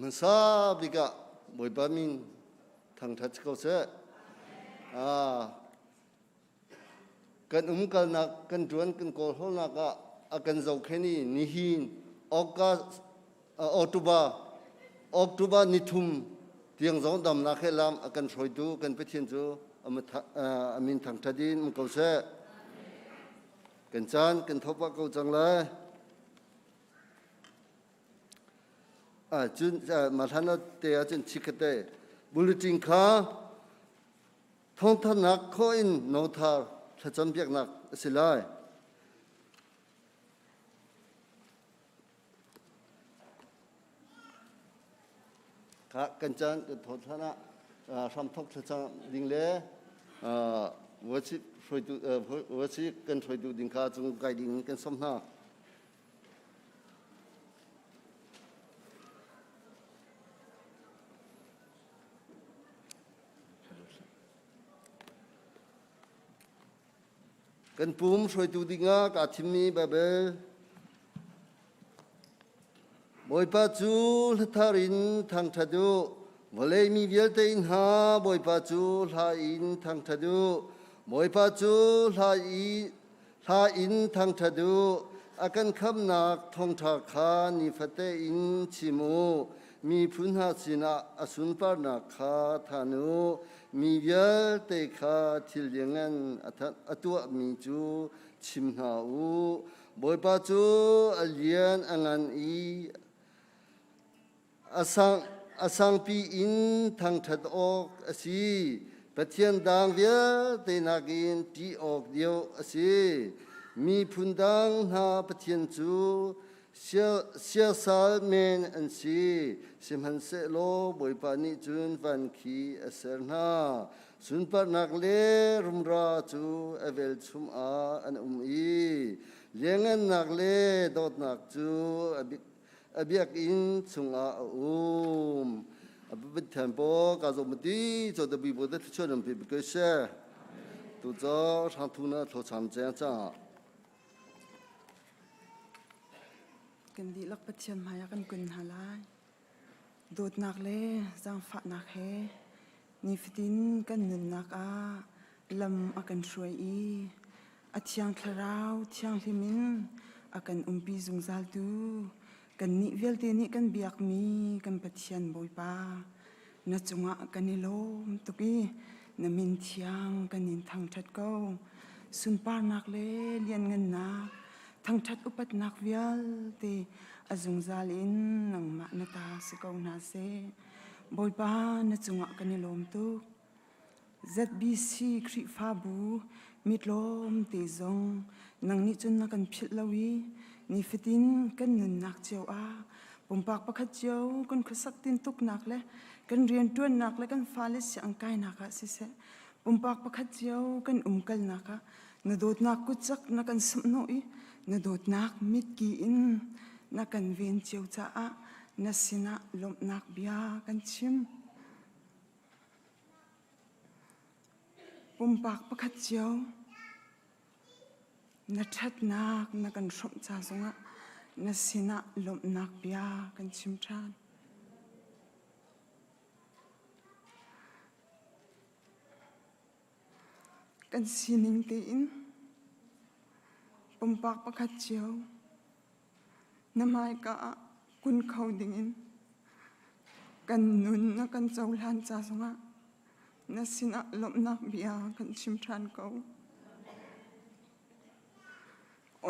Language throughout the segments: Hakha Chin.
A hmasa bik ah Bawipa min thangṭhat si ko seh. Ah, kan umkalnak, kan ṭuan, kan kawlhawlnak ah a kan zohkhenh i nihin August, October, October nithum tiang zong damnak he lam a kan hruaitu kan Pathian cu a min thangṭhat in um ko seh. Kan caan kan thawk pah ko cang lai. Cun mah hlan te ahcun chikkhatte bulletin kha thawngthanhnak khawh in nothar thlacam biaknak a si lai. Kha kan caan kan thawngthan ah hramthok thlacam ding le worship hruaitu worship kan hruaitu ding kha cung kai ding kan sawm hna. Kan pum hruaitu dingah kaa thimmi Baibal Bawipa cu hlathar in thangṭhat u. Vawlei mi vialte in hna Bawipa cu hla in thangṭhat u. Bawipa cu hla i Hla in thangṭhat u, a kan khamhnak thawngṭha kha nifate in chim u. Miphun hna sinah a sunparnak kha than u. Mi vialte kha thil lianngan a tuahmi cu chim hna u. Bawipa cu a lian a ngan i A sangpi in thangṭhat awk a si. Pathian dang vialte nakin ṭih awk deuh a si. Miphun dang hna Pathian cu siasal men an si. Sihmanhsehlaw Bawipa nih cun van khi a ser hna. Sunparnak le rumra cu a velchum ah an um i liangngannak le dawtnak cu a a biakinn chungah a um. A Pathian po ka zo mati cho da bi bo da thluchuan ram pi bi she. Tu cho rang thu na tho cham cheng cha. Kan dihlak Pathian hmai ah kan kun hna lai. Dawtnak le zaangfahnak he nifatin kan nunnak ah lam a kan hruai i a thiang thlarau thianghlim in a kan umpi zungzaltu kannih vialte nih kan biakmi kan Pathian Bawipa na cungah kan i lawm tuk i na min thiang kan in thangṭhat ko. Sunparnak le lianngannak thangṭhat upatnak vialte a zungzal in nangmah na ta si ko hna seh. Bawipa na cungah kan i lawm tuk. ZBC Khrihfabu mitlawmte zong nang nih cun na kan philh lo i nifatin kan nunnak cio ah pumpak pakhat cio kan khuasak tintuknak le kan rianṭuannak le kan fale siang kainak ah siseh pumpak pakhat cio kan umkalnak ah na dawtnak kutcak na kan sumhhnawh i na dawtnak mitki in na kan ven cio caah na sinah lawmhnak bia kan chim. Pumpak pakhat cio na ṭhatnak na kan hrawmh ca zongah na sinah lawmhnak bia kan chim ṭhan. Kan sining tein pumpak pakhat cio na hmaika ah kun kho dingin kan nun na kan cohlan ca zongah na sinah lawmhnak bia kan chim ṭhan ko.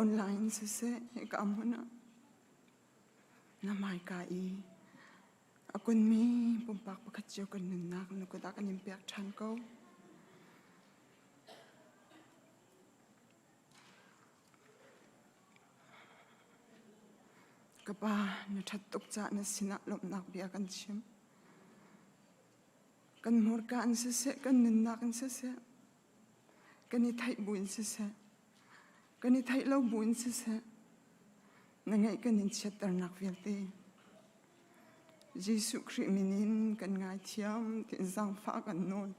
Online siseh hika hmun ah na hmaika i a kunmi pumpak pakhat cio kan nunnak na kut ah kan in pek ṭhan ko. Ka pa, na ṭhat tuk caah na sinah lawmhnak bia kan chim. Kan hmurka in siseh, kan nunnak in siseh, kan i theih bu in siseh, kan i theih lo bu in siseh, na ngeih kan in chiatternak vialte Jesuh Khrih min in kan ngaithiam tiin zaangfah kan nawl.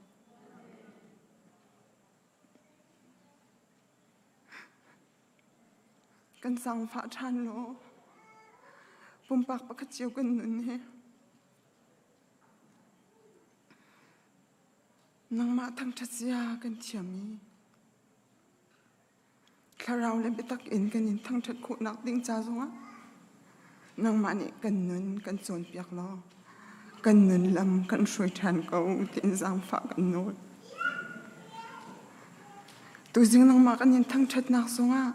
Kan zaangfah ṭhan law pumpak pakhat cio kan nun hi. Nangmah thangṭhat zia kan thiam i thlarau le biatak in kan in thangṭhat khawhnak ding ca zongah nangmah nih kan nun kan cawnpiak law kan nun lam kan hruai ṭhan ko tiin zaangfah kan nawl. Tuzing nangmah kan in thangṭhatnak zongah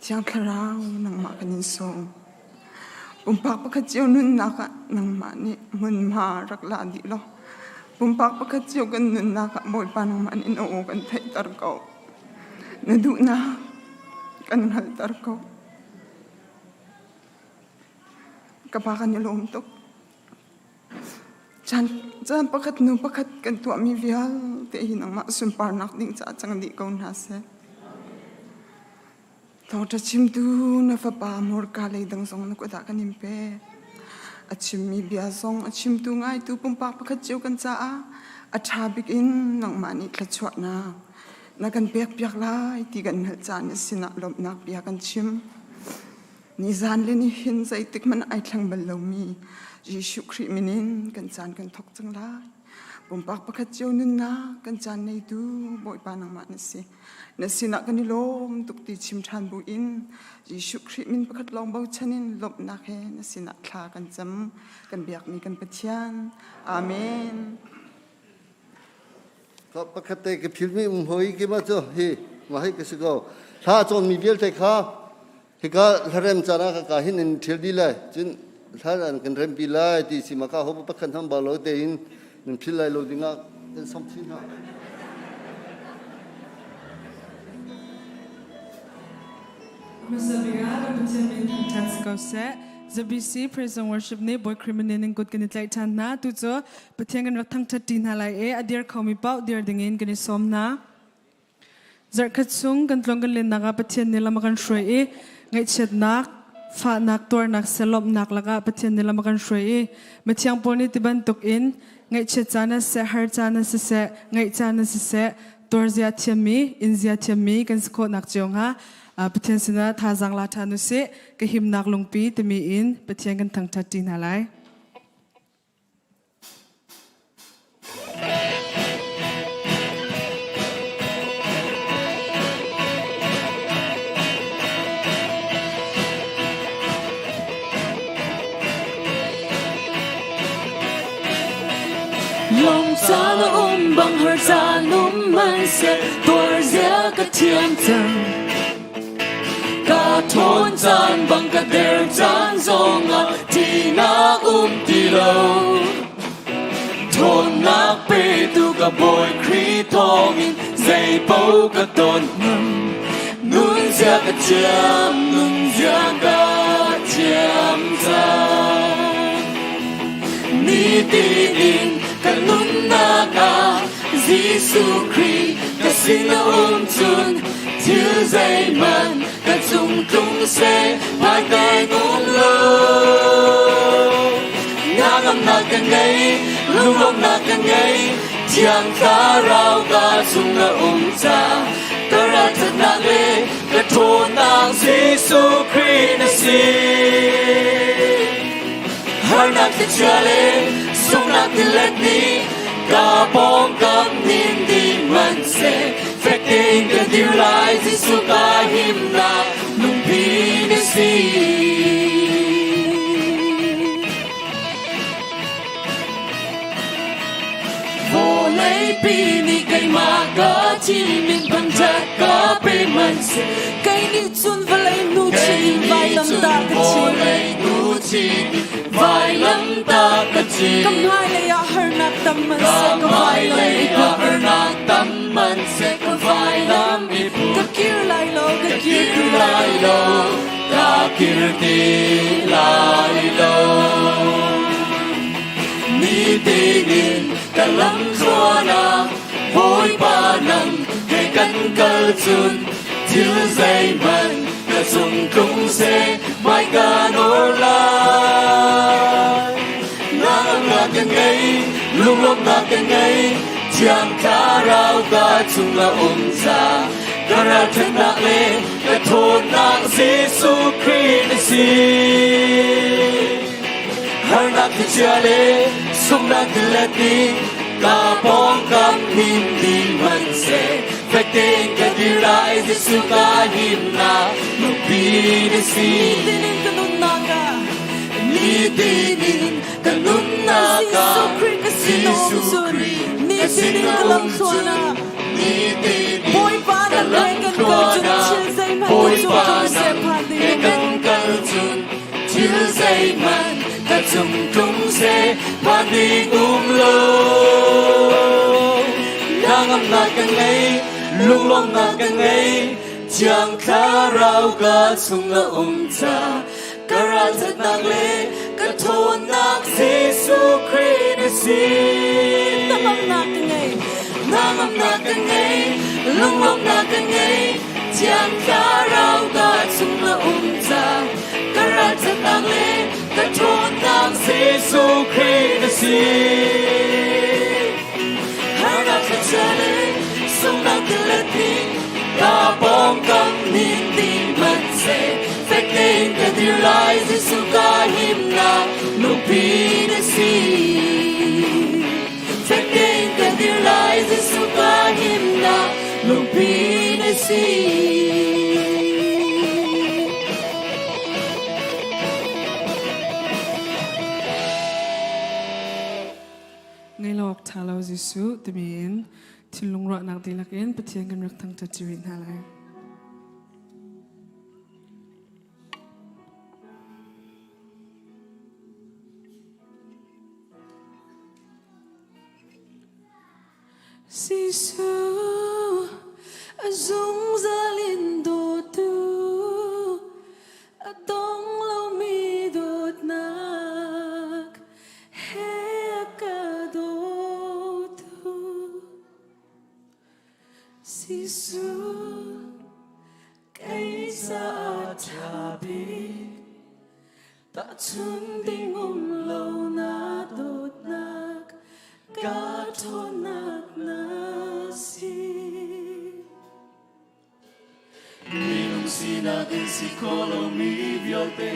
Thiang Thlarau nangmah kan in sawm. Pumpak pakhat cio nunnak ah nangmah nih hmunhma rak la dih law pumpak pakhat cio kan nunnak ah Bawipa nangmah nih na aw kan theihter ko. Na duhnak kan hngalhter ko. Ka pa kan i lawm tuk. Caan pakhat hnu pakhat kan tuahmi vialte hi nangmah sunparnak ding caah cang dih ko hna seh. Thawngṭha chimtu na fapa hmurka lei dang zong na kut ah kan in pek. A chimmi bia zong a chimtu ngaitu pumpak pakhat cio kan caah a ṭha bik in nangmah nih thluachuahnak na kan pekpiak lai ti kan hngalh caah na sinah lawmhnak bia kan chim. Nizan le nihin zeitik hmanh ai thleng bal lomi Jesuh Khrih min in kan caan kan thawk cang lai. Pumpak pakhat cio nunnak kan caan neitu Bawipa nangmah na si. Na sinah kan i lawm tuk ti chim ṭhan bu in Jesuh Khrih min pakhat lawng bochan in lawmhnak he na sinah thla kan cam. Kan biakmi kan Pathian. Amen. Pakhat te ka philmi um hoi ki ma cu hi ma hi ka si ko. Thla cawnmi vialte kha Hika hlarem caan ah ka hin in ṭhial dih lai, cun hlan an kan rempi lai ti si ma ka ho pakhat ham ba lo tein nan phil lai lo dingah kan som chin hna. Hmasa bik ah kan Pathian min thangṭhat si ko seh. ZBC Praise and Worship nih Bawi Khrih minin in kut kan i tlaih ṭhan hna. Tu cu Pathian kan rak thangṭhat ṭi hna lai i a dir khomi paoh dir dingin kan i sawm hna. Zarhkhat chung kan tlung kan lennak ah Pathian nih lam a kan hruai i ngaihchiatnak, fahnak, tuarnak, selawmhnak lakah Pathian nih lam a kan hruai i mithiang pawl nih ti bantuk in ngaihchiat caan ah siseh, har caan ah siseh, ngaih caan ah siseh, tuarzia thiammi, inzia thiammi kan si khawhnak cio hnga Pathian sinah thazaang la ṭhan usih, ka himnak lungpi timi in Pathian kan thangṭhat ṭi hna lai. Lawm caan a um bang har caan um man seh tuar zia ka thiam cang. Ka ṭhawn caan bang ka der caan zongah ṭihnak um ti lo. Ṭhawnnak petu ka Bawi Khrih thawngin zei paoh ka ton ngam. Nunzia ka thiam, nunzia ka thiam cang. Nitin in ka nunnak ah Jesuh Khrih ka sin a um cun thil zeihmanh ka cung tlung seh hmaiteng um lo. Ngaingamnak ka ngei, lunglawmhnak ka ngei, Thiang Thlarau ka chung a um ca ka ralṭhatnak le ka ṭhawnnak Jesuh Khrih na si. Harnak thlichia le sunghnak tilet nih ka pawngkam nin dih hmanhseh fek tein ka dir lai Jesuh ka himnak lungpi na si. Vawleipi nih keimah ka thim in thangṭhat ka pe hmanhseh Kei nih cun vawlei nu chin in vailam ta ka chim. Vawlei nu chin vailam ta ka chim. Ka hmailei ah harnak tam man seh Ka ka vailam hmailei i ah put. harnak tam man seh ka vailam i put. Ka kir lai lo, ka Ka kir kir ti lai lo, ka kir ti lai lo. Nitin in ka lam tluan ah Bawipa nang he kan kal cun thil zeihmanh ka cung tlung seh hmai ka nawr lai. Nangnak ka ngei, lunglawmhnak ka ngei, Thiang Thlarau ka chung a um ca ka ralṭhatnak le ka ṭhawnnak Jesuh Khrih na si. Harnak thlichia le sunghnak tilet nih ka Ka pawngkam him ding hmanhseh fek tein ka dir lai Jesuh ka himnak lungpi na si. Nitin in ka nunnak ah Nitin in ka nunnak ah Jesuh Khrih ka sinawm Jesuh cun Khrih ka nitin in ka sinawm lamthluan cun ah nitin in Bawipa ka nang he kan kal lamthluan cun ah thil zeihmanh ka cung Bawipa tlung seh nang phan ding he um kan lo. kal cun thil zeihmanh ka cung tlung seh phan ding um lo. Hnangamnak ka ngei, lunglawmhnak ka ngei, Thiang Thlarau ka chung a um ca. Ka ralṭhatnak le ka ṭhawnnak Jesuh Khrih na si. Hnangamnak ka ngei, Hnangamnak ka ngei, lunglawmhnak ka ngei, Thiang Thlarau ka chung a um ca. Ka ralṭhatnak le ka ṭhawnnak Jesuh Khrih na si. Harnak thluachuah le sunghnak tilet nih ka pawngkam ning ding hmanhseh fek tein ka dir lai Jesuh ka himnak lungpi na si. Fek tein ka dir lai Jesuh ka himnak lungpi na si. Ngeilawk ṭha lo Jesuh timi in thinlung ruahnak dihlak in Pathian kan rak thangṭhat cio rih hna lai. Jesuh a zungzal in dawtu a dong lomi dawtnak he a ka dawtu. Jesuh kei caah ṭha bik Tahchun ding um lo na dawtnak ka ṭhawnnak na si. Minung sinak in si kho lomi vialte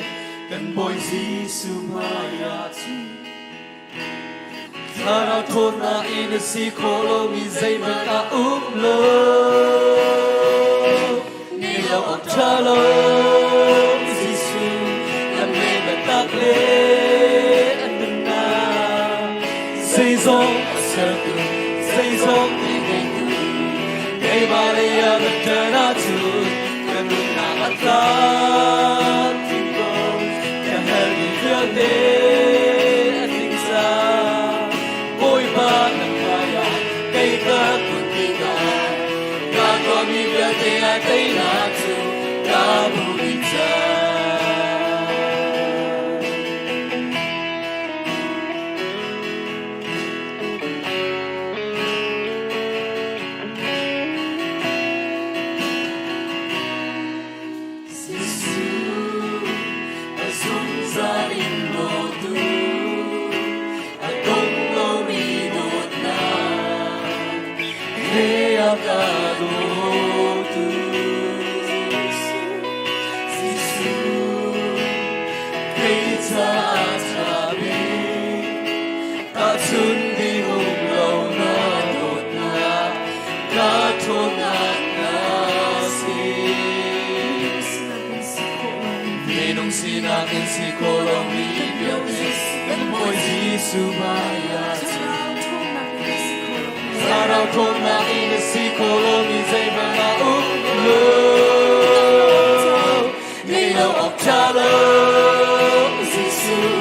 kan Bawi Jesuh hmai ah cun Thlarau ṭhawnnak in a si kho lomi zeihmanh a um lo. Ngei lo awk ṭha lo Jesuh lam le biatak le an nunnak zeizong a sertu zeizong ti ngeitu keimah lei ah ka ṭan ahcun ka nunnak a tlam tling ko ka herhmi vialte a tling cang Bawipa na hmaiah kei ka kun tikah ka tuahmi vialte ah teinak cu ka hmu dih cang. Jesuh a zungzal in dawtu a dong lomi dawtnak he a ka dawtu Jesuh kei caah ṭha bik tahchun ding um lo na dawtnak ka ṭhawnnak na si. Minung sinak in si kho lomi vialte kan Bawi Jesuh hmaiah Thlarau ṭhawnnak in a si kho lomi zeihmanh a um lo. Ngei lo awk ṭha lo Jesuh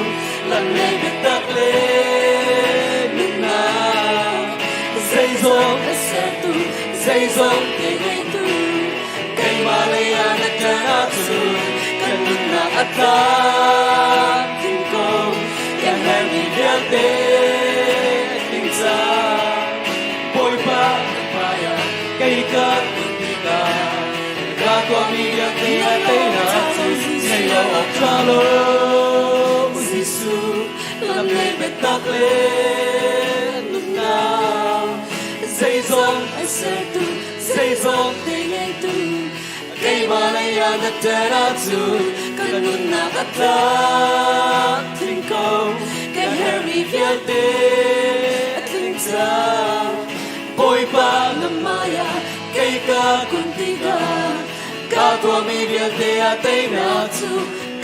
lam le biatak le nunnak zeizong a sertu zeizong te ngeitu keimah lei ah na ṭan ahcun kan nunnak a tlam tling ko kan herhmi vialte a tling cang Bawipa na hmaiah kei ka kun tikah ka tuahmi vialte a teinak cu ngei lo awk ṭha lo Jesuh lam le biatak le nunnak zeizong a sertu zeizong te ngeitu keimah lei ah na ṭan ahcun kan nunnak a tlam tling ko kan herhmi vialte a tling cang. tikah Bawipa na hmaiah kei ka kun tikah ka tuahmi vialte ah teinak cu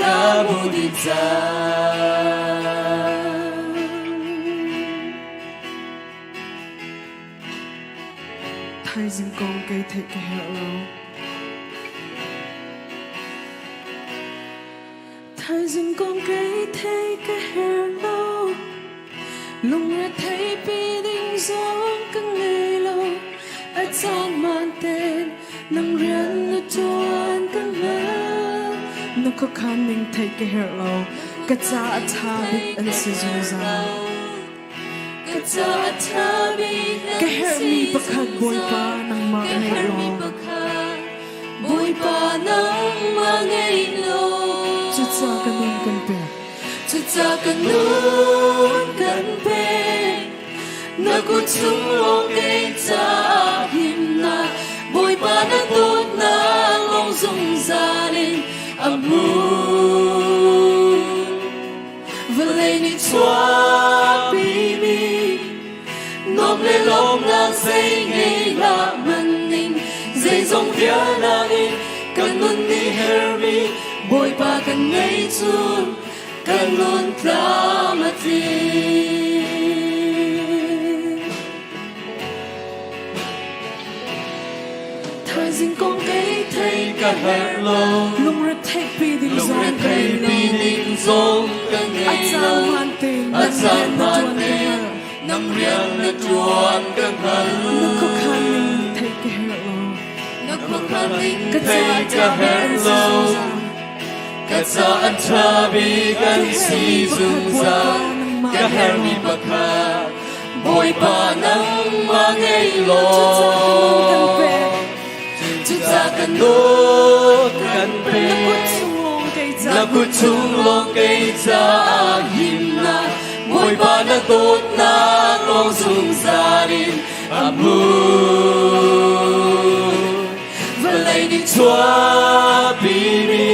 ka hmu dih cang. Thaizing kong kei theih ka herh lo. Thaizing kong kei theih ka herh lo. Lungre theipi ding zong ka ngei lo. A caan man ten nang rian na ṭuan ka hngal. Na khuakhan ning theih ka herh lo. Ka ca a ṭha bik an si zungzal. Ka herhmi pakhat Bawipa nangmah ngei law. Bawipa nangmah ngei law. Cuca ka nun kan pek. Cuca ka nun kan pek. Na kut chung lawng kei caah himnak Bawipa na dawtnak lawng zungzal in a hmun. Vawlei nih chuahpimi nuam le lawmnak zei ngei hlah hmanning zeizong vialnak in kan nun nih hermi Bawipa kan ngei cun kan nun tlam a tling. Thaizing kong kei thei ka herh lo lungretheihpi ding zong lungretheihpi ding zong ka ngei lo a caan hmaan tein nang rian na ṭuan ka hngal na khuakhan ning theih ka herh lo na khuakhan ning theih ka herh lo ka ca an ṭha bik an si zungzal ka herhmi pakhat Bawipa nangmah ngei law cucaah kan nun kan pek na kut chung lawng kei caah himnak Bawipa na dawtnak lawng zungzal in a hmun vawlei nih chuahpimi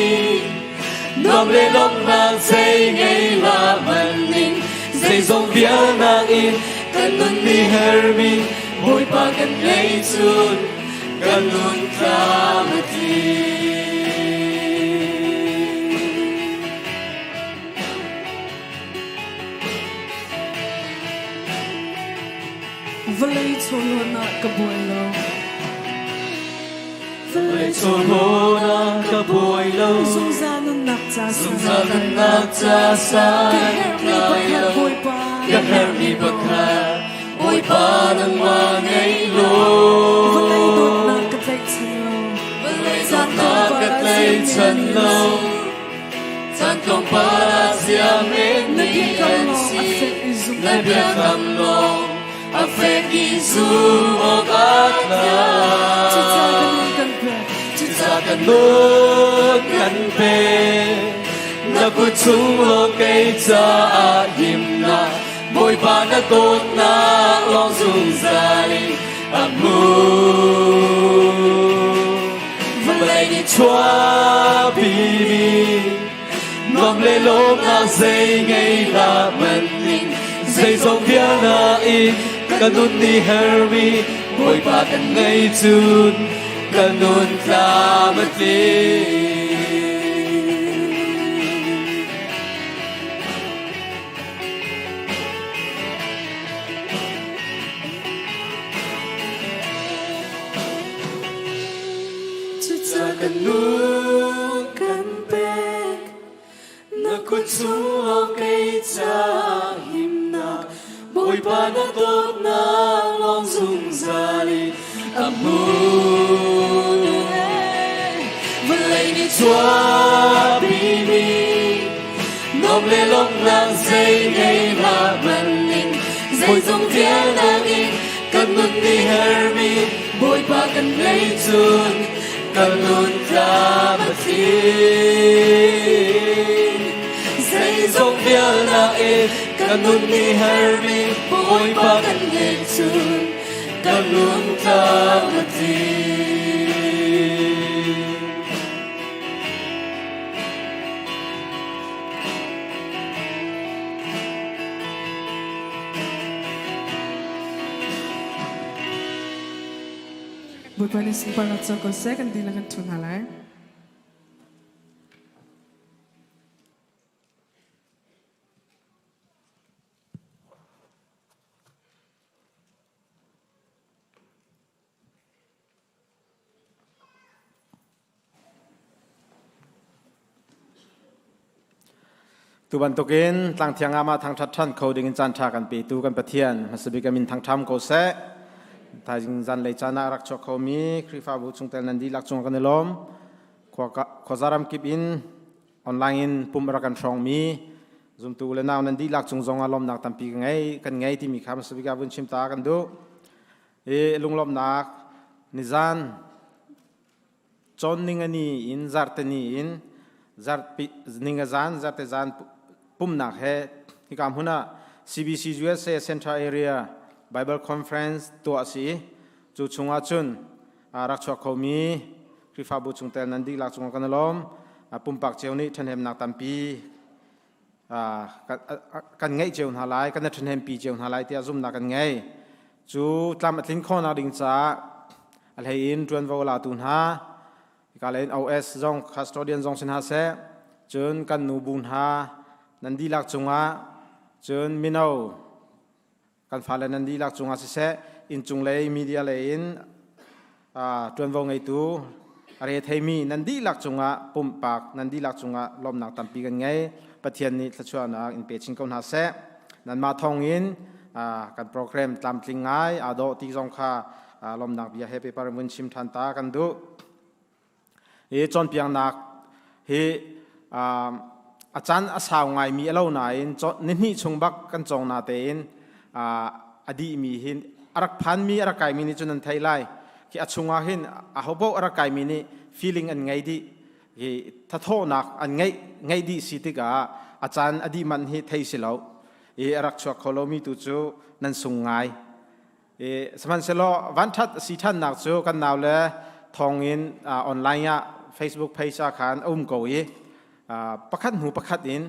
nuam le lawmhnak zei ngei hlah hmanning zeizong vialnak in kan nun ni hermi Bawipa kan ngei cun kan nun tlam a tling. Vawlei chawhlawn ah ka buai lo. Vawlei chawhlawn ah ka buai lo. Zungzal nunnak ca Zungzal nunnak ca san Ka herhmi pakhat Bawipa. Ka herhmi pakhat Bawipa nangmah ngei law. Vawlei dawtnak ka tlaihchan lo. Vawlei dawtnak ka tlaihchan lo. Caan tlawmpal ah ziamen Na ni biakam an lawng si. a fek i zumh Na biakam lawng a fek i zumh awk a tlak. Cucaah ka nun kan pek. Cucaah ka nun kan pek. Na kut chung lawng kei caah himnak Bawipa na dawtnak lawng zungzal in a hmun. Vawlei nih chuahpimi nuam le lawmnak zei ngei hlah hmanning zeizong vialnak in ka nun nih hermi Bawipa kan ngei cun ka nun tlam a tling. Cucaah kan nun kan pek Na kut chung lawng kei caah himnak Bawipa na dawtnak lawng zungzal in a hmun. Vawlei nih chuahpimi nuam le lawmhnak zei ngei hlah hmanning zeizong vialnak in kan nun nih hermi Bawipa kan ngei cun kan nun tlam a tling. Zeizong vialnak in kan nun nih hermi Bawipa kan ngei cun kan nun tlam a tling. Bawipa nih sunparnak co ko seh kan dihlak kan ṭhu hna lai. Tu bantukin tlangthiang ah mah thangṭhat ṭhan kho dingin caanṭha kan petu kan Pathian hmasabik a min thangṭham ko seh. Thaizing zanlei caan ah rak chuak khomi Khrihfabu chungtel nan dihlak cung kan i lawm. Khuazaram kip in online in pum rak kan hrawngmi zumtu le nau nan dihlak cung zong ah lawmnak tampi ka ngei kan ngei timi kha hmasabik ah vun chim ta kan duh. I lunglawmhnak nizan cawn ningani in zarhteni in zarhpi ningazan zarte zan pumnak he hika hmun ah CBC USA Central Area Bible Conference tuah a si i cu chungah cun rak chuak khomi Khrihfabu chungtel nan dihlak cungah kan i lawm. Pumpak cio nih ṭhahnemnak tampi kan ngeih cio hna lai, kan i ṭhahnempi cio hna lai tiah zumhnak kan ngei. Cu tlam a tlin khawhnak ding caah a hlei in ṭuanvo latu hna, hika lei in OS zong custodian zong si hna seh, cun kan nu bu hna nan dihlak cungah, cun mino kan fale nan dihlak cungah siseh, inncung lei media lei in ṭuanvo ngeitu a re theimi nan dihlak cungah pumpak nan dihlak cungah lawmnak tampi kan ngei. Pathian nih thluachuahnak in pe chin ko hna seh. Nanmah thawngin kan program tlamtling ngai aa dawh ti zong kha lawmnak bia he paper vun chim ṭhan ta kan duh. Hi cawnpiaknak hi a caan a sau ngaimi a lo nain nihnih chung bak kan cawng na tein a dihmi hi a rak phanmi a rak kaimi nih cun an theih lai. Khi a chungah hin ahopaoh a rak kaimi nih feeling an ngei dih. Hi thathawhnak an ngeih ngeih dih si tikah a caan a dih manh hi thei si lo. I a rak chuak kho lomi tu cu nan sung ngai. Sihmanhsehlaw vanṭhat a si ṭhannak cu kan naule thawngin online ah Facebook page ah khan a um ko i pakhat hnu pakhat in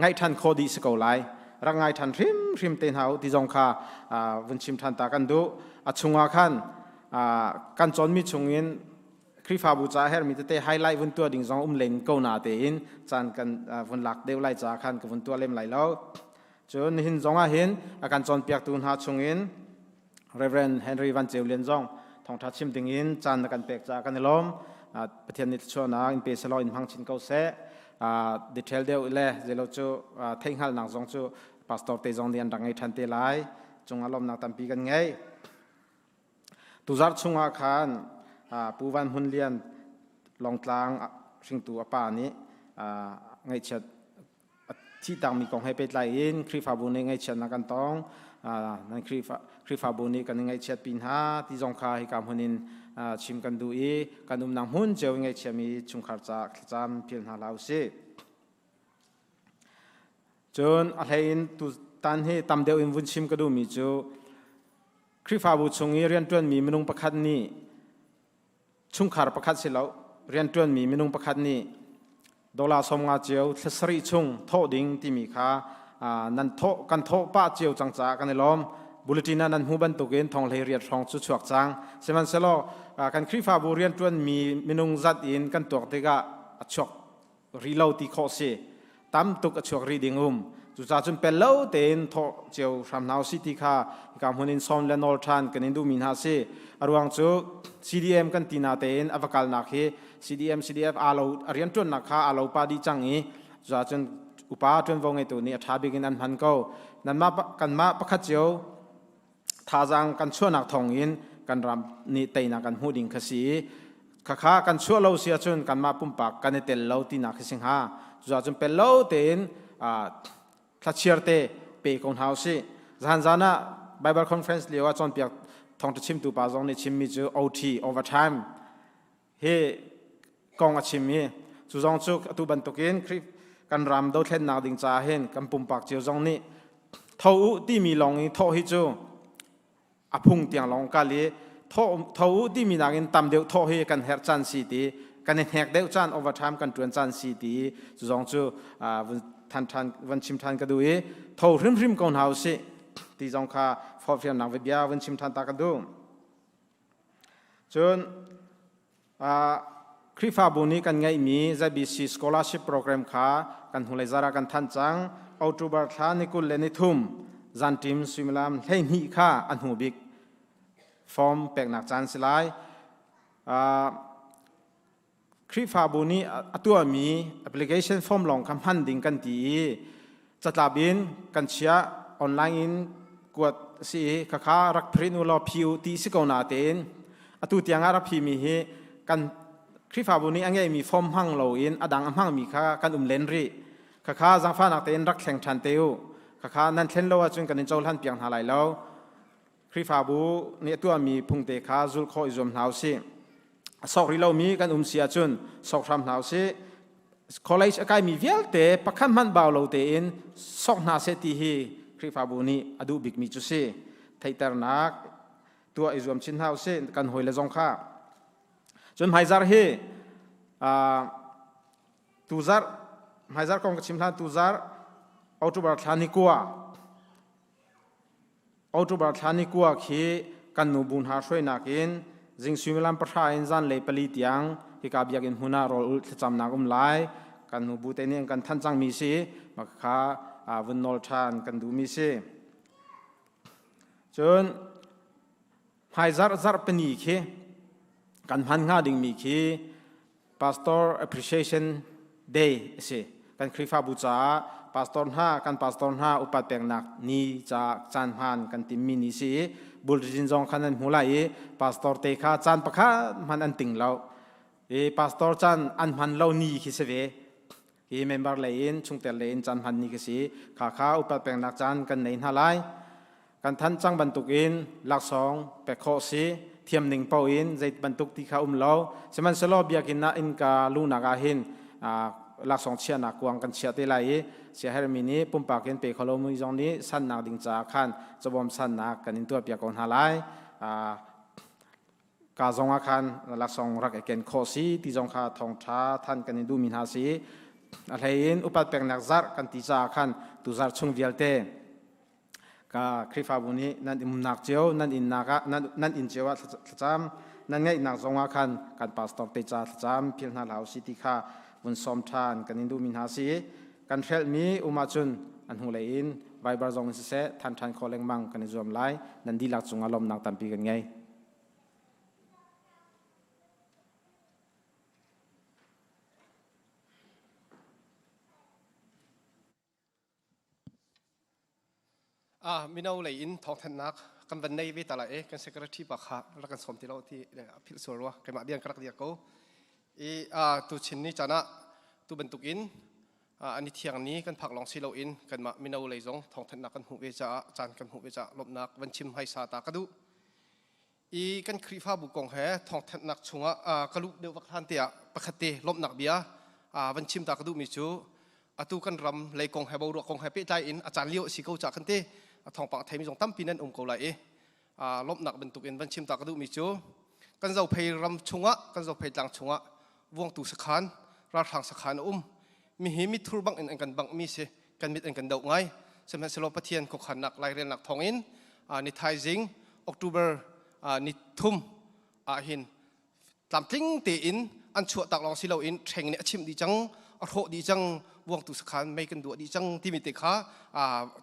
ngaih ṭhan khawh dih si ko lai. Rak ngai ṭhan hrimhrim te hna u ti zong kha vun chim ṭhan ta kan duh. A chungah khan kan cawnmi chungin Khrihfabu ca herhmi tete highlight vun tuah ding zong um len ko na tein caan kan vun lak deuh lai ca khan ka vun tuah lem lai lo. Cun nihin zong ah hin a kan cawnpiaktu hna chungin Reverend Henry Van Ceu Lian zong thawngṭha chim dingin caan na kan pek caah kan i lawm. Pathian nih thluachuahnak in pe selaw in hmang chin ko seh. Detail deuh le zeilo cu theihhngalhnak zong cu pastor te zong nih an rak ngei ṭhan te lai. Cungah lawmnak tampi kan ngei. Tuzarh chungah khan Pu Van Hmun Lian Lawngtlang hringtu a pa nih ngaihchiat a thihtakmi kong he pehtlai in Khrihfabu nih ngaihchiatnak kan tong. Nan Khrihfabu nih kan i ngaihchiatpi hna ti zong kha hika hmun in chim kan duh i kan umnak hmun cio i ngaihchiami chungkhar caah thlacam phil hna hlah usih. Cun a hlei in tutan hi tam deuh in vun chim ka duhmi cu Khrihfabu chung i rianṭuanmi minung pakhat nih chungkhar pakhat si lo rianṭuanmi minung pakhat nih dollar 50 cio thla sarih chung thawh ding timi kha nan thawh kan thawh pah cio cang caah kan i lawm. Bulletin ah nan hmu bantukin thonghlei riat hrawng cu chuak cang. Sihmanhsehlaw kan Khrihfabu rianṭuanmi minung zat in kan tuak tikah a chuak ri lo ti khawh si. Tam tuk a chuak rih ding um. Cucaah cun pel lo tein thawh cio hram hna usih ti kha hika hmun in sawm le nawl ṭhan kan in duhmi hna si. A ruang cu CDM kan ti na tein a va kalnak hi CDM CDF aa lo a rianṭuannak kha aa lo pa dih cang i cucaah cun upa ṭuanvo ngeitu nih a ṭha bik in an hman ko. Nanmah kanmah pakhat cio thazaang kan chuahnak thawng in kan ram nih teinak kan hmuh ding kha si i khakha kan chuah lo si ahcun kanmah pumpak kan i tel lo tinak khi si hnga. Cucaah cun pel lo tein thlachiar te pe ko hna usih. Zan zan ah Bible conference lio ah cawnpiak thawngṭha chimtu pa zong nih chimmi cu OT overtime hi kong a chim i cu zong cu atu bantukin Khrih kan ram dothlennak ding caah hin kan pumpak cio zong nih tho u timi lawng i thawh hi cu a phung tiang lawng kal i tho u timi nakin tam deuh thawh hi kan herh caan si ti kan i hnek deuh caan overtime kan ṭuan caan si ti cu zong cu vun than ṭhan van chim ṭhan ka duh i tho hrimhrim ko hna usih ti zong kha forhfialnak bia vun chim ṭhan ta ka duh. Cun Khrihfabu nih kan ngeihmi ZBC Scholarship Program kha kan hnulei zarh ah kan thanh cang. October thla ni 23 zanṭim suimilam 12 kha a hnu bik form peknak caan si lai. Khrihfabu nih a tuahmi application form lawng kha hman ding kan ti i catlap in kan chiah online in kuat a si i khakha rak print u law phi u ti si ko na tein atu tiang ah rak phimi hi kan Khrihfabu nih a ngeihmi form hmang loin a dang a hmangmi kha kan um len rih. Khakha zaangfahnak tein rak thleng ṭhan te u. Khakha nan thlen lo ahcun kan in cohlan piak hna lai lo. Khrihfabu nih a tuahmi phungte kha zulh khawh i zuam hna u sih. A sok rih lomi kan um si ahcun sok hram hna u sih. College a kaimi vialte pakhat hmanh bau lo tein sok hna seh ti hi Khrihfabu nih a duh bikmi cu si. Theihternak tuah i zuam chin hna u sih kan hawile zong kha. Cun hmaizarh hi tuzarh hmaizarh kong ka chim hlan tuzarh October thla ni kua October thla ni kua khi kan nubu hna hruainak in zing suimilam pahra in zanlei pali tiang hika biakinn hmun ah rawl ulh thlacamnak um lai. Kan nubu te nih an kan thanh cangmi si mah kha vun nawl ṭhan kan duhmi si. Cun hmaizarh zarhpini khi kan hman hnga dingmi khi Pastor Appreciation Day a si. Kan Khrihfabu caah pastor hna kan pastor hna upat peknak ni caah caan hmaan kan timmi ni si i bulletin zong khan an hmu lai i pastor te kha caan pakhat hman an ting lo. I pastor caan an hman lo ni khi si ve. Hi member lei in chungtel lei in caan hman ni khi si. Kha kha upat peknak caan kan nei hna lai. Kan thanh cang bantukin laksawng pek khawh si thiam ning paoh in zei bantuk ti kha um lo. Sihmanhsehlaw biakinn ah innka luhnak ah hin laksawng chiahnak kuang kan chiah te lai i siaherhmi nih pumpak in pe kho lomi zong nih sannak ding caah khan cabawm sannak kan in tuahpiak ko hna lai. Ka zong ah khan laksawng rak i ken khawh si ti zong kha thawngṭha than kan in duhmi hna si. A hlei in upat peknak zarh kan ti caah khan tu zarh chung vialte Ka Khrihfabu nih nan umnak cio nan innak ah nan inn cio ah thlacam nan ngaihnak zongah khan kan pastor te ca thlacam phil hna hlah usih ti kha vun sawm ṭhan kan in duhmi hna si. Kan hrelhmi um ahcun a hnulei in Viber zong in siseh than ṭhan khawh lengmang kan i zuam lai. Nan dihlak cungah lawmnak tampi kan ngei. Mino lei in thawngthanhnak kan van nei ve ta lai i kan secretary pa kha rak kan sawm ti lo ti philh sual rua keimah bian ka rak dir ko i tu chin ni caan ah tu bantuk in ani thiang ni kan phak lawng si lo in kanmah mino lei zong thawngthanhnak kan hmuh ve caah caan kan hmuh ve caah lawmhnak van chim haisa ta ka duh i kan Khrihfabu kong he thawngthanhnak chungah ka luh deuh vak hlan te ah pakhat te lawmhnak bia van chim ta ka duhmi cu atu kan ram lei kong he boruak kong he pehtlai in a caan lio a si ko cah kan ti thawngpang theimi zong tampi nan um ko lai i lawmhnak bantuk in van chim ta ka duhmi cu kan Zophei ram chungah kan Zophei tlang chungah vuangtu sakhan ralhrang sakhan a um mi hi mithur bang in an kan bangh mi si kan mit an kan doh ngai sihmanhsehlaw Pathian khuakhannak lairelnak thawngin ni thaizing October ni thum ah hin tlamtling tein an chuah tak lawng si loin ṭheng nih a chimh dih cang a hrawh dih cang vuangtu sakhan mei kan duah dih cang timi te kha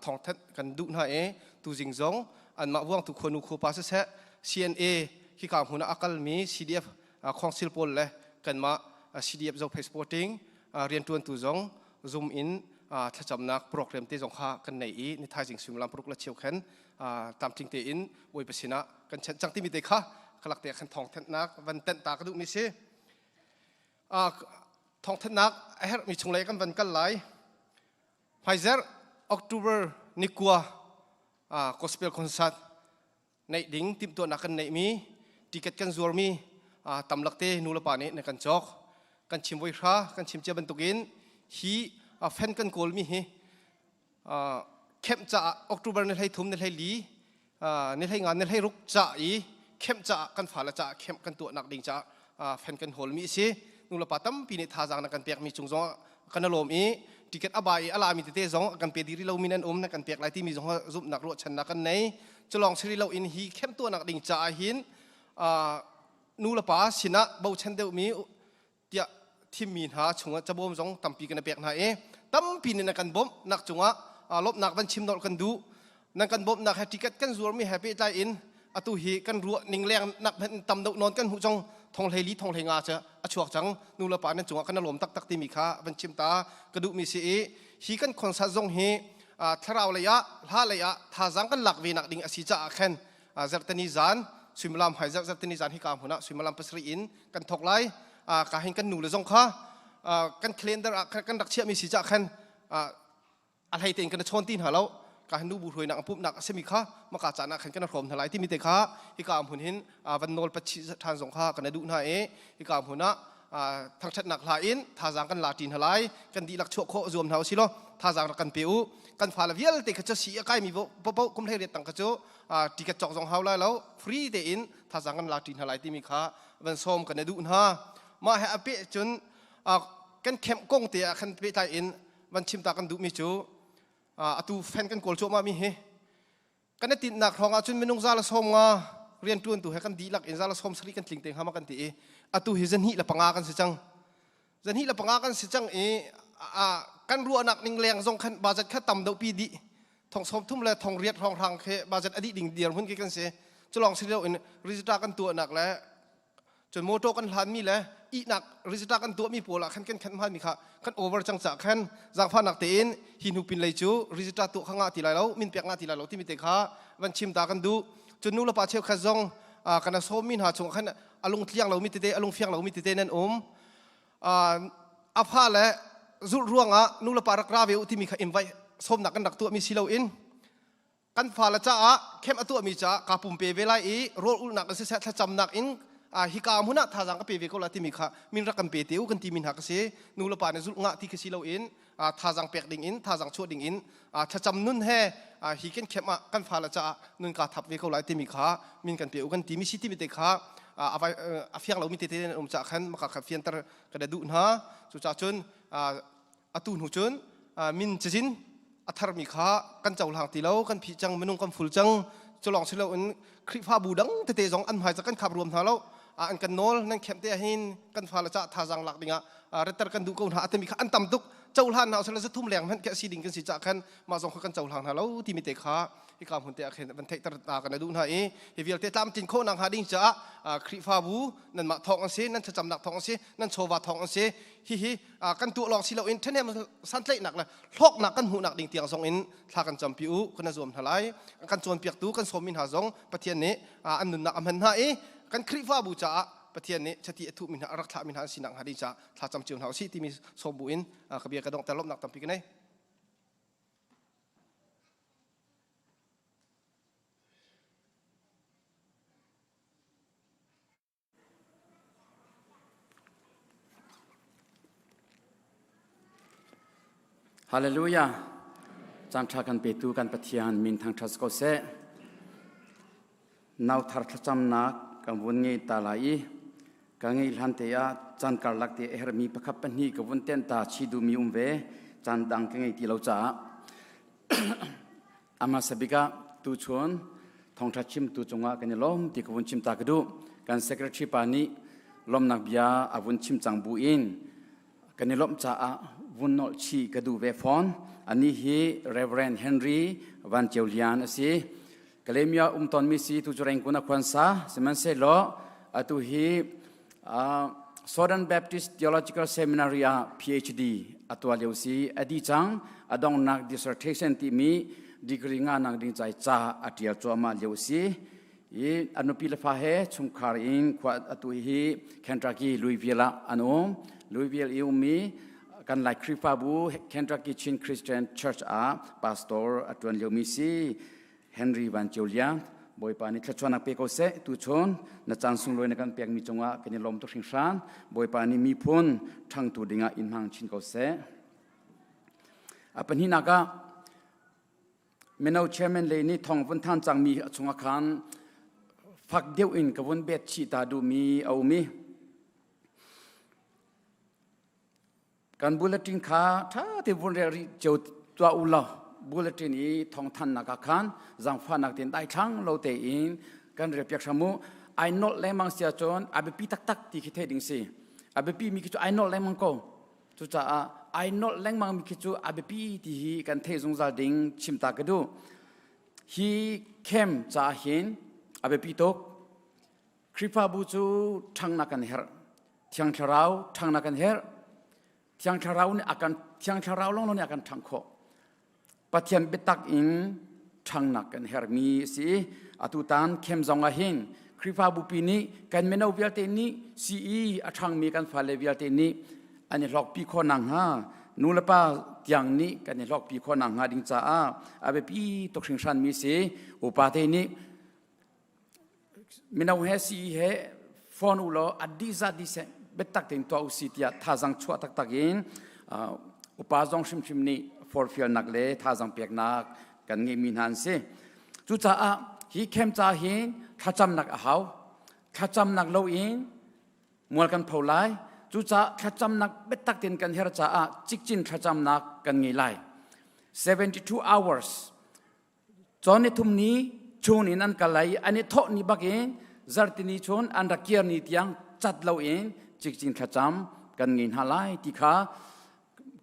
thawngthanh kan duh hna i tuzing zong anmah vuangtu khuanu khuapa siseh CNA khika hmun ah a kalmi CDF khawngsil pawl le kanmah CDF Zophei Sporting rianṭuantu zong Zoom in thlacamnak program te zong kha kan nei i ni thaizing suimilam paruk le cheu khan tlamtling tein Bawipa sinah kan chanh cang timi te kha kalak te khan thawngthanhnak van tenh ta ka duhmi si. Thawngthanhnak a herhmi chunglei kan van kal lai. Hmaizerh October ni kua gospel concert neih ding timhtuahnak kan neihmi ticket kan zuarmi tamlak te nu le pa nih na kan cawk kan chim voi hra kan chim cia bantukin hi fan kan kawlmi hi kemh caah October ni hlei thum ni hlei li ni hlei nga ni hlei ruk ca i kemh caah kan fale caah kemh kan tuahnak ding caah fan kan hawlmi a si nu le pa tampi nih thazaang na kan pekmi cung zong kan lawm i ticket a bai i a lami tete zong kan pe diri lomi nan um na kan pek lai timi zong zumhnak ruahchannak kan nei culong siri lo in hi khem tuahnak ding caah hin. nu le pa sinah bochan deuhmi tiah thimmi hna chungah cabawm zong tampi kan i pek hna i tampi nih nan kan bawmh nak cungah lawmhnak van chim nolh kan duh. Nan kan bawmhnak he ticket kan zuarmi he pehtlai in atu hi kan ruah ning leng nak hmanh tam deuh nawn kan hmuh cang thong hlei li thong hlei nga cu a chuak cang. Nu le pa nan cungah kan lawm taktak timi kha van chim ta ka duhmi si i hi kan concert zong hi thlarau lei ah hla lei ah thazaang kan lak ve nak ding a si caah khan zarhteni zan suimilam hai zarhteni zan hi ka hmun ah suimilam pasarih in kan thok lai. Ka hin kan nu le zong kha kan calendar ah kan rak chiahmi si caah khan a hlei tein kan chawn ti hna lo. Ka hin nu bu hruainak pumhnak a simi kha maka caan ah khan kan hrawm hna lai timi te kha hika hmun hin van nawl pachi ṭhan zong kha kan duh hna i hika hmun ah thangṭhatnak hla in thazaang kan la ṭi hna lai. Kan dihlak chuah khawh zuam hna usih law thazaang rak kan pe u. Kan fale vialte kha cu si a kaimi popo kum hlei riat tang kha cu ticket cawk zong hau lai lo, free tein thazaang kan la ṭi hna lai timi kha van sawm kan i duh hna. Mah he a peh cun kan camp kong te ah khan pehtlai in van chim ta kan duhmi cu atu fan kan kawl cuahmah mi hi kan i tinhnak hrawng ah cun minung za le sawm nga rianṭuantu he kan dihlak in za le sawm sarih kan tling te hnga ma kan ti i atu hi zahnih le panga kan si cang. Zahnih le panga kan si cang i kan ruahnak ning leng zong khan budget kha tam deuh pi dih thong sawm thum le thong riat hrawng hrang khi budget a dih ding dir hun khi kan si. Culong si lo in register kan tuahnak le cun motor kan hlanmi le ihnak register kan tuahmi pawl ah khan kan khan hmanmi kha kan over cang ca khan zaangfahnak tein hi hnu pin lei cu register tuah kha ngah ti lai lo, min pek ngah ti lai lo timi te kha van chim ta kan duh. Cun nu le pa cheukhat zong kan sawmmi hna chung khan a lung tliang lomi tete, a lung fiang lomi tete nan um. A fa le zulh ruangah nu le pa rak ra ve u timi kha invite sawmnak kan rak tuahmi si loin kan fale caah khem a tuahmi caah kaa pumpe ve lai i rawl ulhnak in siseh thlacamnak in hika hmun ah thazaang ka pe ve ko la timi kha min rak kan pe te u kan timi hna ka si. Nu le pa nih zulh ngah ti khi si loin thazaang pek ding in, thazaang chuah ding in, thlacam nun he hi kan khem ah kan fale caah nun kaa thap ve ko lai timi kha min kan pe u kan timi si timi te kha a fiang lomi tete nan um caah khan maka kha fianter ka da duh hna. Cucaah cun atu hnu cun min cazin a tharmi kha kan cohlang ti lo, kan phih cang, minung kan ful cang. Culong si loin Khrihfabu dang tete zong an hmai kan khap ruam hna lo. An kan nawl, nan khem te ahhin kan fale ca thazaang lak dingah retter kan duh ko hna atimi kha an tam tuk. Cohlan hna usila zathum leng hmanh khi a si ding kan si cah khan mah zong kha kan cohlang hna lo timi te kha hika hmun te ah khin van theihter ta kan duh hna i hi vialte tlamtlin khawh nak hnga ding caah Khrihfabu nanmah thawng an si, nan thlacamnak thawng an si, nan chawva thawng an si. Hihi kan tuah lawng si loin ṭhahnem santlaihnak le hlawknak kan hmuhnak ding tiang zong in thla kan campi u, kan zuam hna lai. Kan cawnpiaktu kan sawmmi hna zong Pathian nih an nunnak a hman hna i kan Khrihfabu caah Pathian nih chati a thuhmi hna a rak thlahmi hna an sinak hnga ding caah thla cam cio hna usih timi sawm bu in ka bia ka donghter. Lawmhnak tampi ka nei. Hallelujah. Caan ṭha kan petu kan Pathian min thangṭhat ko seh. Nau thar thlacamnak kan vun ngei ta lai i ka ngei hlan te ah caan karlak te a herhmi pakhat pahnih ka vun tenh ta chi duhmi um ve. Caan dang ka ngei ti lo caah. Amasa bik ah tuchun thawngṭha chimtu cungah kan i lawm ti ka vun chim ta ka duh. Kan secretary pa nih lawmnak bia a vun chim cang bu in kan i lawmh caah vun nolh chih ka duh ve fawn. Anih hi Reverend Henry Van Ceu Lian a si. Kalemia um tawnmi si tu cu Rengkun a khuan sa. Sihmanhsehlaw atu hi Southern Baptist Theological Seminary ah PhD a tuah lio si. A di cang. A dongnak dissertation timi degree nga nak ding cai ca a tial cuahmah lio si. I a nupi le fa he chungkhar in khua atu hi Kentucky Louisville ah an um. Louisville i ummi kan Lai Khrihfabu Kentucky Chin Christian Church ah pastor a tuan liomi si. Henry Van Cio Liang, Bawipa nih thluachuahnak pe ko seh. Tuchun na caan sunglawi na kan pekmi cungah kan i lawm tuk hringhran. Bawipa nih miphun ṭhangtu dingah in hmang chin ko seh. A pahnihnak ah mino chairman lei nih thong vun than cangmi a chungah khan fak deuh in ka vun bet chih ta duhmi a um i Kan bulletin kha ṭha te vun rel rih cio tuah u law bulletin i thawngthannak ah khan zaangfahnak tein daithlang lo tein kan rel piak hram u. Ai nolh lengmang si ahcun a biapi taktak ti khi theih ding si. A biapi mi khi cu ai nolh lengmang ko. Cucaah ai nolh lengmang mi khi cu a biapi ti hi kan theih zungzal ding chim ta ka duh. Hi camp caah hin a biapi tuk. Khrihfabu cu ṭhangnak kan herh. Thiang Thlarau ṭhangnak kan herh. Thiang Thlarau nih a kan Thiang Thlarau lawnglawng nih a kan ṭhangh khawh. Pathian biatak in ṭhangnak kan herhmi a si. Atutan khem zong ah hin Khrihfabu pi nih kan mino vialte nih CE a ṭhangmi kan fale vialte nih an i hlawkpi khawh nakhnga nulepa tiang nih kan i hlawkpi khawh nakhnga ding caah a biapi tuk hringhranmi si. Upa te nih mino he CE he phone u law a dih zat dih seh biatak tein tuah u si tiah thazang chuah taktak in upa zong hrimhrim nih forhfialnak le thazang peknak kan ngeihmi hna an si. Cucaah hi camp ca hi thlacamnak a hau. Thlacamnak loin mual kan pho lai. Cucaah thlacamnak biatak tein kan her caah cikcin thlacamnak kan ngei lai. 72 hours Cawn ni thum ni chun in an kal lai i an i thawh ni bak in zartini chun an rak kir ni tiang cat loin cikcin thlacam kan ngei hna lai ti kha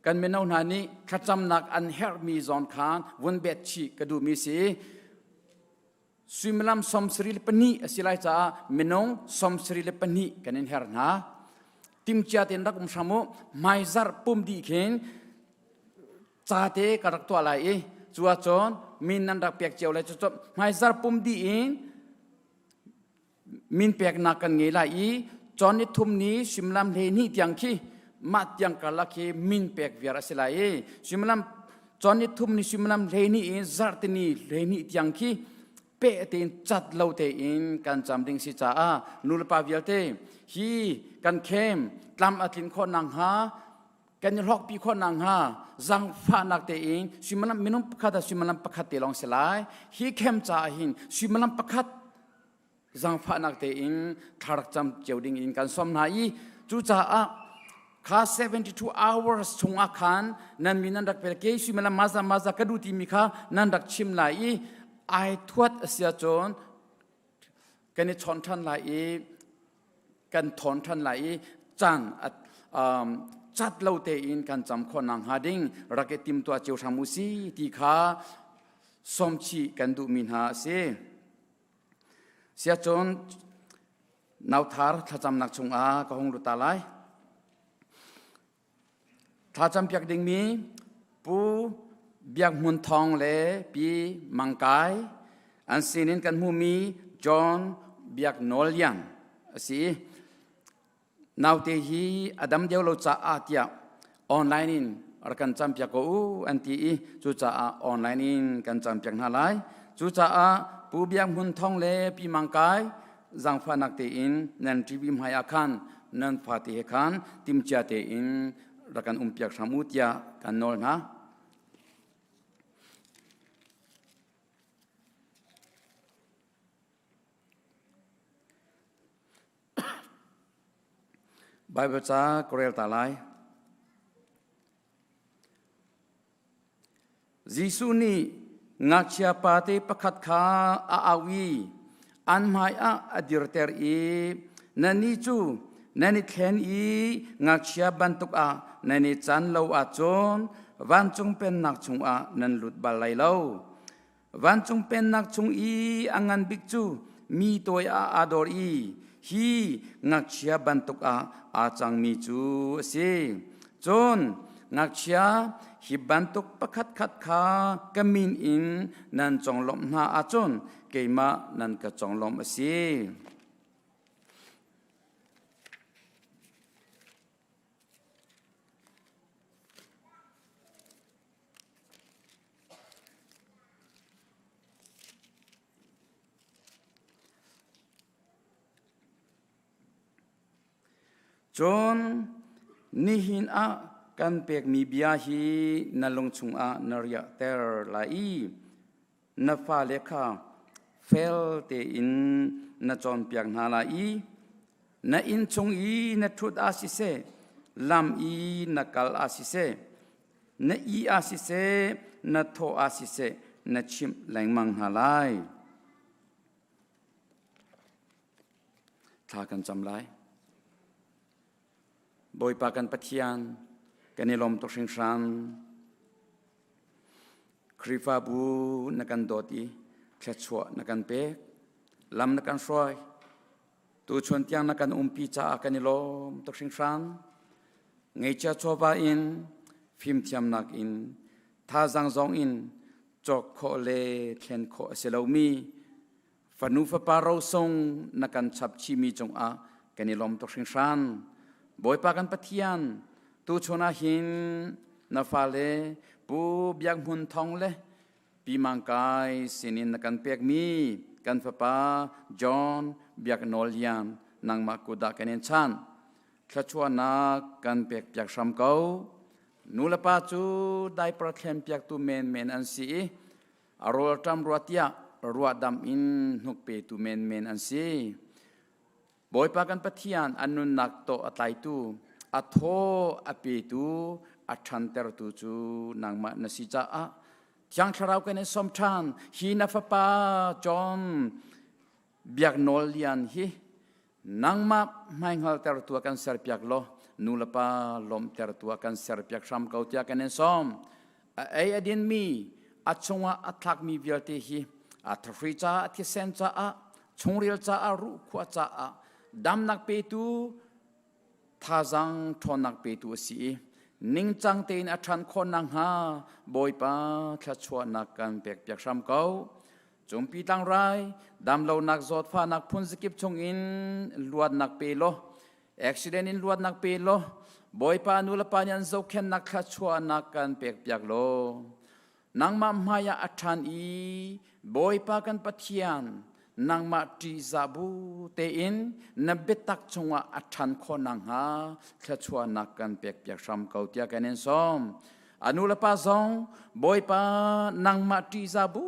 kan mino hna nih thlacamnak an herhmi zawn khan vun bet chih ka duhmi si. Suimilam 72 a si lai caah minung 72 kan in her hna. Timcia tein rak um hram u. Hmaizarh pum dih khin ca te ka rak tuah lai i cu ahcun min nan rak pek cio lai cu hmaizar pum dih in min peknak kan ngei lai i cawn ni thum ni suimilam 12 tiang khi mah tiang karlak khi min pek viar a si lai i suimilam cawn ni thum ni suimilam 12 in zarhtini 12 tiang khi pe tein cat lo tein kan cam ding si caah nulepa vialte hi kan khem tlam a tlin khawh nakhnga kan i hlawkpi khawh nakhnga zangfahnak tein suimilam minung pakhat ah suimilam pakhat te lawng si lai hi khem caah hin suimilam pakhat zangfahnak tein thla rak cam cio ding in kan sawm hna i cucaah kha 72 hours chungah khan nan mi nan rak pel ke suimilam maza maza ka duh timi kha nan rak chim lai i ai thuat a si ahcun kan i chawn ṭhan lai i kan thawn ṭhan lai i caan cat lo tein kan cam khawh nakhnga ding rak i timtuah cio hram u si ti kha sawmchih kan duhmi hna a si. Siacun nauthar thlacamnak chungah ka hung lut ta lai. Thlacam piak dingmi Pu Biak Hmun Thawng le Pi Mang Kai an sinin kan hmuhmi John Biak Nawl Lian a si. Naute hi a dam deuh lo caah tiah online in rak kan campiak ko u an ti i cucaah online in kan campiak hna lai. Cucaah Pu Biak Hmun Thawng le Pi Mang Kai zaangfahnak tein nan TV hmai ah khan nan fate he khan timcia tein rak kan umpiak hram u tiah kan nawl hna. Bible ca ka rel ta lai. Jesuh nih ngakchia pate pakhat kha a au i an hmaiah a dirter i nannih cu nan i thlen i ngakchia bantuk ah nan i can lo ahcun vancung pennak chungah nan lut bal lai lo. Vancung pennak chung i a ngan bik cu mi tawi ah aa dor i hi ngakchia bantuk ah aa cangmi cu a si. Cun ngakchia hi bantuk pakhatkhat kha ka min in nan conglawmh hna ahcun keimah nan ka conglawmh a si. Cun nihin ah kan pekmi bia hi na lung chungah na riahter lai i na fale kha fel tein na cawnpiak hna lai i na inn chung i na ṭhut ah siseh, lam i na kal ah siseh, na ih ah siseh, na thawh ah siseh, na chimh lengmang hna lai. Thla kan cam lai. Bawipa kan Pathian, kan i lawm tuk hringhran. Khrihfabu na kan dawt i thluachuah na kan pek. Lam na kan hruai. Tuchun tiang na kan umpi caah kan i lawm tuk hringhran. Ngeicia chawva in, fimthiamnak in, thazaang zong in cawk khawh le thlen khawh a si lomi fanu fapa rosung na kan chap chihmi cungah kan i lawm tuk hringhran. Bawipa kan Pathian, tuchun ah hin na fale Pu Biak Hmun Thawng le Pi Mang Kai sinin na kan pekmi kan fapa John Biak Nawl Lian nangmah kut ah kan in chan. Thluachuahnak kan pekpiak hram ko. Nu le pa cu diaper thlenpiaktu menmen an si i a rawlṭam rua tiah ruahdam in hnuk petu menmen an si. Bawipa kan Pathian an nunnak tawh a tlaitu, a thaw a petu, a ṭhantertu cu nangmah na si caah Thiang Thlarau kan in sawm ṭhan. Hi na fapa John Biak Nawl Lian hi nangmah hmaihngaltertu ah kan serpiak law nu le pa lawmhtertu ah kan serpiak hram ko tiah kan in sawm. A ei a dinmi, a chungah a thlakmi vialte hi a thahri caah, a thisen caah, chungril caah, ruhkhua caah damnak petu, thazaang ṭhawnnak petu a si i ningcang tein a ṭhan khawh nakhnga Bawipa thluachuahnak kan pekpiak hram ko. Cungpi tlangrai, damlonak zawtfahnak phunzakip chungin luatnak pe law, accident in luatnak pe law, Bawipa nu le pa nih an zohkhenhnak thluachuahnak kan pekpiak law, nangmah hmaiah a ṭhan i Bawipa kan Pathian nangmah ṭihzah bu tein na biatak chungah a ṭhan khawh nakhnga thluachuahnak kan pekpiak hram ko tiah kan in sawm. A nu le pa zong Bawipa nangmah ṭihzah bu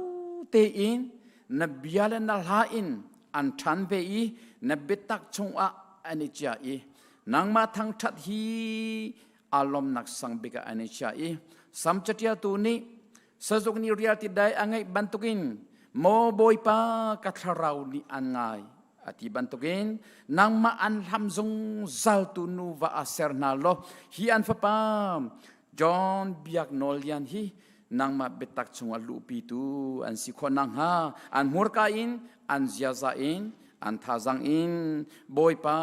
tein na bia le na hla in an ṭhan ve i na biatak chungah an i chia i nangmah thangṭhat hi aa lawmnak sang bik ah an i chia i Sam caṭialtu nih sazuk nih rial ti dai a ngeih bantukin maw Bawipa ka thlarau nih an ngai a ti bantukin nangmah an hlam zungzaltu nuva ah ser hna law hi an fapa John Biak Nawl Lian hi nangmah biatak chungah luhpitu an si khawh nakhnga an hmurka in an ziaza in an thazang in Bawipa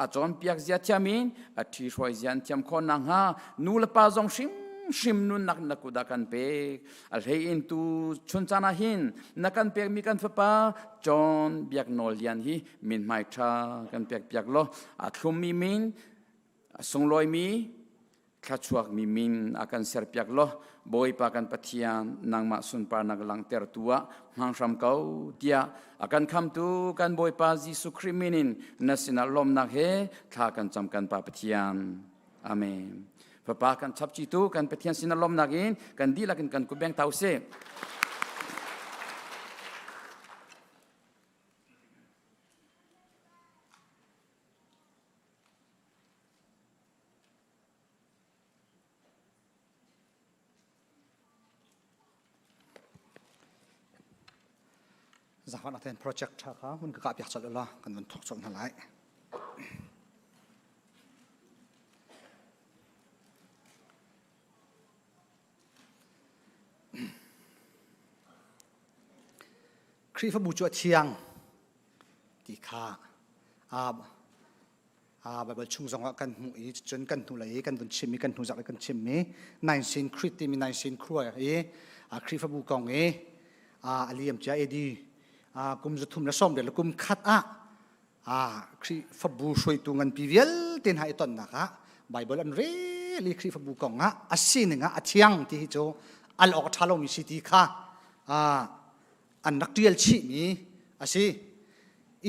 a cawnpiak zia thiam in a ṭhihruai zia an thiam khawh nakhnga nu le pa zong hrimhrim nunnak na kut ah kan pek a hlei in tu chun caan ah hin na kan pekmi kan fapa John Biak Nawl Lian hi min hmai ṭha kan pek piak law a thlummi min a sunglawimi thluachuakmi min a kan serpiak law Bawipa kan Pathian nangmah sunparnak langhtertu ah hmang hram ko tiah a kan khamtu kan Bawipa Jesuh Khrih min in na sinah lawmnak he thla kan cam kan Pa Pathian. Amen. Fapa kan chapchitu kan Pathian sinah lawmnak in kan dihlak in kan kut beng tau sih. Zahan aten project tha kha hun ka kah piak chalh la kan vun thok chol hna lai. Khrihfabu cu a thiang ti kha a Bible chung zongah kan hmuh i cun kan hnulei i kan vun chim i kan hnuzak i kan chimmi Nicene Creed timi Nicene Creed i Khrihfabu kong i a liam cia AD kum zathum le sawm le kum khat ah Khrihfabu hruaitu nganpi vialte hna i tonnak ah Bible an rel i Khrihfabu kong ah a sining ah a thiang ti hi cu al awk a ṭha lomi si ti kha an rak ṭial chihmi a si.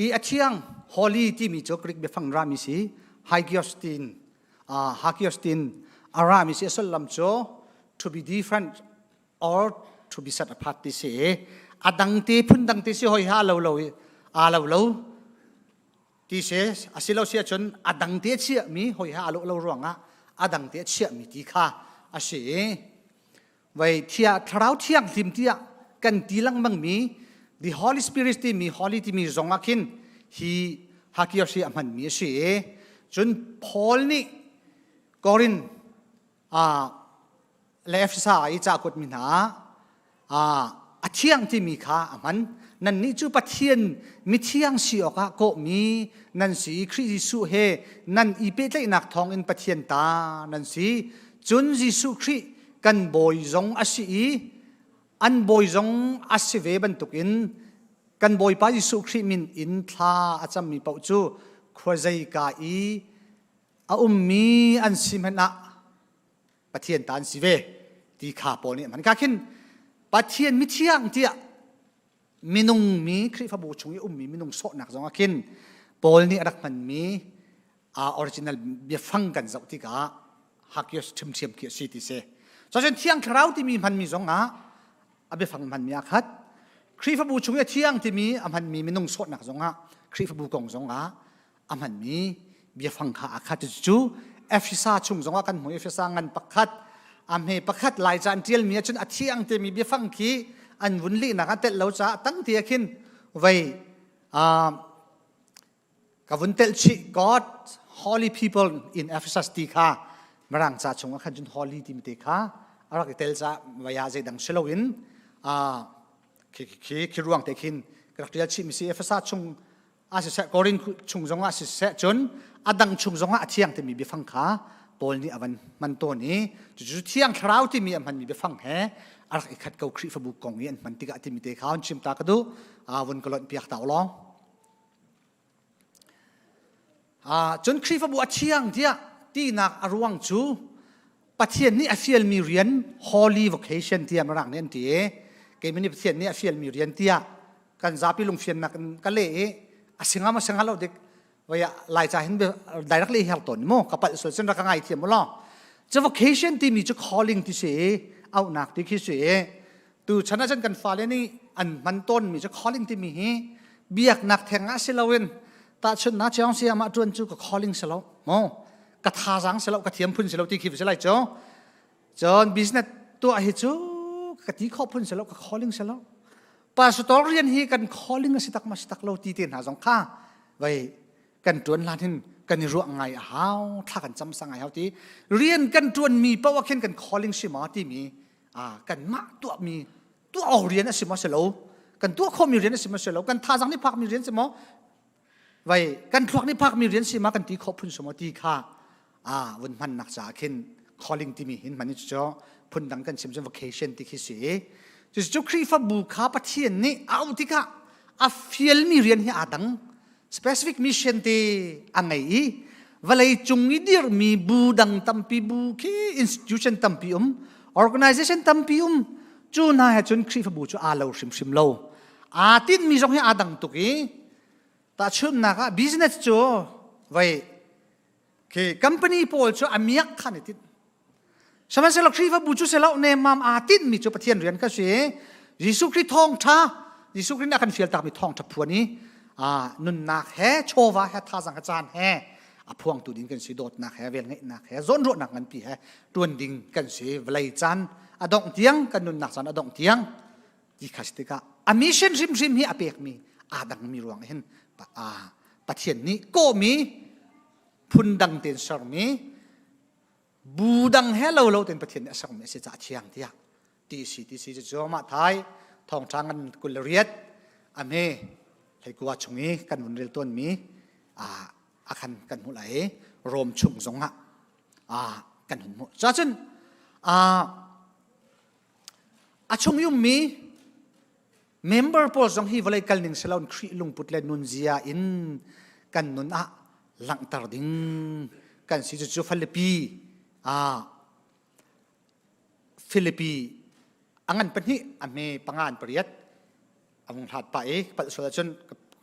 I a thiang holy timi cu Greek biafang rami si hagios tin uh, hagios tin a rami si a sullam cu to be different or to be set apart ti si a dang te phun dang te si hoi ha lo lo a lo lo ti si asilo si ahcun a dang te chiah mi hoi ha a lo lo ruangah a dang te chiah mi ti kha a si Vei thia thlarau thianghlim tiah kan ti lengmang mi the Holy Spirit timi Holy timi zong ah khin hi Hakios hi a hmanmi a si i cun Paul nih Korin le Efesa i ca kuatmi hna ah a thiang timi kha a hman. Nannih cu Pathian mithiang si awkah kawhmi nan si i Khrih Jesuh he nan i pehtlaihnak thawngin Pathian ta nan si. Cun Jesuh Khrih kan Bawi zong a si i an Bawi zong a si ve bantukin kan Bawipa Jesuh Khrih min in thla a cammi paoh cu khuazeika i a ummi an si hmanh ah Pathian ta an si ve ti kha Paul nih a hman. Ka khin Pathian mithiang tiah minung mi Khrihfabu chung i ummi minung sawhnak zong ah khin Paul nih a rak hmanmi a original biafang kan zoh tikah hakios ṭhimṭhiam khi a si ti si. Cun Thiang Thlarau timi hmanmi zong ah a biafang hmanmi aa khat. Khrihfabu chung i a thiang timi a hmanmi minung sawhnak zong ah Khrihfabu kong zong ah a hmanmi biafang kha aa khat. Cucu Efesa chung zong ah kan hmu Efesa ngan pakhat a hme pakhat lai ca an ṭialmi ahcun a thiang timi biafang khi an vun lehnak ah telh lo caah tang te ah khin vei ka vun telh chih God holy people in Ephesus ti kha Mirang ca chung ah khan cun holy timi te kha a rak i tel ca vaya zeidang si loin khi khi khi ruang te khin ka rak ṭial chih mi si Efesa chung a siseh Korin chung zong ah siseh cun a dang chung zong ah a thiang timi biafang kha Paul nih a van hman tawn i cucu thiang thlarau timi a hmanmi biafang he a rak i khat ko Khrihfabu kong i an hman tikah timi te kha hun chim ta ka duh vun ka lonh piak ta u lawng cun Khrihfabu a thiang tiah tinak a ruang cu Pathian nih a fialmi rian holy vocation tiah Mirang nih an ti i keimah nih Pathian nih a fialmi rian tiah kan zapi lungfiannak in ka leh i a singa ma singa lo dik vaya lai ca hin directly her ton mu ka palh sual cun rak ka ngai thiam mu law cu vocation timi cu calling ti si i auhnak ti khi si i tu chan ah cun kan fale nih an hman tawn mi cu calling timi hi biaknak theng ah si loin tahchun na chiang siam ah tuan cu ka calling si lo mo ka thazaang si lo ka thiam phun si lo ti khi si lai cu cun business tuah hi cu ka ti khawh phun si lo ka calling si lo pastor rian hi kan calling a si tak ma si tak lo ti te hna zong kha vai kan tuan hlan hin kan i ruah ngai a hau thla kan cam sang ngai hau ti rian kan tuan mi paoh ah khin kan calling si ma ti mi ah kan mah tuah mi tuah awk rian a si maw si lo kan tuah khawhmi rian a si maw si lo kan thazang nih phakmi rian si maw vai kan thluak nih phakmi rian si ma kan ti khawh phun si maw ti kha a vun hmannak caah khin calling timi hin hman cu phun dang kan chim cun vocation ti khi si cucu Khrihfabu kha Pathian nih a auh tikah a fialmi rian hi aa dang specific mission te a ngei i vawlei cung i dirhmi bu dang tampi bu khi institution tampi um organization tampi um cu hna he cun Khrihfabu cu aa lo hrimhrim lo aa tinhmi zong hi aa dang tuk i tahchunhnak ah business cu vei khi company pawl cu a miak khan i tinh Sihmanhsehlaw Khrihfabu cu silo nemmam aa tinhmi cu Pathian rian ka si. Jesuh Khrih thawngṭha, Jesuh Khrih nih a kan fialtakmi thawngṭha phuan i nunnak he, chawva he, thazang he, caan he a phuangtu ding kan si, dawtnak he, velngeihnak he, zawnruahnak nganpi he ṭuan ding kan si. Vawlei caan a dongh tiang, kan nunnak caan a dongh tiang ti kha si tikah a mission hrimhrim hi a pekmi aa dangmi ruang hin Pathian nih kawhmi phundang tein sermi bu dang he lo lo ten Pathian nih a sermi a si caah thiang tiah ti si ti si cu mah thai thawngṭha ngan 28 a hme hleikua chung i kan vun rel tawnmi a khan kan hmuh lai i Rom chung zongah kan hun hmuh cacun a chung i ummi member pawl zong hi vawlei kal ning siloin Khrih lungput le nunzia in kan nun ah langhter ding kan si cucu Filipi ah Filipi a ngan pahnih a hme panga an pariat a vung hlat pah i palh sual ahcun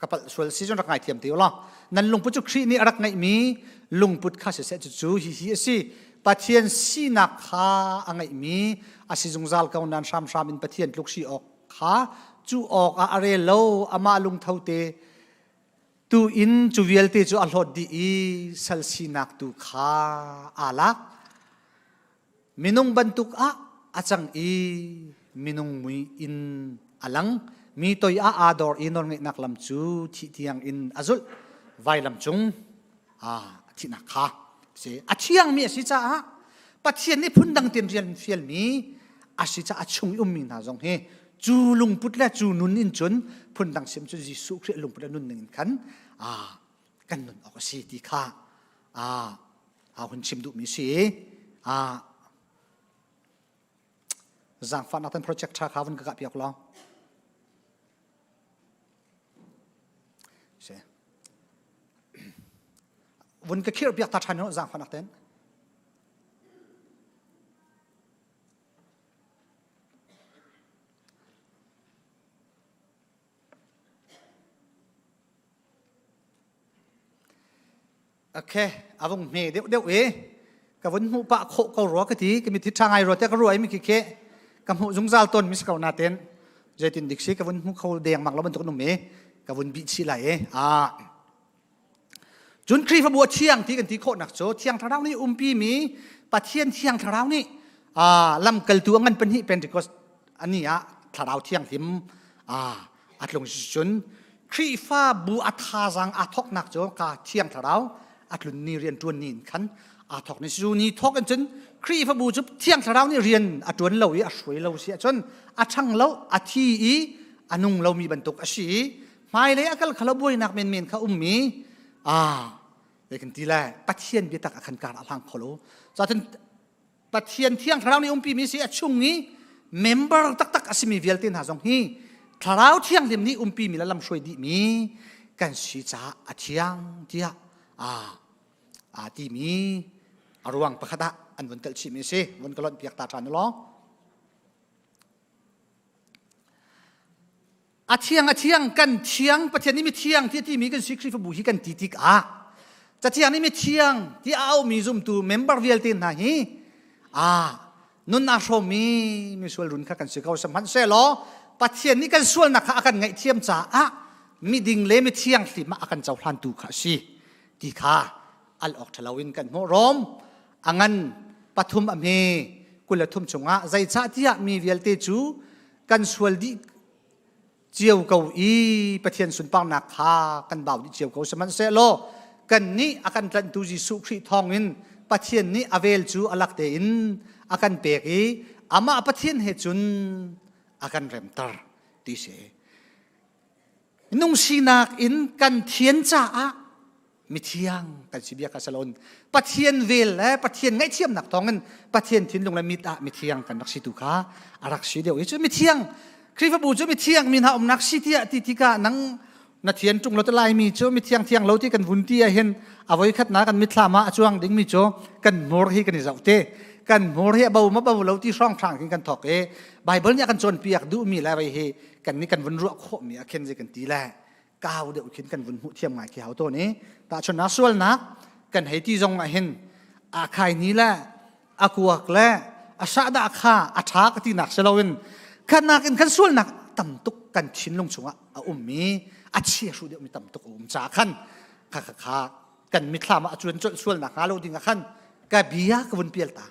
ka palh sual si cun rak ngai thiam te u law nan lungput cu Khrih nih a rak ngeihmi lungput kha siseh cucu hihi a si Pathian sinak kha a ngeihmi a si zungzal ko nan hramhram in Pathian tluk si awk kha cu awk ah a rel lo amah lungtho te tu in cu vialte cu a hlawt dih i sal sinak tu kha aa lak Minung bantuk ah a cang i minung mui in a lang. Mi toi ah aa dor i nawlngeihnak lam cu thih tiang in a zulh. Vailam cung a thihnak kha si a thiangmi a si caah Pathian nih phundang tein rian fialmi a si caah a chung i ummi hna zong hi cu lungput le cu nun in cun phundang sim cun Jesuh Khrih lungput le nun ning in khan kan nun awk a si ti kha a hun chim duhmi si. Zaangfahnak tan project tha kha vun ka kah piak law. Si. Vun ka khirh piak ta ṭhan ho zaangfahnak ten. Okay, a vung hme deuh deuh i ka vun hmuh pah khawh ko rua ka ti ka mit hi ṭha ngai rua te ka ruah i mi khi khi ka hmuh zungzal tawn mi si ko natin zeitin dik si ka vun hmu kho deng mak lo bantuk num i ka vun bih chih lai i ah cun Khrihfabu a thiang ti kan ti khawhnak cu Thiang Thlarau nih umpi mi Pathian Thiang Thlarau nih lamkaltu a ngan pahnih Pentecost ani ah Thlarau Thianghlim a tlung cun Khrihfabu a thazaang aa thawknak cu ka Thiang Thlarau a tlun ni rian ṭuan ni in khan aa thawk ni cu ni thawk in cun Khrihfabu cu Thiang Thlarau nih rian a ṭuan lo i a hruai lo si ahcun a ṭhang lo a thi i a nung lomi bantuk a si i hmailei a kal khalo buainak menmen kha ummi a zei kan ti lai Pathian biatak a khan kar a hlang kho lo cun Pathian Thiang Thlarau nih umpi mi si a chung i member taktak a simi vialte hna zong hi Thlarau Thianghlim nih umpi mi le lamhruai dih mi kan si caah a thiang tiah a a timi a ruang pakhat ah an vun telh chih mi si vun ka lonh piak ta ṭhan law A thiang a thiang kan thiang Pathian nih mithiang ti a timi kan si Khrihfabu hi kan ti tikah Cathiang nih mithiang ti a aumi zumtu member vialte hna hi a nun aa hrawmmi misual run kha kan si ko sihmanhsehlaw Pathian nih kan sualnak kha a kan ngaihthiam caah miding le mithiang hlim ah a kan cohlantu kha a si ti kha al awk ṭhalo in kan hmuh Rom a ngan pathum a hme 23 chungah zeicahtiah mi vialte cu kan sual dih cio ko i Pathian sunparnak kha kan bau dih cio ko sihmanhsehlaw kan nih a kan tlanhtu Jesuh Khrih thawngin Pathian nih a vel cu a lak tein a kan pek i amah Pathian he cun a kan remter ti si. Nung sinak in kan thian caah mithiang kan si bia kha salon Pathian vel le Pathian ngaihthiamnak thawngin Pathian thinlung le mit ah mithiang kan rak si tu kha a rak si deuh i cu mithiang Khrihfabu cu mithiang mi hna umnak si tiah ti tikah nang na thian ṭung lo te laimi cu mithiang thiang lo ti kan vun ti ah hin a voi khat na kan mitthlam ah a cuang dingmi cu kan hmur hi kan i zoh te kan hmur hi a bo ma bo lo ti hrawng hrang khin kan thok i Bible nih a kan cawnpiak duhmi le vei hi kan nih kan vun ruah khawhmi ah khin zei kan ti le kau deuh khin kan vun hmuh thiam ngai khi hau tawn i tahchunhnak sualnak kan hei ti zong ah hin a khai ni le a kuak le a sahdah kha a ṭha ka tinak si loin khatnak in kan sualnak tam tuk kan thinlung chungah a ummi a chia hru deuhmi tam tuk a um caah khan kha kha kha kan mithlam ah a cuan colh sualnak hnga lo ding ah khan ka bia ka vun pial ta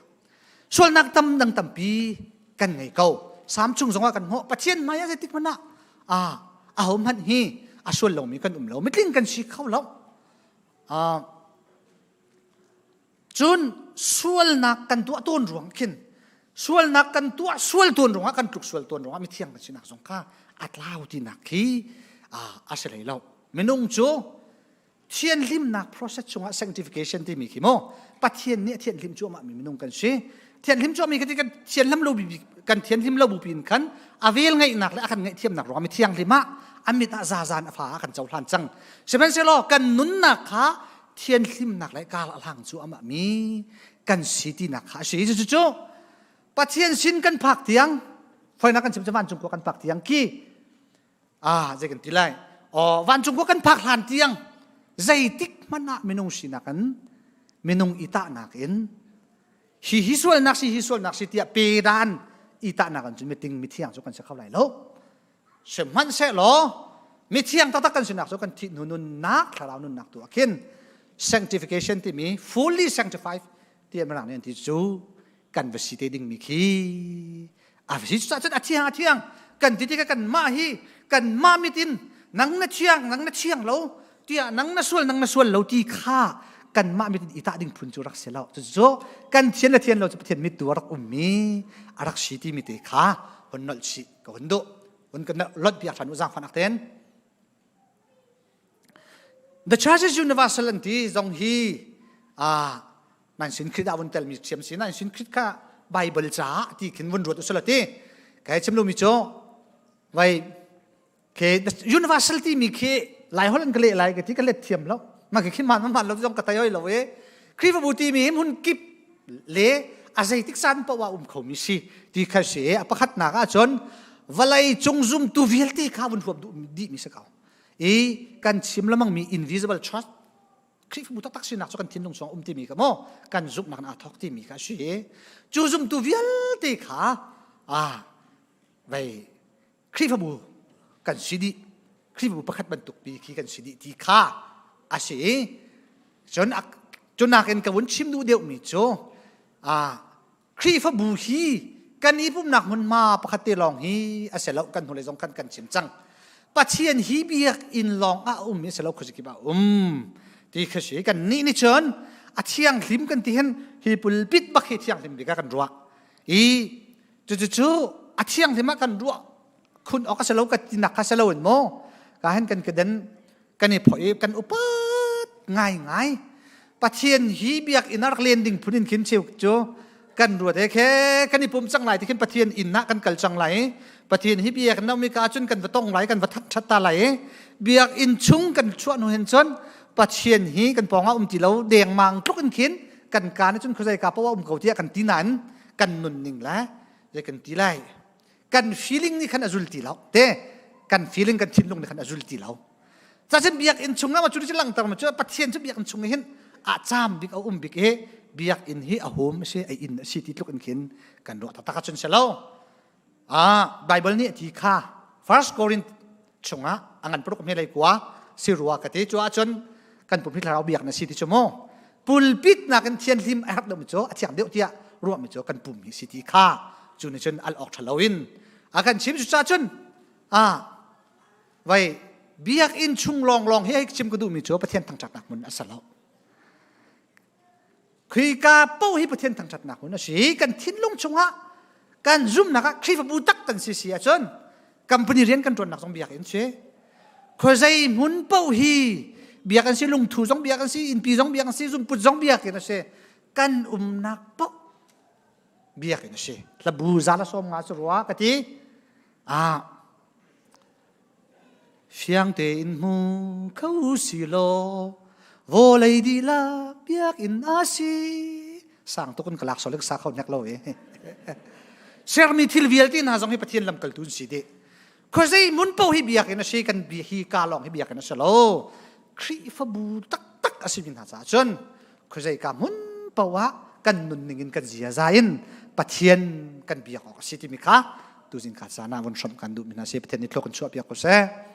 Sualnak tam dang tampi kan ngei ko. Sam chung zongah kan hmuh. Pathian hmai ah zeitik hmanh ah ah aho hmanh hi a sual lomi kan um lo. Mitling kan si kho lo. Ah cun sualnak kan tuah tawn ruang khin sualnak kan tuah sual tawn ruangah kan tluk sual tawn ruangah mithiang kan sinak zong kha a tlau tinak khi a si hlei lo. Minung cu Thianhlimnak process chungah sanctification timi khi mu Pathian nih a thianhlim cuahmah mi minung kan si. Thianhlim cuahmi kan kan thianhlim lo kan thianhlim lo bupi in khan a vel ngeihnak le a kan ngaihthiamnak ruangah mi thianghlim ah a mit ah zazan a fa ah kan cohlan cang. Sihmanhsehlaw kan nunnak kha thianhlimnak le kar a hlang cuahmah mi kan si tinak kha a si. Cucu cu Pathian sin kan phak tiang foinak kan chim cu vancung khua kan phak tiang khi Ah, zei kan ti lai? Oh, vancung khua kan phak hlan tiang zeitik hmanh ah minung sinak in minung i tahnak in hi hi sualnak si hi sualnak si tiah pedan i tahnak in cun miting mithiang cu kan si kho lai lo. Sihmanhsehlaw mithiang taktak kan sinak cu kan thih hnu nunnak thlarau nunnak tu ah khin sanctification timi fully sanctified tiah mirang nih an ti cu kan va si te dingmi khi a va si cucaah cun a thiang a thiang kan ti tikah kanmah hi kanmah mit in nang na thiang nang na thiang lo. Tiah nang na sual nang na sual lo ti kha kanmah mit in i tah ding phun cu rak si lo. Cucu kan thian le thian lo cu Pathian mit tu a rak ummi a rak si timi te kha hun nolh chih ka hun duh. Hun kan lonh piak ṭhan u zaangfahnak tein. The Church is Universal an ti zong hi ah nan sin Khrih dah vun telmi thiam si nan sin Khrih kha Bible caah ti khin vun ruat usula ti kai chim lomi cu vai ke universal ti mi khi lai holh an ka leh lai ka ti ka let thiam lo ma khi man man lo zong ka tayoi lo e Khrihfabu ti mi hmun kip le a zeitik caan paoh ah um kho mi si ti kha si a pakhatnak ah cun vawlei cung zumtu vialte kha vun huap duh dih mi si ko i kan chim lamang mi invisible church Khrihfabu taktak sinak cu kan thinlung chung um timi kha maw kan zumhnak in aa thawk timi kha a si cu zumtu vialte kha a vei Khrihfabu kan si dih Khrihfabu pakhat bantuk pi khi kan si dih ti kha a si cun cu nakin ka vun chim duh deuhmi cu a Khrihfabu hi kan i pumhnak hmunhma pakhat te lawng hi a si lo kan hnulei zong kan kan chim cang Pathian hi biakinn lawng ah a um i a si lo khuazakip ah a um ti kha si kan nih nih cun a thianghlim kan ti hin hi pulpit bak hi thianghlim bik ah kan ruah i cucu a thianghlim ah kan ruah khun awk a si lo ka tinak kha si lo in maw ka hen kan keden kan i phoih i kan upat ngaingai Pathian hi biakinn ah rak len ding phun in khin cheu cu kan ruat he khe kan i pum cang lai ti khin Pathian inn ah kan kal cang lai Pathian hi biakinn mi ka cun kan va tong lai kan va that that ta lai biakinn chung kan chuah hnu hin cun Pathian hi kan pawng ah um ti lo dengmang tluk in khin kan ka nih cun khuazei ka poah um ko tiah kan ti nain kan nun ning le zei kan ti lai kan feeling nih khan a zul ti lo te kan feeling kan thinlung nih khan a zul ti lo cacin biakinn chung ah cu langter ma cu pathian cu biakinn chung hin a caam bik a um bik i biakinn hi a home a si a inn a si ti tluk in khin kan ruah taktak ahcun si lo ah bible nih a ti kha first Corinth chungah a ngan paruk hme lei kua si rua ka ti cu ahcun kan pum hi thlarau biak na si ti cu mu pulpit nakin thianhlim a herh deuh mi cu a thiang deuh tiah ruah mi cu kan pum hi si ti kha cu nih cun al awk ṭha loin a kan chim cu cun a vai biakinn chung lawnglawng hi chim ka duhmi cu Pathian thangṭhatnak hmun a si lo Khika paoh hi Pathian thangṭhatnak hmun a si. Kan thinlung chungah kan zumhnak ah Khrihfabu tak kan si si ahcun company rian kan ṭuannak zong biakinn si. Khuazei hmun paoh hi biakinn si, lungthu zong biakinn si, innpi zong biakinn si, zunput zong biakinn a si. Kan umnak paoh biakinn a si. Hlabu za la sawm nga cu rua ka ti. Ah, Fiang tein hmu kho si law vawlei dihlak biakinn a si. Sang tuk in ka lak solik sa kho nek lo e. Sermi thil vialte hna zong hi Pathian lamkaltu an si dih. Khuazei mun paoh hi biakinn a si kan hi ka lawng hi biakinn a si lo. Khrihfabu taktak a simi hna caah cun khuazei ka hmun paoh ah kan nunning in kan ziaza in Pathian kan biak awk a si timi kha tuzing ka caan ah vun hramh kan duhmi hna si Pathian nih thluk in chuah piak ko seh.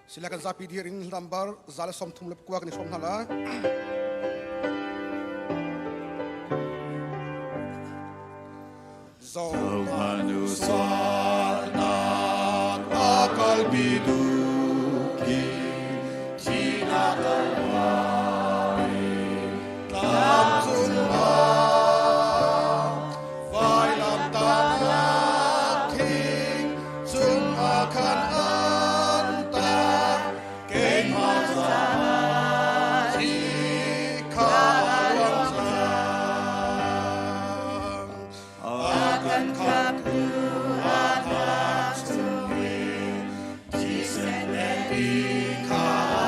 Sila kan zapi dir in lambar zala 33 le kua kan i hrawm hna lai. Zohmanu sualnak a kalpi tu khi thihnak kalvari tlang cungah vailamtahnak thing cungah khan an tar keimah caah thi kha a luang cang a kan khamtu a thak chungin thisen le ti kha a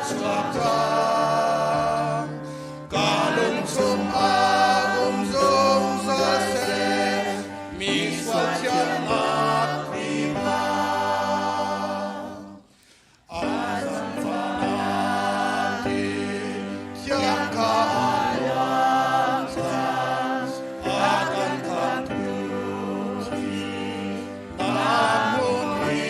chuak cang ka lung chungah um zungzal seh mi sual thiannak tiva a zangfahnak hi thiang kha a luang cang a kan khamtu thi nak hmun hi.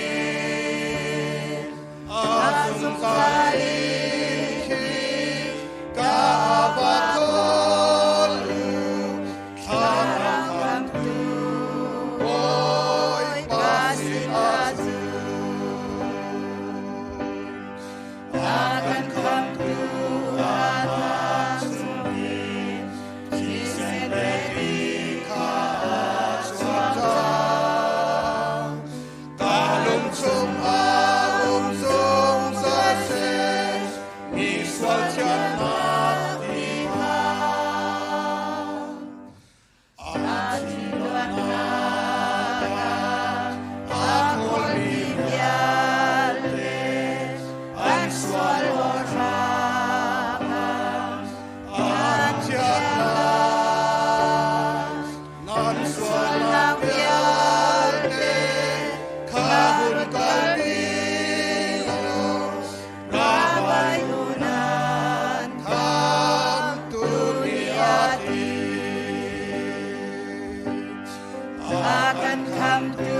kan khamtu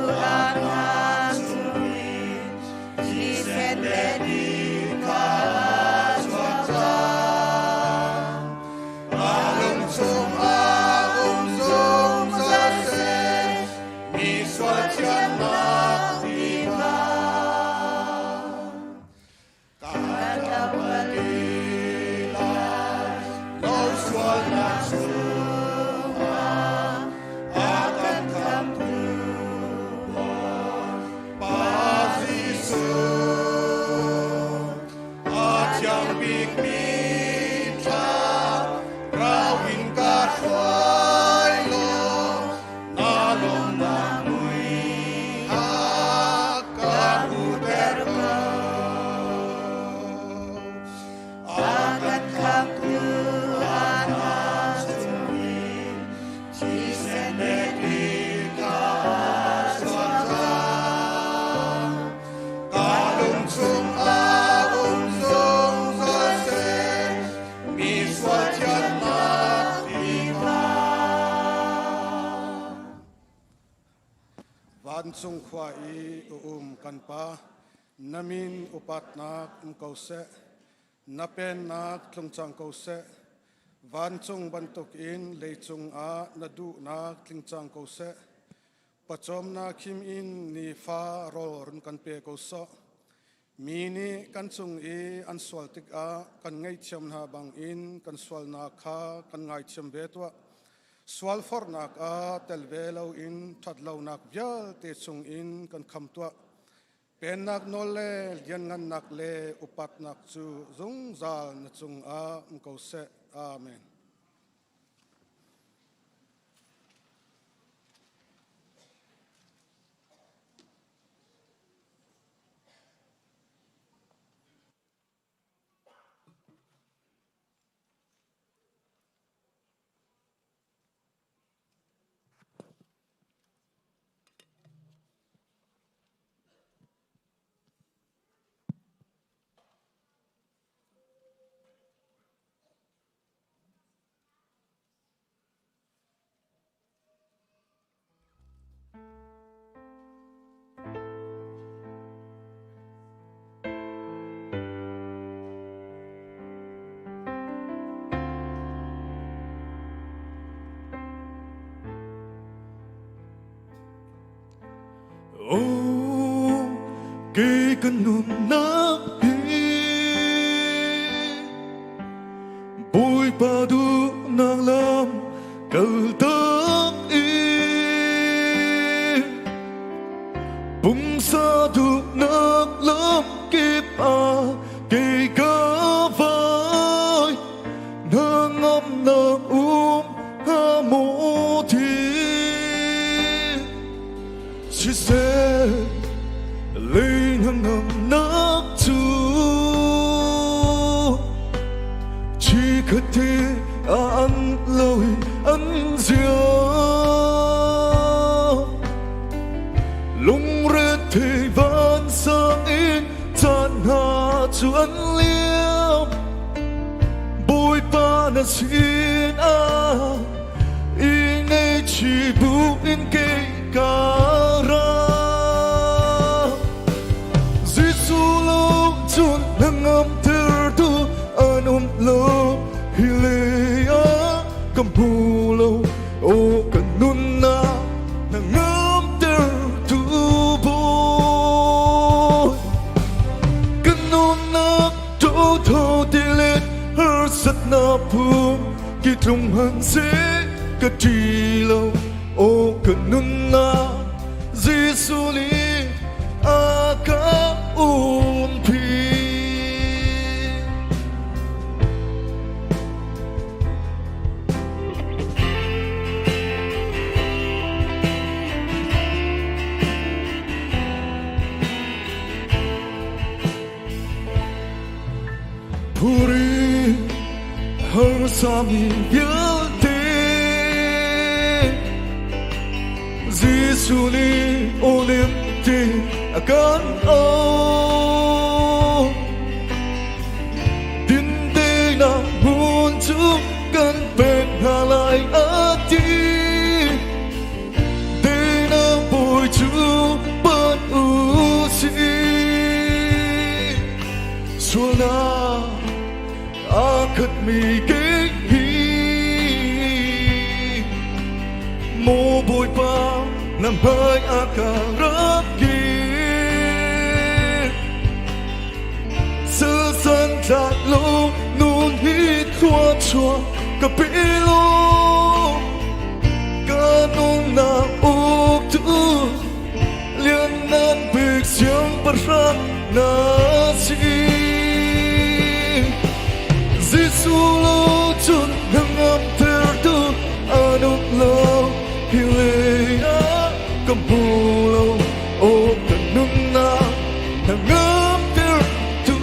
a hna chungin thisen le ti kha a chuak cang. Ka lung chungah um zungzal seh, mi sual thiannak ti kha. Ka ṭap ti lai lo sualnak chungah a kan khamtu Bawipa Jesuh. A thiang bikmi thla rau in ka hruai law na lawmnak mui kha ka hmuhter ko. A kan khamtu a hna chungin thisen le ti kha a chuak cang. Ka lung chungah um zungzal seh, mi sual thiannak ti kha. Vancung khua i a um kan Pa, na min upatnak um ko seh, na pennak tlung cang ko seh. Vancung bantukin leicung ah na duhnak tling cang ko seh. Pawcawmnak khim in nifa rawl run kan pe ko sawh. Mi nih kan cung i an sual tikah kan ngaihthiam hna bangin kan sualnak kha kan ngaithiam ve tuah. Sual forhnak ah tel ve loin ṭhatlonak vialte chungin kan kham tuah. Pennak nawl le lianngannak le upatnak cu zungzal na cungah um ko seh. Amen. Oh, kei kan nunnak hi Bawipa duhnak lam kaltak i pumsa duhnak lam kip ah kei ka vai hnangamnak um hnga maw thi siseh lei hnangamnak cu chikhatte an lo in an zia lungre vansang in caan hna cu an liam Bawipa na sin ah i ngeichi bu in kei ka ra Jesuh lo cun hnangam tertu an um lo hi lei ah ka hmu lo o kan nunnak hnangam tertu Bawi kan nunnak tho tilet harsatnak phung ki tlung han se ka ṭi lo o ka nunnak Jesuh nih a ka umpi. Phuri harsami vialte Jesuh nih olim ti a kan auh. Dinte na hmun cu kan pek hna lai a ti. cu pan u sih. Sualnak a khatmi kei hi Maw Bawipa na hmai a ka rak kir. Salsan tlak lo nun hi thluachuah ka pe law ka nunnak uktu lianngan bik siangpahrang na si. Jesuh lo cun hnangamtertu an um lo hi lei ah ka hmu lo aw ka nunnak hnangamtertu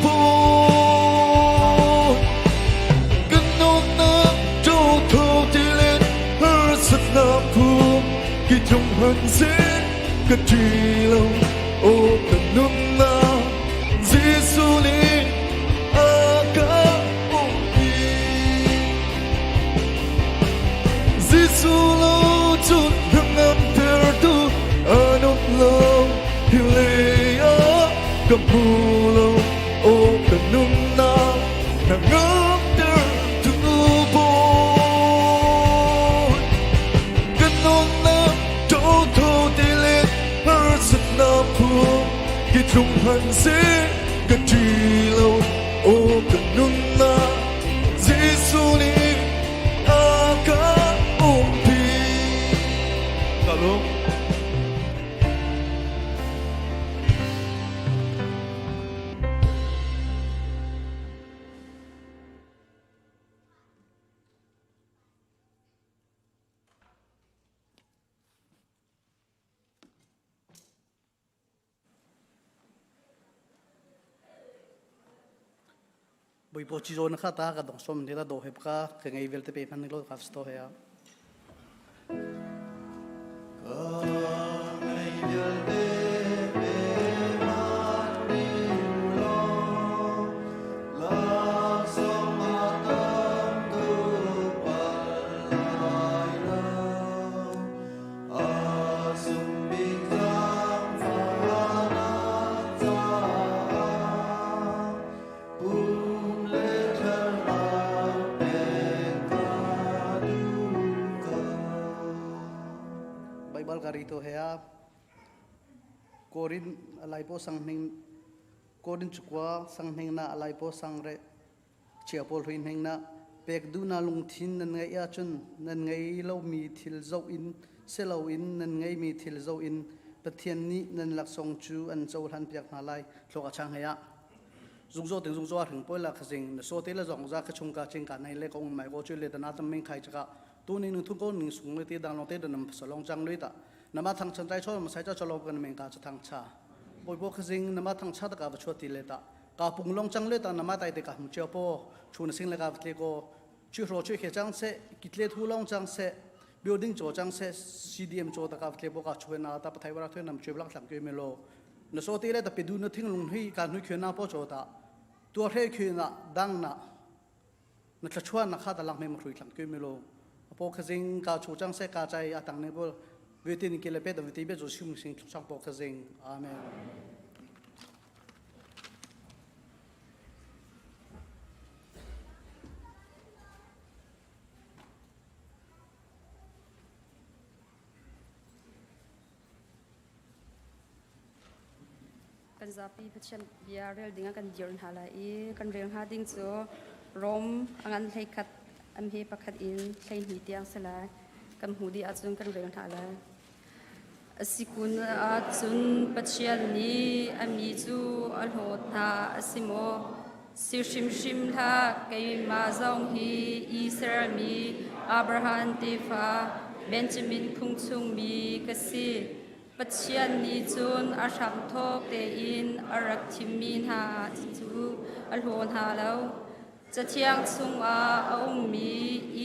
Bawi. Ka nunnak ṭotho ti le harsatnak phung ki tlung hmanhseh ka ṭi lo aw ka nunnak Jesuh nih a ka umpi. Jesuh lo cun hnangamtertu an um lo hi lei ah ka hmu lo aw ka nunnak hnangamtertu Bawi. Ka nunnak ṭotho ti le harsatnak phung ki tlung hmanhseh ka ṭi lo aw ka nunnak Jesuh nih a ka umpi. Ka lung. Boipo chi zo na kha ta ka dong som ne la do hep ka ka ngei vel te pe man lo ka sto he ya. Baibal ka ri to he a Korin alai po sang hning Korin chukwa sang hning na alai po sang re Chia pawl hui hning na pek duh na lungthin nan ngeih ahcun nan ngei lomi thil zoh in si loin nan ngeimi thil zoh in Pathian nih nan laksawng cu an cohlan piak hna lai. Thluak a chang hei ah. Zungzo ting zungzo a hring poi la khazing na so te la zong za kha chung ka ching ka nei le ko mai ko chu le dana tam ming khai chaka tu ni nu thung ko ning sung le te dang long te danam salong chang lui ta nama thang chan tai chol ma sai cha cholo kan meng ka cha thang cha boi bo khazing nama thang cha ta ka va chua ti le ta ka pung long chang le ta nama tai te ka hmu cheo po chu na sing le ka tle ko chu ro chu khe chang se kitle thu long chang se building cho chang se CDM cho ta ka tle bo ka chue na ta pathai wara thwe nam chue blak thlang ke me lo na so te le ta pedu na thing lung hui ka nui khue na po cho ta tua hre khue na dang na na thla chuan na kha ta lang me ma hrui thlang ke me lo po khazing ka chu chang se ka chai atang ne bo vetin ke le pe da veti be jo shum sing chang po khazing amen. Kan zapi Pathian bia rel ding ah kan dir hna lai i kan rel hnga ding cu Rom a ngan 11 am he pakhat in 12 tiang si lai. Kan hmuh dih ahcun kan rel hna lai. A si kun ahcun Pathian nih a mi cu a hlawt hna a si maw? Si hrimhrim hlah, keimah zong hi Israel mi Abraham tefa Benjamin phung chungmi ka si. Pathian nih cun a hramthawk tein a rak thimmi hna cu a hlaw hna lo. Cathiang chungah a ummi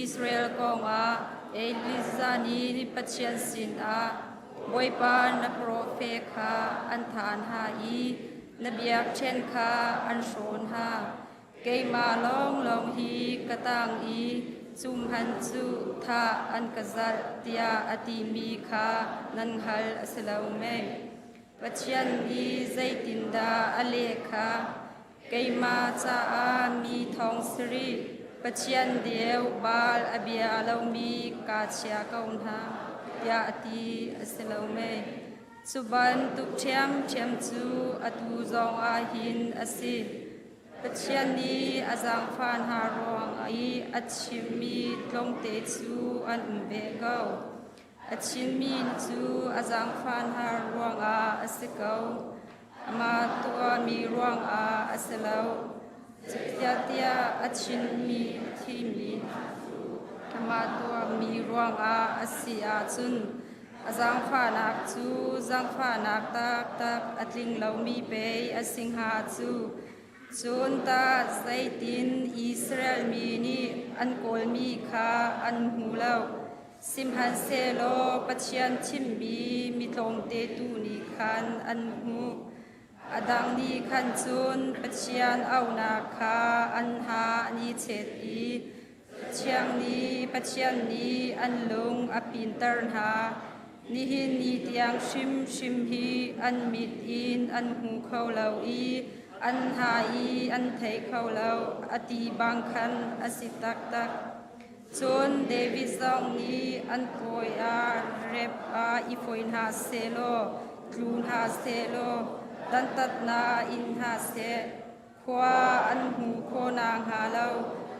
Israel kongah Elijah nih Pathian sinah Bawipa na profet kha an thah hna i na biakṭheng kha an hrawn hna. Keimah lawnglawng hi ka tang i Cu hmanh cu thah an ka zalh tiah a timi kha nan hngal a si lo mei? Pathian nih zeitindah a leh kha keimah caah mi thong sarih Pathian deu Baal a bia lomi kaa chia ko hna tiah a ti a si lo mei? Cu bantuk ṭhiamṭhiam cu atu zong ah hin a si. Pathian nih a zaangfah hna ruang i a chimmi tlawmte cu an um ve ko. A chimmi cu a zaangfah hna ruangah a si ko. Amah tuahmi ruangah a si lo. Zeicahtiah a chimmi thimi amah tuahmi ruangah a si ahcun a zaangfahnak cu zaangfahnak taktak a tling lomi pei a si hnga cu. Cun tah zeitin Israel mi nih an kawlmi kha an hmu lo. Sihmanhsehlaw Pathian thimmi mi tlawmte tu nih khan an hmuh. A dang nih khan cun Pathian auhnak kha an ha an i chet i Thiang nih Pathian nih an lung a pinter hna. Nihin ni tiang hrimhrim hi an mit in an hmu kho lo i an hna i an thei kho lo, a ti bang khan a si taktak. Cun David zong nih an kawi ah rep ah i foi hna sehlaw, tlu hna sehlaw, dantatnak in hna seh. Khua an hmu khawh nakhnga lo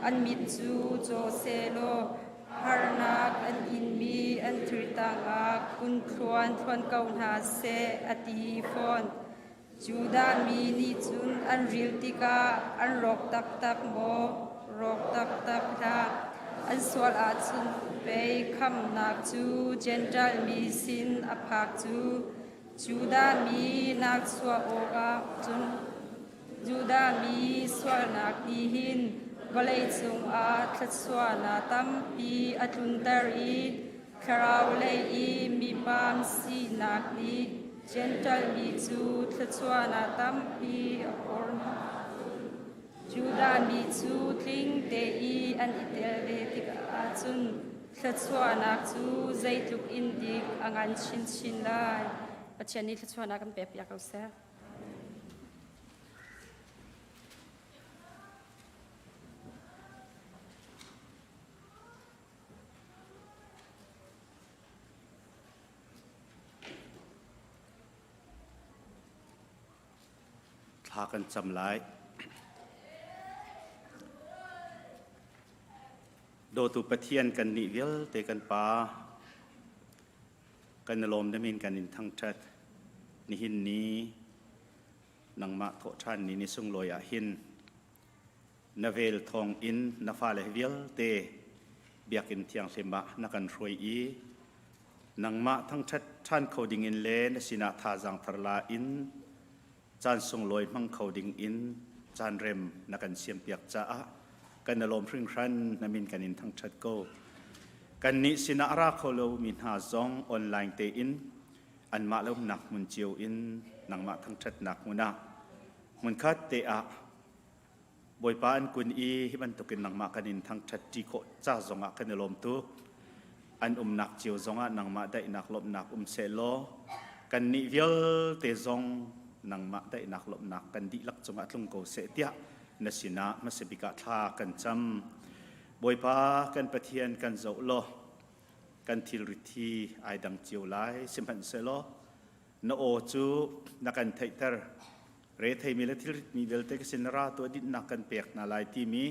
an mit cu caw sehlaw harnak an inmi an thir tangah kun thluan thluan ko hna seh a ti fawn. Judah mi nih cun an ril tikah an rawk taktak maw? Rawk taktak hlah. An sual ahcun pei khamhnak cu Jentail mi sin a phak cu. Judah mi nakchuah awkah cun Judah mi sualnak nih hin vawleicung ah thluachuahnak tampi a tlunter i thlarau lei i mipam sinak nih Jentail mi cu thluachuahnak tampi a phor hna. Judah mi cu tling te i an i tel ve tikah cun Thluachuahnak cu zeitluk in dik a ngan chinchin lai. Pathian nih thluachuahnak kan pekpiak ko seh. Thla kan cam lai. Dawtu Pathian kan nih vialte kan Pa, kan i lawm na min kan in thangṭhat. Nihin ni nangmah thawhṭhan ni ni sunglawi ah hin na vel thawng in na fale vialte biakinn thianghlim ah na kan hruai i nangmah thangṭhat ṭhan kho ding in le na sinah thazaang thar la in caan sunglawi hmang kho ding in caan rem na kan siampiak caah kan i lawm hringhran na min kan in thangṭhat ko. Kannih sinah a ra kho lomi hna zong online tein anmah le umnak hmun cio in nangmah thangṭhatnak hmun ah hmunkhat te ah Bawipa an kun i hi bantukin nangmah kan in thangṭhat ṭi khawh ca zongah kan i lawm tuk. An umnak cio zongah nangmah daihnak lawmhnak um sehlaw kannih vialte zong nangmah daihnak lawmhnak kan dihlak cungah tlung ko seh tiah na sinah hmasabik ah thla kan cam. Bawipa kan Pathian kan zoh law kan thilrit hi ai dang cio lai sihmanhsehlaw na aw cu na kan theihter retheimi le thilritmi vialte ka sin ra tuah dinhnak kan pek hna lai timi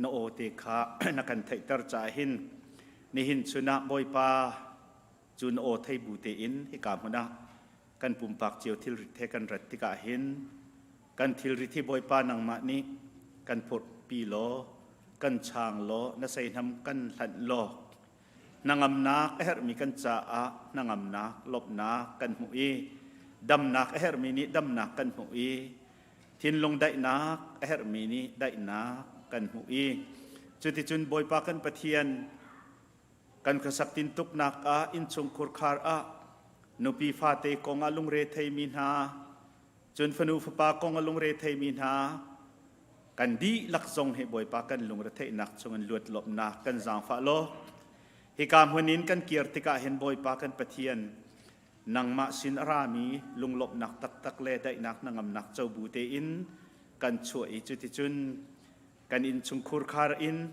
na aw te kha na kan theihter caah hin nihin chun ah Bawipa cu na aw thei bu tein hika hmun ah kan pumpak cio thilrit he kan rat tikah hin kan thilrit hi Bawipa nangmah nih kan phurhpi law kan chang law na seihnam kan hlanh law hnangamnak a herhmi kan caah hnangamnak lawmhnak kan hmuh i damnak a herhmi nih damnak kan hmuh i thinlung daihnak a herhmi nih daihnak kan hmuh i cuticun Bawipa kan Pathian kan khuasak tintuknak ah innchung khurkhar ah nupi fate kong ah lungre theimi hna cun fanu fapa kong ah lungre theimi hna. Kan dihlak zong hi Bawipa kan lungretheihnak chungin luat lawmhnak kan zaangfah law hika hmun in kan kir tikah hin Bawipa kan Pathian nangmah sin a rami lunglawmhnak taktak le daihnak hnangamnak cobu tein kan chuah i cuticun kan innchungkhur khar in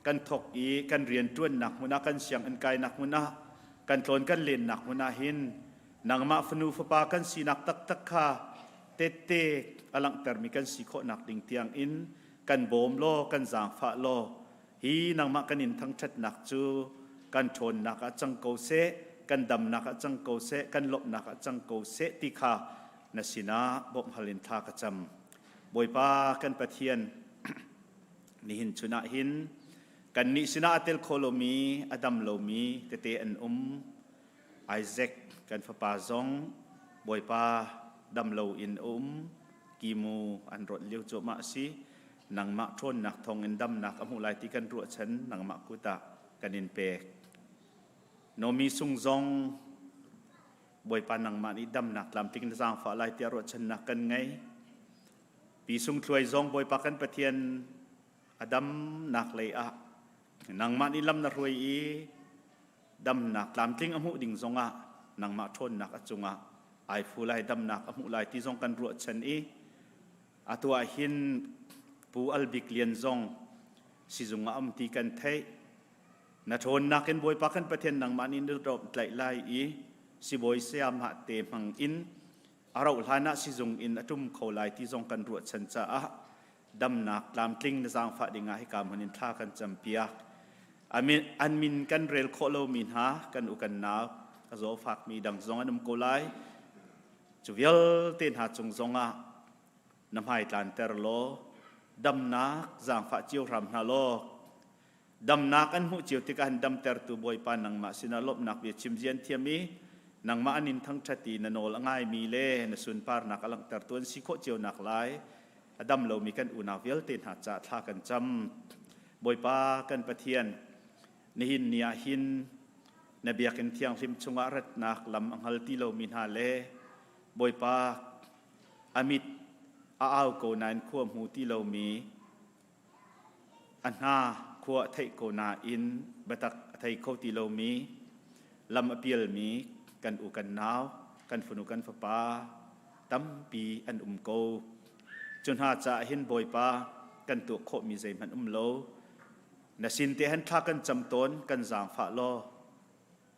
kan thok i kan rianṭuannak hmun ah kan sianginn kainak hmun ah kan tlawn kan lennak hmun ah hin nangmah fanu fapa kan sinak taktak kha tette a langhtermi kan si khawhnak ding tiang in kan bawm law kan zaangfah law hi nangmah kan in thangṭhatnak cu kan ṭhawnnak ah cang ko seh kan damnak ah cang ko seh kan lawmhnak ah cang ko seh ti kha na sinah bawmh hal in thla ka cam. Bawipa kan Pathian, nihin chun ah hin kannih sinah a tel kho lomi a dam lomi tete an um. Isaac kan fapa zong Bawipa dam lo in a um. Kimu an rawnh lio cuahmah a si. Nangmah ṭhawnnak thawngin damnak a hmuh lai ti kan ruahchan nangmah kut ah kan in pek. Nomi sung zong Bawipa nangmah nih damnak tlamtling na zaangfah lai tiah ruahchannak kan ngei. Pi Sung Thluai zong Bawipa kan Pathian a damnak lei ah nangmah nih lam na hruai i damnak tlamtling a hmuh ding zongah nangmah ṭhawnnak a cungah ai fu lai damnak a hmuh lai ti zong kan ruahchan i atu ah hin Pu Al Bik Lian zong sizung ah um ti kan theih. Na ṭhawnnak in Bawipa kan Pathian nangmah nih na tlaih lai i sibawi sayamah te hmang in a rauh hlan ah sizung in a ṭum kho lai ti zong kan ruahchan caah damnak tlamtling na zaangfah dingah hika hmun in thla kan campiak. An min kan rel khawh lomi hna kan u kan nau a zaw fakmi dang zong an um ko lai. Cu vialte hna cung zongah na hmai tlanter law damnak zaangfah cio hram hna law damnak an hmuh cio tikah an damtertu Bawipa nangmah sinah lawmhnak bia chim zian thiam i nangmah an in thangṭhat i na nawl a ngaimi le na sunparnak a langhtertu an si khawh cio nak lai a dam lomi kan unau vialte hna caah thla kan cam. Bawipa kan Pathian, nihin ni ah hin na biakinn thianghlim chungah ratnak lam a hngal ti lomi hna le Bawipa a mit a au ko nain khua hmu ti lomi a hna khua a theih ko nain biatak a thei kho ti lomi lam a pialmi kan u kan nau kan fanu kan fapa tampi an um ko. Cu hna caah hin Bawipa kan tuah khawhmi zeihmanh um lo. Na sin te han thla kan cam tawn kan zaangfah law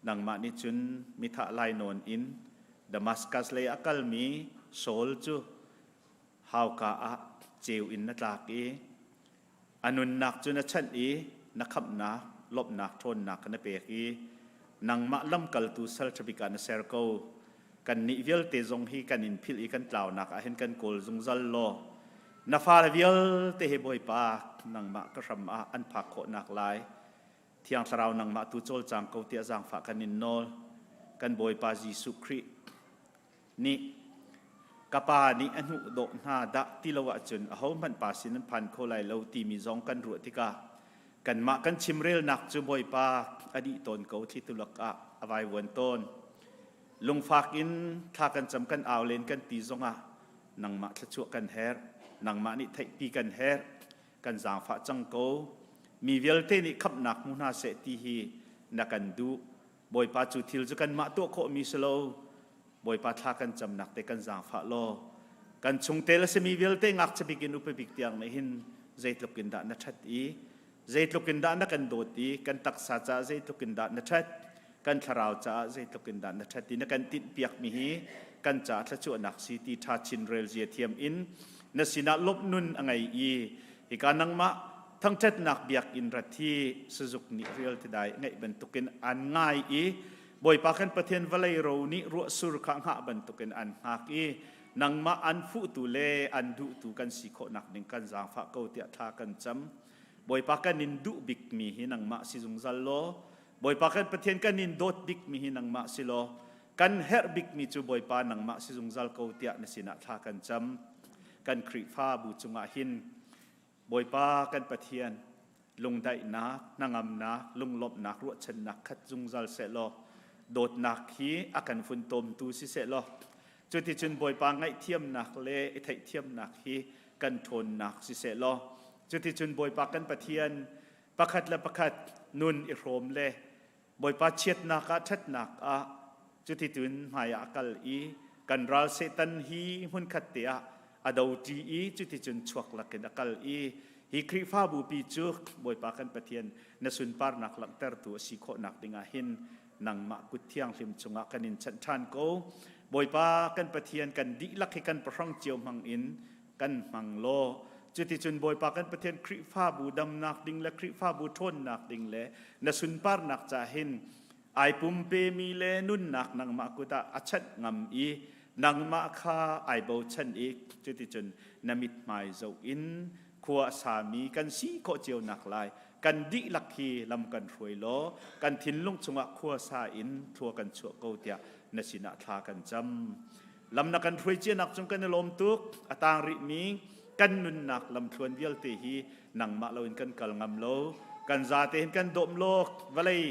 nangmah nih cun mithah lainawn in Damascus lei a kalmi Saul cu hauka ah ceu in na tlak i a nunnak cu na chanh i na khamhnak lawmhnak ṭhawnnak na pek i nangmah lamkaltu sal ṭhabik ah na ser ko. Kannih vialte zong hi kan in philh i kan tlaunak ah hin kan kawl zungzal law na fale vialte hi Bawipa nangmah ka hram ah an phak khawhnak lai Thiang Thlarau nangmah tu cawlcang ko tiah zaangfah kan in nawl. Kan Bawipa Jesuh Khrih nih ka pa nih a hnuh dawh hna dah ti lo ahcun ahohmanh pa sin an phan kho lai lo timi zong kan ruah tikah kanmah kan chimrelnak cu Bawipa a dih tawn ko thlitu lakah a vaivuan tawn. Lungfak in thla kan cam kan au len kan ti zongah nangmah thluachuah kan herh, nangmah nih theihpi kan herh, kan zaangfah cang ko. Mi vialte nih khamhnak hmu hna seh ti hi na kan duh. Bawipa cu thil cu kanmah tuah khawhmi si lo. Bawipa thla kan camnak te kan zaangfah law kan chungtel a simi vialte ngakchia bik in upa bik tiang nih hin zeitluk in dah na ṭhat i zeitluk in dah na kan dawt i kan taksa caah zeitluk in dah na ṭhat kan thlarau caah zeitluk in dah na ṭhat i na kan tinhpiakmi hi kan caah thluachuahnak si ti ṭha chin rel zia thiam in na sinah lawmh nun a ngei i hika nangmah thangṭhatnak biakinn rat hi sazuk nih rial tidai ngeih bantukin an ngai i Bawipa kan Pathian vawlei ro nih ruahsur kha hngah bantukin an hngak i nangmah an fuhtu le an duhtu kan si khawhnak ding kan zaangfah ko tiah thla kan cam. Bawipa kan in duh bikmi hi nangmah si zungzal law Bawipa kan Pathian kan in dawt bikmi hi nangmah si law kan herh bikmi cu Bawipa nangmah si zungzal ko tiah na sinah thla kan cam. Kan Khrihfabu cungah hin Bawipa kan Pathian lungdaihnak, hnangamnak, lunglawmhnak, ruahchannak khat zungzal sehlaw dawtnak hi a kan funtomtu si sehlaw cuticun Bawipa ngaihthiamnak le i theihthiamnak hi kan ṭhawnnak siseh law cuticun Bawipa kan Pathian pakhat le pakhat nun i hrawm le Bawipa chiatnak ah ṭhatnak ah cuticun hmai ah a kal i kan ral Satan hi hmunkhat te ah a doṭi i cuticun chuak lakin a kal i hi Khrihfabu pi cu Bawipa kan Pathian na sunparnak langhtertu a si khawhnak dingah hin nangmah kut thianghlim cungah kan in chanh ṭhan ko. Bawipa kan Pathian kan dihlak hi kan pahrang cio hmang in kan hmang law cuticun Bawipa kan Pathian Khrihfabu damnak ding le Khrihfabu ṭhawnnak ding le na sunparnak ca hin ai pumpemi le nunnak nangmah kut ah a chanh ngam i nangmah kha ai bochan i cuticun na mithmai zoh in khua a sami kan si khawh cio nak lai kan dihlak hi lam kan hruai law kan thinlung chungah khua sa in thlua kan chuah ko tiah na sinah thla kan cam. Lam na kan hruai cianak cung kan i lawm tuk. A tang rihmi kan nunnak lamthluan vialte hi nangmah loin kan kal ngam lo. Kan zate hin kan dawm lo. Vawlei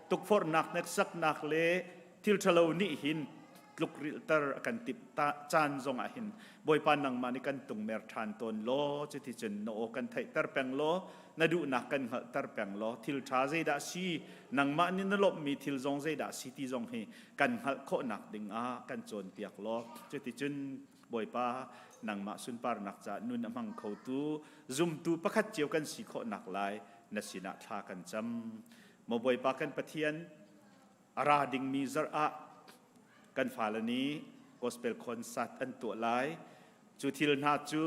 tukforhnak, hneksaknak le thil ṭhalo nih hin tlukrilhter a kan timh caan zongah hin Bawipa nangmah nih kan tungmer ṭhan tawn law cuticun na aw kan theihter peng law na duhnak kan hngalhter peng law thil ṭha zeidah si nangmah nih na lawmhmi thil zong zeidah si ti zong hi kan hngalh khawhnak dingah kan cawnpiak law cuticun Bawipa nangmah sunparnak caah nun a hmang khotu zumtu pakhat cio kan si khawhnak lai na sinah thla kan cam. Maw Bawipa kan Pathian a ra dingmi zarh ah kan fale nih gospel concert an tuah lai. Cu thil hna cu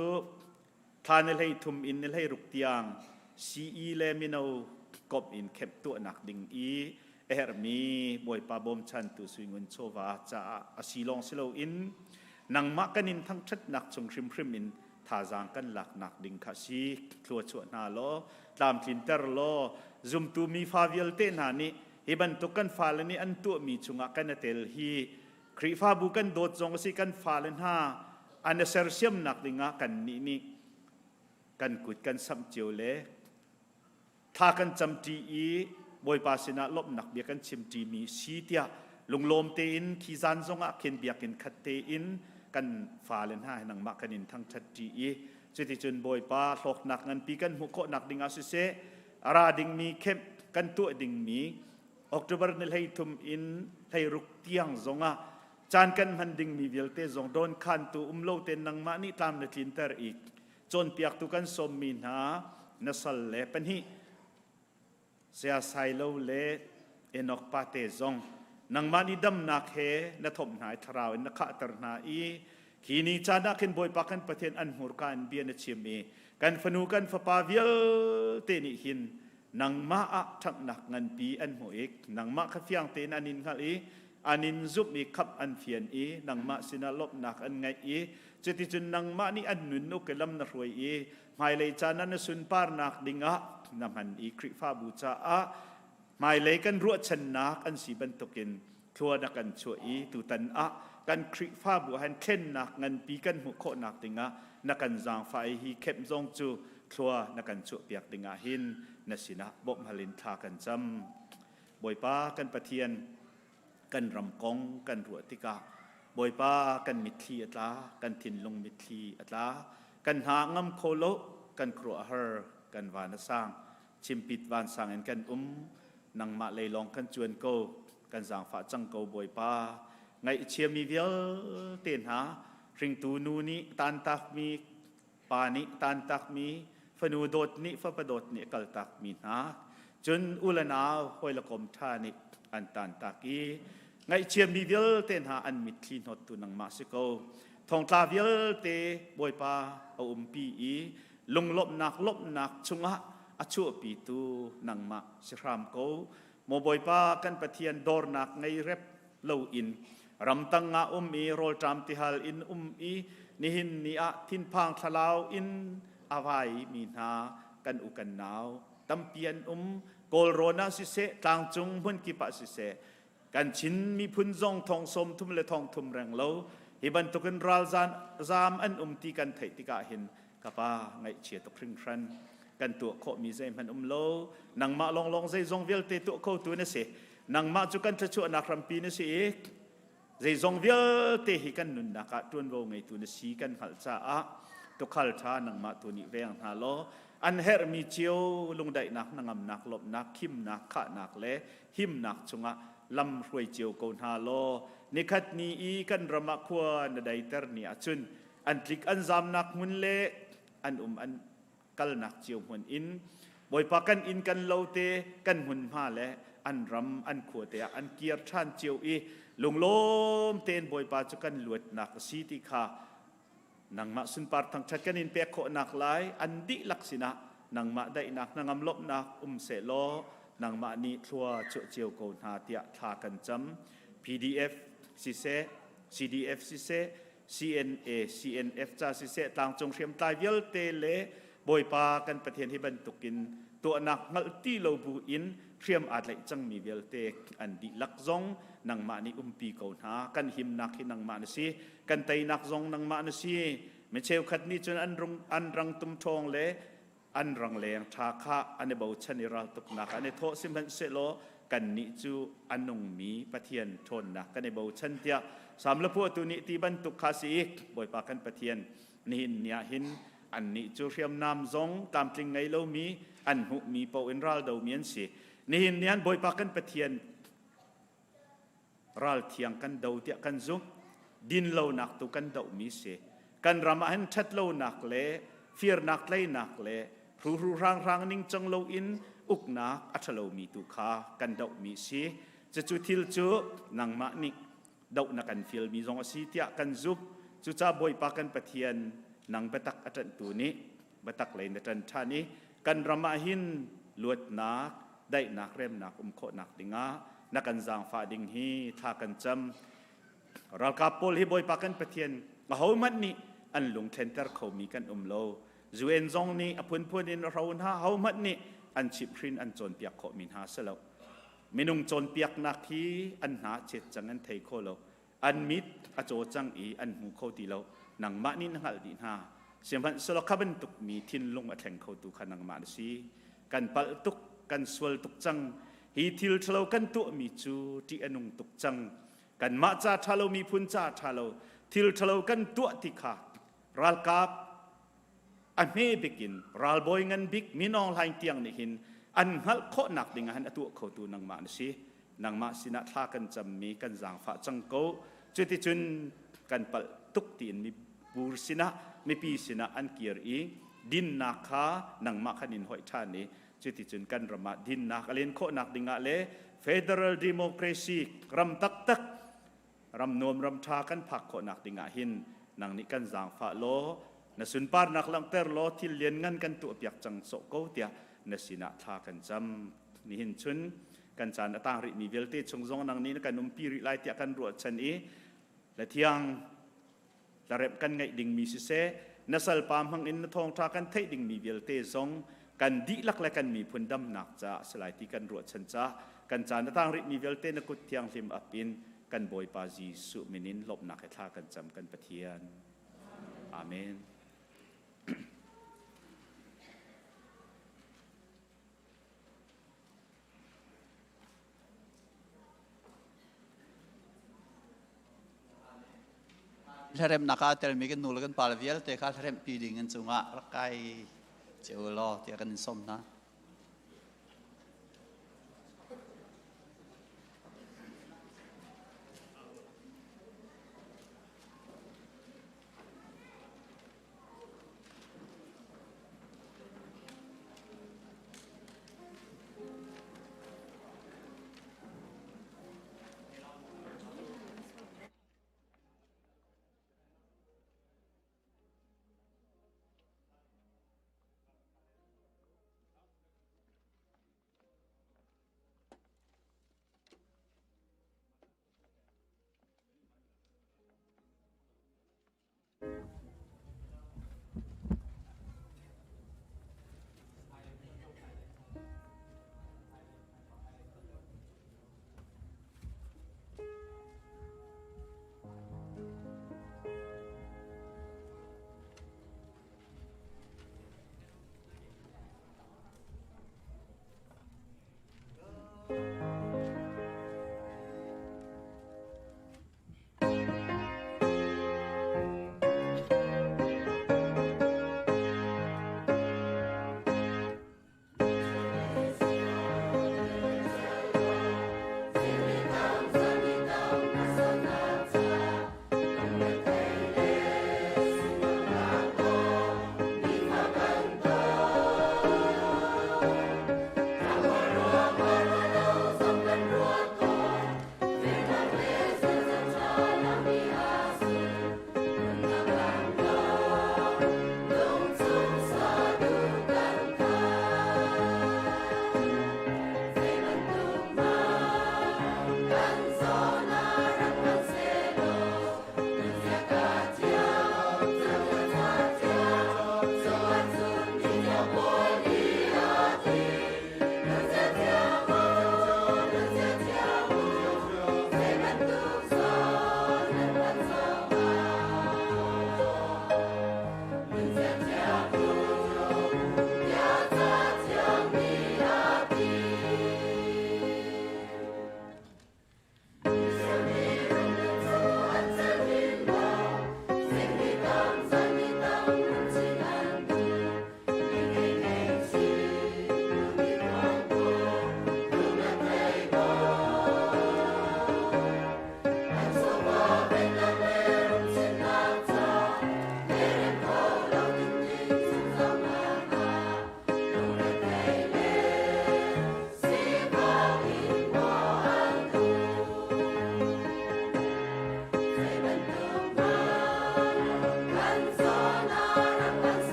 thla ni hlei thum in ni hlei ruk tiang CE le mino komh in khemh tuahnak ding i a herhmi Bawipa bawmchantu suingun chawva caah a si lawng si loin nangmah kan in thangṭhatnak chung hrimhrim in thazaang kan laknak ding kha si thlua chuah hna law tlamtlinter law zumtu mifa vialte hna nih hi bantuk kan fale nih an tuahmi chungah kan i tel hi Khrihfabu kan dawt zong a si kan fale hna an i sersiamnak dingah kannih nih kan kut kan samh cio le thla kan camṭi i Bawipa sinah lawmhnak bia kan chimṭimi si tiah lunglawm tein khi zan zongah khin biakinn khat tein kan fale hna he nangmah kan in thangṭhatṭi i cuticun Bawipa hlawknak nganpi kan hmuh khawhnak dingah siseh a ra dingmi kemh kan tuah dingmi October ni 13 in 16 tiang zongah caan kan hman dingmi vialte zong dawnkhantu um lo tein nangmah nih tlam na tlinter i cawnpiaktu kan sawmmi hna na sal le pahnih Saya Sailo le Enoch pate zong nangmah nih damnak he na thomh hna i thlarau in na khahter hna i khi ni caan ah khin Bawipa kan Pathian an hmurka in bia na chim i kan fanu kan fapa vialte nih hin nangmah ah ṭhanghnak nganpi an hmuh i nangmah kha fiang tein an in hngalh i an in zumh i khamh an fian i nangmah sinah lawmhnak an ngeih i cuticun nangmah nih an nun uk i lam na hruai i hmailei caan ah na sunparnak dingah na hman i Khrihfabu caah hmailei kan ruahchannak an si bantukin thlua na kan chuah i tutan ah kan Khrihfabu han thlennak nganpi kan hmuh khawhnak dingah na kan zaangfah i hi kemh zong cu thlua na kan chuahpiak dingah hin na sinah bawmh hal in thla kan cam. Bawipa kan Pathian kan ram kong kan ruah tikah Bawipa kan mitthli a tla, kan thinlung mitthli a tla, kan hna ngam kho lo, kan khuaruahhar, kan van a sang, chimpit vansang in kan um, nangmah lei lawng kan cuan ko, kan zaangfah cang ko Bawipa. Ngaihchiami vialte hna, hringtu nu nih tantakmi, pa nih tantakmi, fanu dawt nih fapa dawt nih kaltakmi hna, cun u le nau hawi le kom ṭha nih an tantak i ngaihchiami vialte hna an mitthli hnawttu nangmah si ko. Thongtla vialte Bawipa a umpi i lunglawmhnak lawmhnak chungah a chuahpitu nangmah si hram ko. Maw Bawipa kan Pathian dornak ngei rep loin ramtang ah um i rawlṭam tihal in um i nihin ni ah thinphang thlalau in a vai mi hna kan u kan nau tampi an um. Kawlrawn ah siseh, tlangcung hmunkip ah siseh, kan Chin miphun zong thong 30 le thong thum reng lo hi bantukin ralzam zam an um ti kan theih tikah hin ka pa ngaihchia tuk hringhran. Kan tuah khawhmi zeihmanh um lo, nangmah lawnglawng zeizong vialte tuah khotu na si. Nangmah cu kan thluachuahnak hrampi na si i zeizong vialte hi kan nunnak ah ṭuanvo ngeitu na si kan hngalh caah. Tukhal ṭha nangmah tu nih veng hna law an herhmi cio lungdaihnak hnangamnak lawmhnak khimnak khahnak le himnak chungah lam hruai cio ko hna law nikhat ni i kan ram ah khua na daiter ni ahcun an tlik an zamnak hmun le an um an kalnak cio hmun in Bawipa kan inn kan lo te kan hmunhma le an ram an khua te ah an kir ṭhan cio i lunglawm tein Bawipa cu kan luatnak a si ti kha nangmah sunpar thangṭhat kan in pek khawhnak lai an dihlak sinah nangmah daihnak hnangam lawmhnak um sehlaw nangmah nih thlua chuah cio ko hna tiah thla kan cam. PDF siseh CDF siseh CNA CNF ca siseh tlangcung hriamtlai vialte le Bawipa kan Pathian hi bantukin tuahnak hngalh ti lo bu in hriam aa tlaih cangmi vialte an dihlak zong nangmah nih umpi ko hna. Kan himnak hi nangmah na si, kan teinak zong nangmah na si. Mi cheukhat nih cun an rung an rangtum ṭhawng le an rangleng ṭha kha an i bochan i raltuknak an i thawh. Sihmanhsehlaw kannih cu a nungmi Pathian ṭhawnnak kan i bochan tiah Salm le phuahtu nih ti bantuk kha si i Bawipa kan Pathian, nihin ni ah hin annih cu hriamnam zong tlamtling ngei lomi an hmuhmi paoh in raldomi an si. Nihin ni ah Bawipa kan Pathian, ral thiang kan do tiah kan zumh. Dinlonak tu kan dohmi si. Kan ram ah hin ṭhatlonak le firnak tleinak le hruhru hranghrang ningcang loin uknak a ṭhalomi tu kha kan dohmi si. Cucu thil cu nangmah nih doh na kan fialmi zong a si tiah kan zumh. Cucaah Bawipa kan Pathian, nang biatak a ṭanhtu nih biatak lei na ṭan ṭhan i kan ram ah hin luatnak, daihnak, remnak um khawhnak dingah na kan zaangfah ding hi thla kan cam. Ralkap pawl hi Bawipa kan Pathian, ahohmanh nih an lung thlenter khomi kan um lo. UN zong nih a phunphun in a hro hna, ahohmanh nih an chimhhrin an cawnpiak khawhmi hna si lo. Minung cawnpiaknak hi an hna chet cang, an thei kho lo. An mit a caw cang i an hmu kho ti lo. Nangmah nih na hngalh dih hna. Sihmanhsehlaw kha bantuk mi thinlung a thleng khotu kha nangmah na si. Kan palh tuk, kan sual tuk cang. Hi thil ṭhalo kan tuahmi cu ṭih a nung tuk cang. Kanmah ca ṭha lo, miphun ca ṭha lo, thil ṭhalo kan tuah ti kha ralkap a hme bik in ralbawi ngan bik Min Aung Hlaing tiang nih hin an hngalh khawhnak ding ah hin a tuah khotu nangmah na si. Nangmah sinah thla kan cammi kan zaangfah cang ko. Cuticun kan palh tuk tiin mibur sinah, mipi sinah an kir i dinnak kha nangmah khan in hoih ṭhan i cuticun kan ram ah dinnak a len khawhnak dingah le federal democracy ram taktak, ram nuam ram ṭha kan phak khawhnak dingah hin nang nih kan zaangfah law na sunparnak langhter law thil lianngan kan tuahpiak cang sawh ko tiah na sinah thla kan cam. Nihin chun kan caan a tang rihmi vialte chung zong nang nih na kan umpi rih lai tiah kan ruahchan i na thiang tlaremh kan ngeih dingmi siseh, na salpa hmang in na thawngṭha kan theih dingmi vialte zong kan dihlak le kan miphun damnak caah a si lai ti kan ruahchan caah kan caan a tang rihmi vialte na kut thianghlim ap in kan Bawipa Jesuh min in lawmhnak he thla kan cam, kan Pathian. Amen. Hlaremnak ah telmi kan nu le kan pa le vialte kha hlarempi ding in cungah rak kai cio law tiah kan in sawm hna.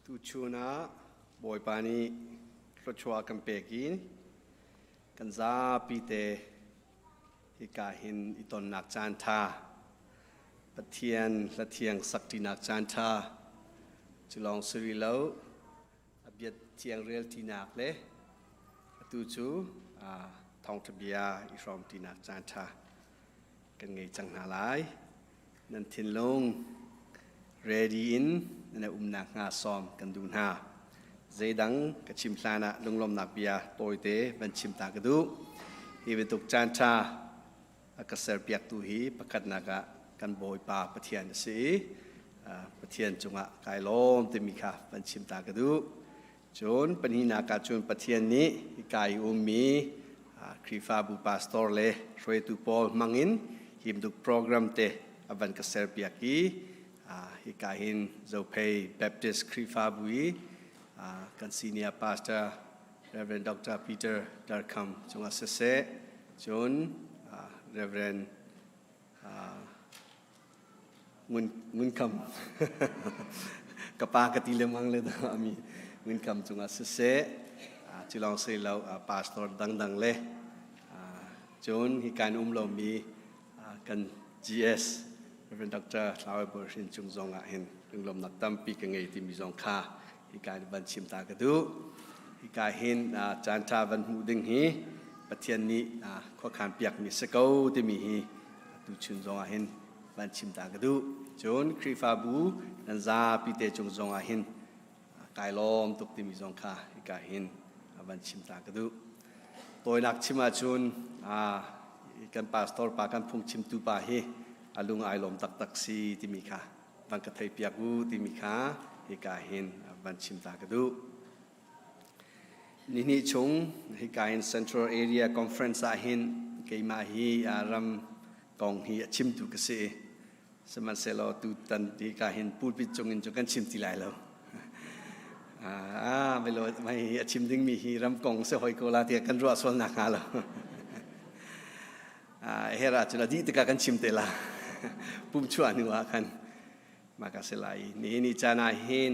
Tuchun ah Bawipa nih thluachuah kan pek i kan zapi te hika hin i tonnak caan ṭha Pathian hlathiang sakṭinak caan ṭha cu lawng si rih lo a bia thiang rel ṭinak le atu cu thawngṭha bia i hrawm ṭinak caan ṭha kan ngei cang hna lai. Nan thinlung ready in nan umnak hnga sawm kan duh hna. Zeidang ka chim hlan ah lunglawmnak bia tawite van chim ta ka duh. Hi bantuk caan ṭha a ka serpiaktu hi pakhatnak ah kan Bawipa Pathian a si i Pathian cungah kai lawm timi kha van chim ta ka duh. Cun pahnihnak ah cun Pathian nih hika i ummi Khrihfabu pastor le hruaitu pawl hmangin hi bantuk program te a van ka serpiak i hika hin Zophei Baptist Khrihfabu i kan senior pastor Reverend Dr. Peter Darkham cungah siseh cun Reverend Ngun Kham ka pa ka ti lengmang le ami Ngun Kham cungah siseh cu lawng si lo pastor dangdang le cun hi kan um lomi kan GS Reverend Dr. Thlawai Bawi Hrin cung zong ah hin lunglawmnak tampi ka ngei timi zong kha hika in van chim ta ka duh. Hika hin caan ṭha van hmuh ding hi Pathian nih khuakhan piakmi si ko timi hi tuchun zong ah hin van chim ta ka duh. Cun Khrihfabu nan zapi te cung zong ah hin kai lawm tuk timi zong kha hika hin van chim ta ka duh. Tawinak chim ahcun kan pastor pa kan phungchimtu pa hi a lung ai lawm taktak si timi kha van ka theipiak u timi kha hika hin van chim ta ka duh. Nihnih chung hika hin Central Area Conference ah hin keimah hi ram kong hi a chimtu ka si. Sihmanhsehlaw tutan hika hin pulpit cung in cu kan chim ti lai lo. Ah, melo mai a chim dingmi hi ram kong se hoi ko la tiah kan ruah sual nak hnga lo. Her ahcun a dih tikah kan chim te la. Pum chuah hnu ah khan maka si lai. Nihin ni caan ah hin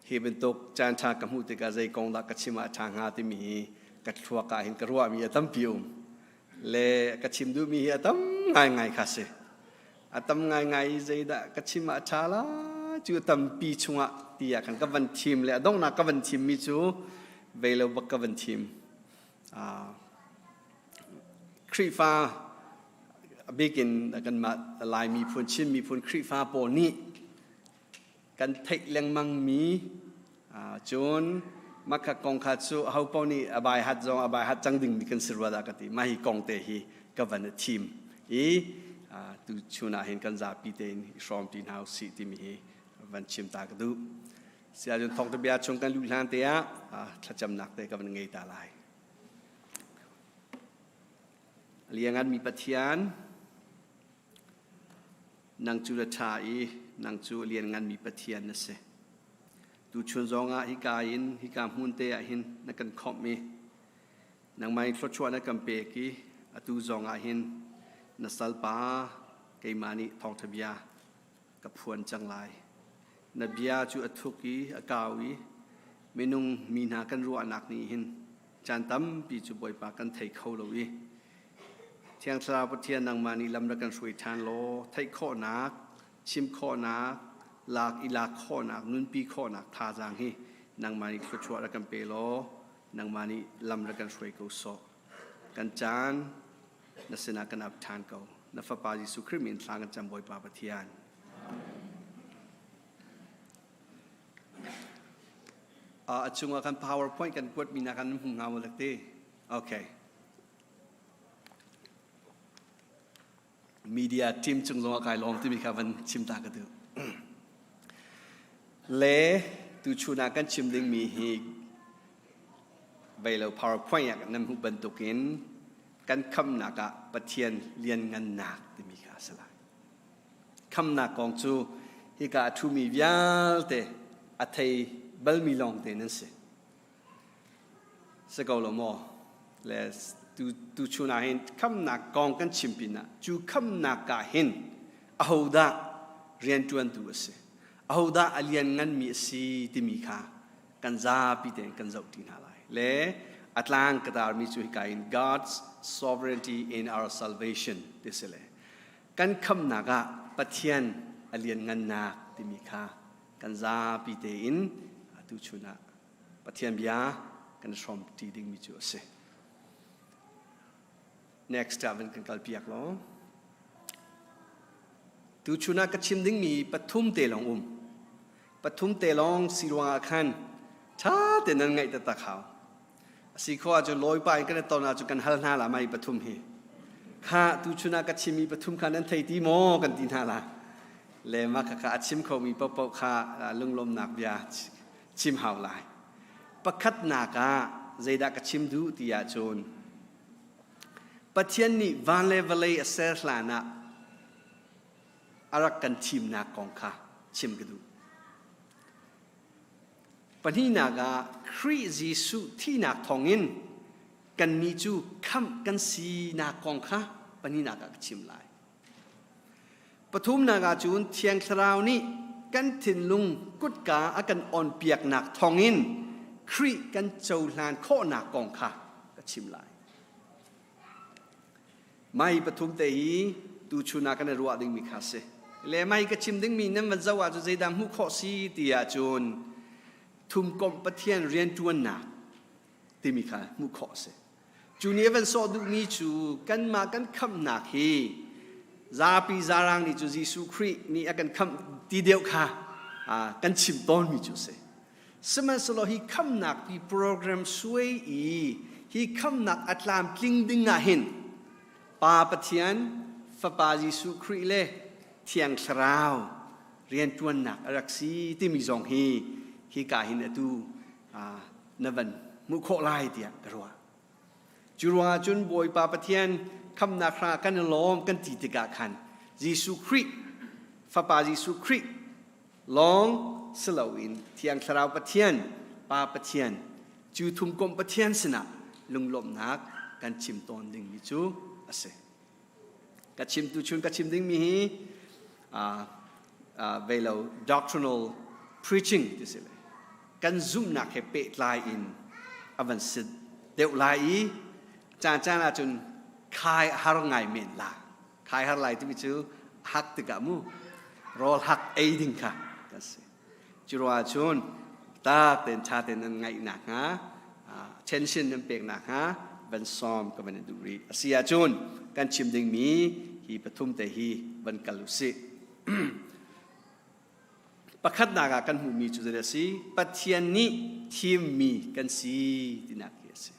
hi bantuk caan ṭha ka hmuh tikah zei kong dah ka chim ah ṭha hnga timi hi ka thluak ah hin ka ruahmi a tampi um. Le ka chim duhmi hi a tam ngaingai kha si. A tam ngaingai i zeidah ka chim ah ṭha la cu tampi chungah tiah khan ka van thim le a donghnak ka van thimmi cu vei lo bak ka van thim. Khrihfa bikin kanmah Lai miphun, Chin miphun Khrihfa pawl nih kan theih lengmangmi cun makha kong kha cu aho paoh nih a bai hat zong a bai hat cang dingmi kan si rua dah ka ti. Mah hi kong te hi ka van i thim i tu chun ah hin kan zapi tein i hrawm ti hna usih timi hi van chim ta ka duh. Siahcun thawngtha bia chung kan luh hlan te ah thlacamnak te ka van ngei ta lai. Liangan mi Pathian, nang cu na ṭha i nang cu a lianngan mi Pathian na si. Tuchun zongah hika in hika hmun te ah hin na kan khawmh i nangmah in thluachuah na kan pek i atu zongah hin na salpa keimah nih thawngṭha bia ka phuan cang lai. Na bia cu a thuk i a kau i minung mi hna kan ruahnak nih hin caan tampi cu Bawipa kan thei kho lo i Thiang Thlarau Pathian nangmah nih lam rak kan hruai ṭhan law theih khawhnak, chim khawhnak, lak i lak khawhnak, nunpi khawhnak thazaang hi nangmah nih thluachuah rak kan pe law nangmah nih lam rak kan hruai ko sawh. Kan caan na sinah kan ap ṭhan ko. Na Fapa Jesuh Khrih min thla kan cam Bawipa Pathian. A chungah kan PowerPoint kan kuatmi na kan hmu hnga maw te? Okay. Media team cung zongah kai lawm timi kha van chim ta ka duh. Le tuchun ah kan chim dingmi hi vei lo PowerPoint ah nan hmuh bantukin kan khamnak ah Pathian lianngannak timi kha a si lai. Khamnak kong cu hika a ṭhumi vialte a thei balmi lawngte nan si. Si ko lo maw? Le tu tuchun ah hin khamnak kong kan chim pinah cu khamnak ah hin ahodah rianṭuantu a si? Ahodah a liannganmi a si timi kha kan zapi tein kan zohṭi hna lai. Le a tlang ka tarmi cu hika in God's sovereignty in our salvation ti si le kan khamnak ah Pathian a lianngannak timi kha kan zapi tein tuchun ah Pathian bia kan hrawmṭi dingmi cu a si. Next ah van kan kalpiak law. Tuchun ah ka chim dingmi pathum te lawng um. Pathum te lawng si ruangah khan ṭha tein nan ngaih taktak hau. A si khawh ahcun lawipa in kan i ton ahcun kan hal hna la mai pathum hi. Kha tuchun ah ka chimmi pathum kha nan thei ti maw kan ti hna la. Le mah kha a chim khomi paohpaoh kha lunglawmnak bia chim hau lai. Pakhatnak ah zeidah ka chim duh ti ahcun Pathian nih van le vawlei a ser hlan ah a rak kan thimnak kong kha chim ka duh. Pahnihnak ah Khrih Jesuh thihnak thawngin kannih cu khamh kan sinak kong kha pahnihnak ah ka chim lai. Pathumnak ah cun Thiang Thlarau nih kan thinlung kutka a kan onpiaknak thawngin Khrih kan cohlan khawhnak kong kha ka chim lai. Mai pathum te hi tuchun ah kan i ruah dingmi kha si. Le mai ka chim dingmi nan van zoh ahcun zeidah hmuh khawh si ti ahcun thumkomh Pathian rianṭuannak timi kha hmuh khawh a si. Cu nih a van sawh duhmi cu kanmah kan khamhnak hi zapi zarang nih cu Jesuh Khrih nih a kan khamh ti deuh kha kan chim tawnmi cu a si. Sihmanhsehlaw hi khamhnak pi program suai i hi khamhnak a tlamtling ding ah hin Pa Pathian, Fapa Jesuh Khrih le Thiang Thlarau rianṭuannak a rak si timi zong hi hika hin atu na van hmuh khawh lai tiah ka ruah. Cu ruangah cun Bawipa Pathian khamnak hrangah kan i lawm kan ti tikah khan Jesuh Khrih, Fapa Jesuh Khrih lawng si loin Thiang Thlarau Pathian, Pa Pathian, cu thumkomh Pathian sinah lunglawmhnak kan chim tawn dingmi cu a si. Ka chim tu chun ka chim dingmi hi vei lo doctrinal preaching ti si le kan zumhnak he pehtlai in a van si deuh lai i caan caan ahcun khai har ngai men la khai har lai timi cu hak tikah mu rawl hak ei ding kha kan si cu ruangah cun tak ten tha ten nan ngaih nak hnga tension nan pek nak hnga van sawm ka van duh rih a si ahcun kan chim dingmi hi pathum te hi van kal usih Pakhatnak ah kan hmuhmi cu zei a si? Pathian nih thimmi kan si tinak hi a si.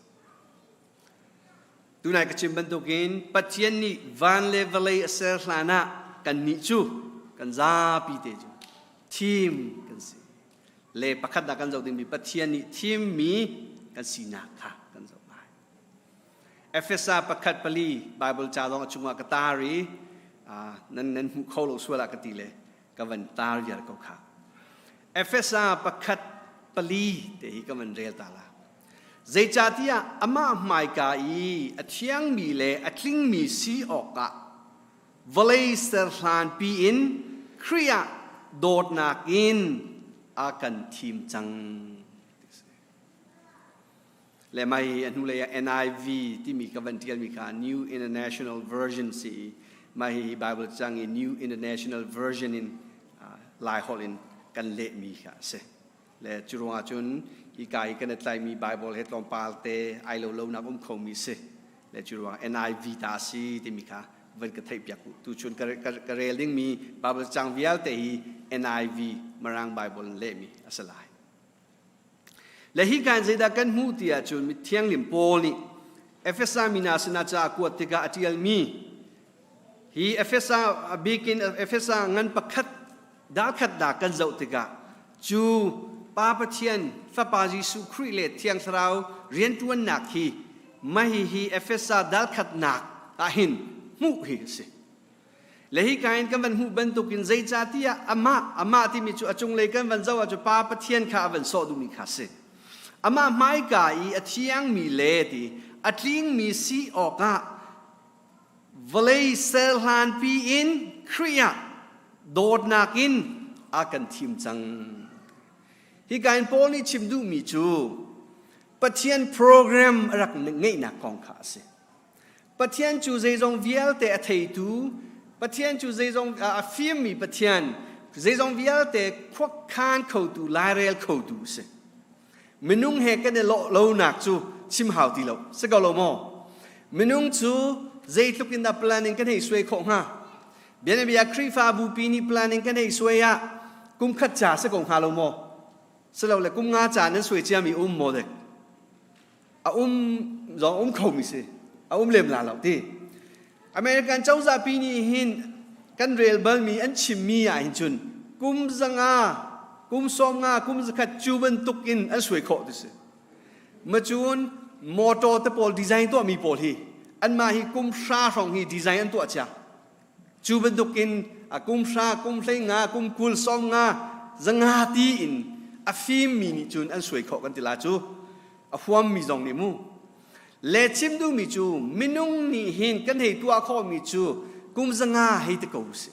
Tunai ka chim bantukin Pathian nih van le vawlei a ser hlan ah kannih cu kan zapi te cu thim kan si. Le pakhatnak kan zoh dingmi Pathian nih thimmi kan sinak kha kan zoh lai. Efesa pakhat pali Bible ca zong a chungah ka tar i nan nan hmuh kho lo sual ah ka ti le ka van tar vial ko kha. Efesa pakhat pali te hi ka van rel ta la. Zeicahtiah amah hmaika i a thiangmi le a tlingmi si awkah vawlei ser hlanpi in Khrih ah dawtnak in a kan thim cang. Le mai a hnulei ah NIV timi ka van tialmi kha New International Version si i mah hihi Bible cang i New International Version in Lai holh in kan lehmi kha a si. Le cu ruangah cun hi ka i kan i tlaimi Bible he tlawmpal te ai lo lonak um khomi si. Le cu ruangah NIV ta a si timi kha van ka theih piak u. Tuchun ka rel dingmi Bible cang vialte hi NIV Mirang Bible in lehmi a si lai. Le hi kan zeidah kan hmuh ti ahcun mithianglim Paul nih Efesa mi hna sinah ca a kuat tikah a ṭialmi hi Efesa bikin Efesa ngan pakhat dalkhat dah kan zoh tikah cu Pa Pathian Fapa Jesuh Khrih le Thiang Thlarau rianṭuannak hi mah hihi Efesa dalkhatnak ah hin hmuh hi a si. Le hi ka in kan van hmuh bantukin zeicahtiah amah amah timi cu a cunglei kan van zoh ahcun Pa Pathian kha a van sawh duhmi kha a si. Amah hmaika i a thiangmi le ti a tlingmi si awkah vawlei ser hlanpi in Khrih ah dawtnak in A kan thim cang. Hi kain Paul nih chim duhmi cu Pathian program a rak ngeihnak kong kha a si. Pathian cu zeizong vialte a theitu, Pathian cu zeizong a fimmi Pathian, zeizong vialte khuakhan khotu, lairel khotu a si. Minung he kan i lawh lonak cu chim hau ti lo. Si ko lo maw? Minung cu zeitluk in dah planning kan hei suai khawh hnga? Bianabia Khrihfabu pi nih planning kan hei suai ah kum khat ca si ko hnga lo maw? Silole kum nga ca nan suai ciami um maw dek? A um zong um kho mi si. A um lem la lo ti. American cozah pi nih hin kan rel balmi an chimmi ah hin cun kum zanga kum sawm nga kum zakhat cu bantuk in an suai khawh ti si. Macun motor te pawl design tuahmi pawl hi anmah hi kum hra hrawng hi design an tuah cia. Cu bantuk in kum hra, kum hlei nga, kum 20 sawm nga, zanga ti in a fimmi nih cun an suai khawh kan ti la cu. A huammi zong nih mu. Le chim duhmi cu minung nih hin kan hei tuah khawhmi cu kum zanga hei ti ko usih.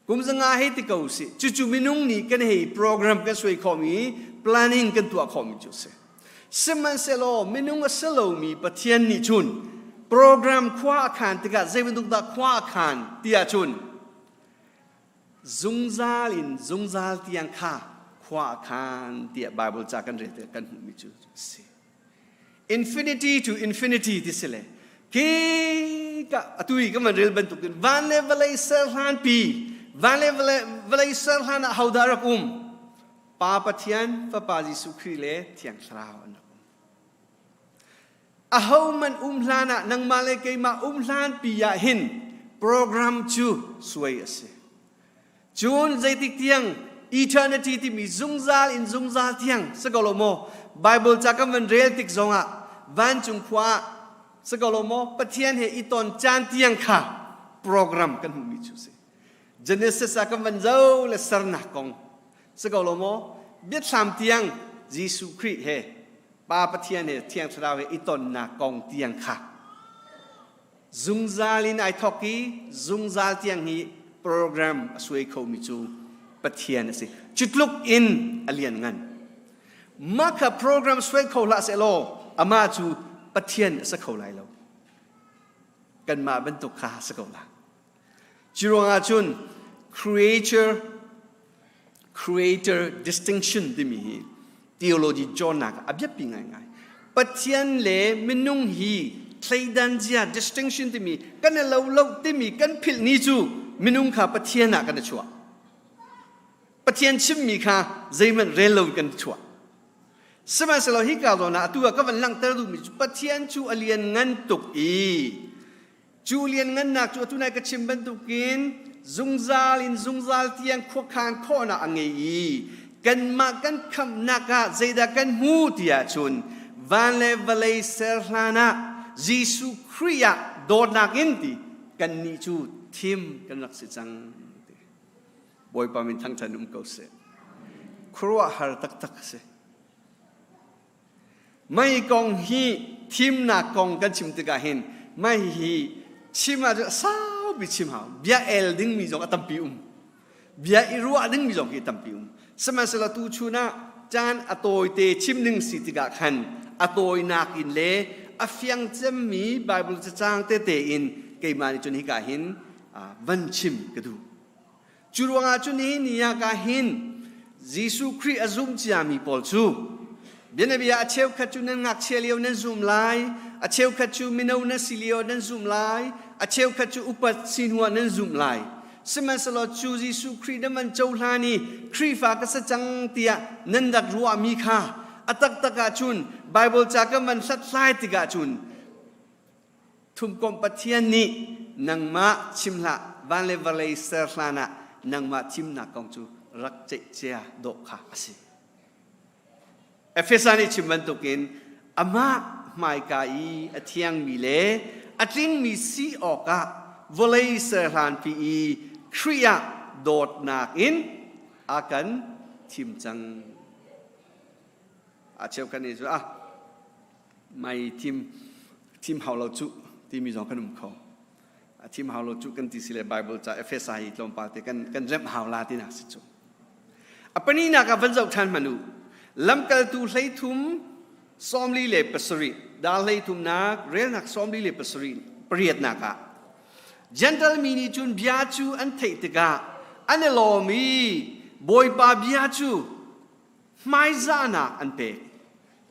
Kum zanga hei ti ko usih. Cucu minung nih kan hei program kan suai khawhmi, planning kan tuah khawhmi cu a si. Sihmanhsehlaw minung a si lomi Pathian nih cun program khua a khan tikah zei bantuk dah khua a khan ti ahcun zungzal in zungzal tiang kha khua a khan tiah Bible ca kan rel tikah kan hmuhmi cu a si. Infinity to infinity ti si le khi ka atu i kan van rel bantukin van le vawlei ser hlan pi van le vawlei ser hlan ah hodah rak um Pa Pathian, Fapa Jesuh Khrih le Thiang Thlarau an rak um. Ahohmanh um hlan ah nangmah le keimah um hlan pi ah hin program cu suai a si. Cun zeitik tiang eternity timi zungzal in zungzal tiang si ko lo maw? Bible ca kan van rel tik zongah vancung khua ah si ko lo maw? Pathian he i ton caan tiang kha program kan hmuhmi cu si. Genesis ah kan van zo le sernak kong si ko lo maw? Biathlam tiang Jesuh Khrih he Pa Pathian he Thiang Thlarau he i tonnak kong tiang kha zungzal in ai thawk i zungzal tiang hi program a suai khomi cu Pathian a si. Cu tluk in a lian ngan. Mah kha program suai kho hlah sehlaw amah cu Pathian a si kho lai lo. Kanmah bantuk kha si ko la. Curuangah cun creator creator distinction timi hi theology cawnnak a biapi ngaingai. Pathian le minung hi thleidan zia distinction timi kan i lo lo timi kan philh ni cu minung kha Pathian ah kan i chuah. Pathian chimmi kha zeihmanh rel lo kan i chuah. Sihmanhsehlaw hika zawn ah atu ah ka van langhter duhmi cu Pathian cu a lian ngan tuk i Cu lianngannak cu atu nai ka chim bantukin zungzal in zungzal tiang khuakhan khawhnak a ngei i kanmah kan khamhnak ah zeidah kan hmu ti ahcun van le vawlei ser hlan ah Jesuh Khrih ah dawtnak in ti kannih cu thim kan rak si cang ti. Bawipa min thangṭhat um ko seh. Khuaruahhar taktak a si. Mei kong hi thimnak kong kan chim tikah hin mei hi chim ahcun saupi chim hau. Bia el dingmi zong a tampi um. Bia i ruah dingmi zong hi tampi um. Sihmanhsehlaw tu chun ah caan a tawite chim ding si tikah khan a tawinak in le a fiang cemmi Bible cacang tete in keimah nih cun hika hin van chim ka duh. Cu ruangah cun nihin ni ah ka hin Jesuh Khrih a zum ciami pawl cu bianabia a cheukhat cu nan ngakchia lio nan zum lai, a cheukhat cu mino nan si lio nan zum lai, a cheukhat cu upat si hnuah nan zum lai. Sihmanhsehlaw cu Jesuh Khrih nan van cohlan i Khrihfa ka si cang tiah nan rak ruahmi kha a taktak ahcun Bible ca kan van hlathlai tikah cun Thumkomh Pathian nih nangmah chim hlah, van le vawlei ser hlan ah nangmah thimnak kong cu rak ceih cia dawh kha a si. Efesa nih chim bantukin amah hmaika i a thiangmi le a tlingmi si awkah vawlei ser hlanpi i Khrih ah dawtnak in a kan thim cang. A cheukhat nih cu ah mei thim thim hau lo cuh timi zong kan um kho. A thim hau lo cu kan ti si le Bible ca Efesa hi tlawmpal te kan kan remh hau la tinak si cu. A paninak ah van zoh ṭhan hmanh u. Lamkaltu 33 47 dal 33nak relnak 47 pariatnak ah Gentle mi nih cun bia cu an theih tikah an i lawm i Bawipa bia cu hmaizahnak an pek.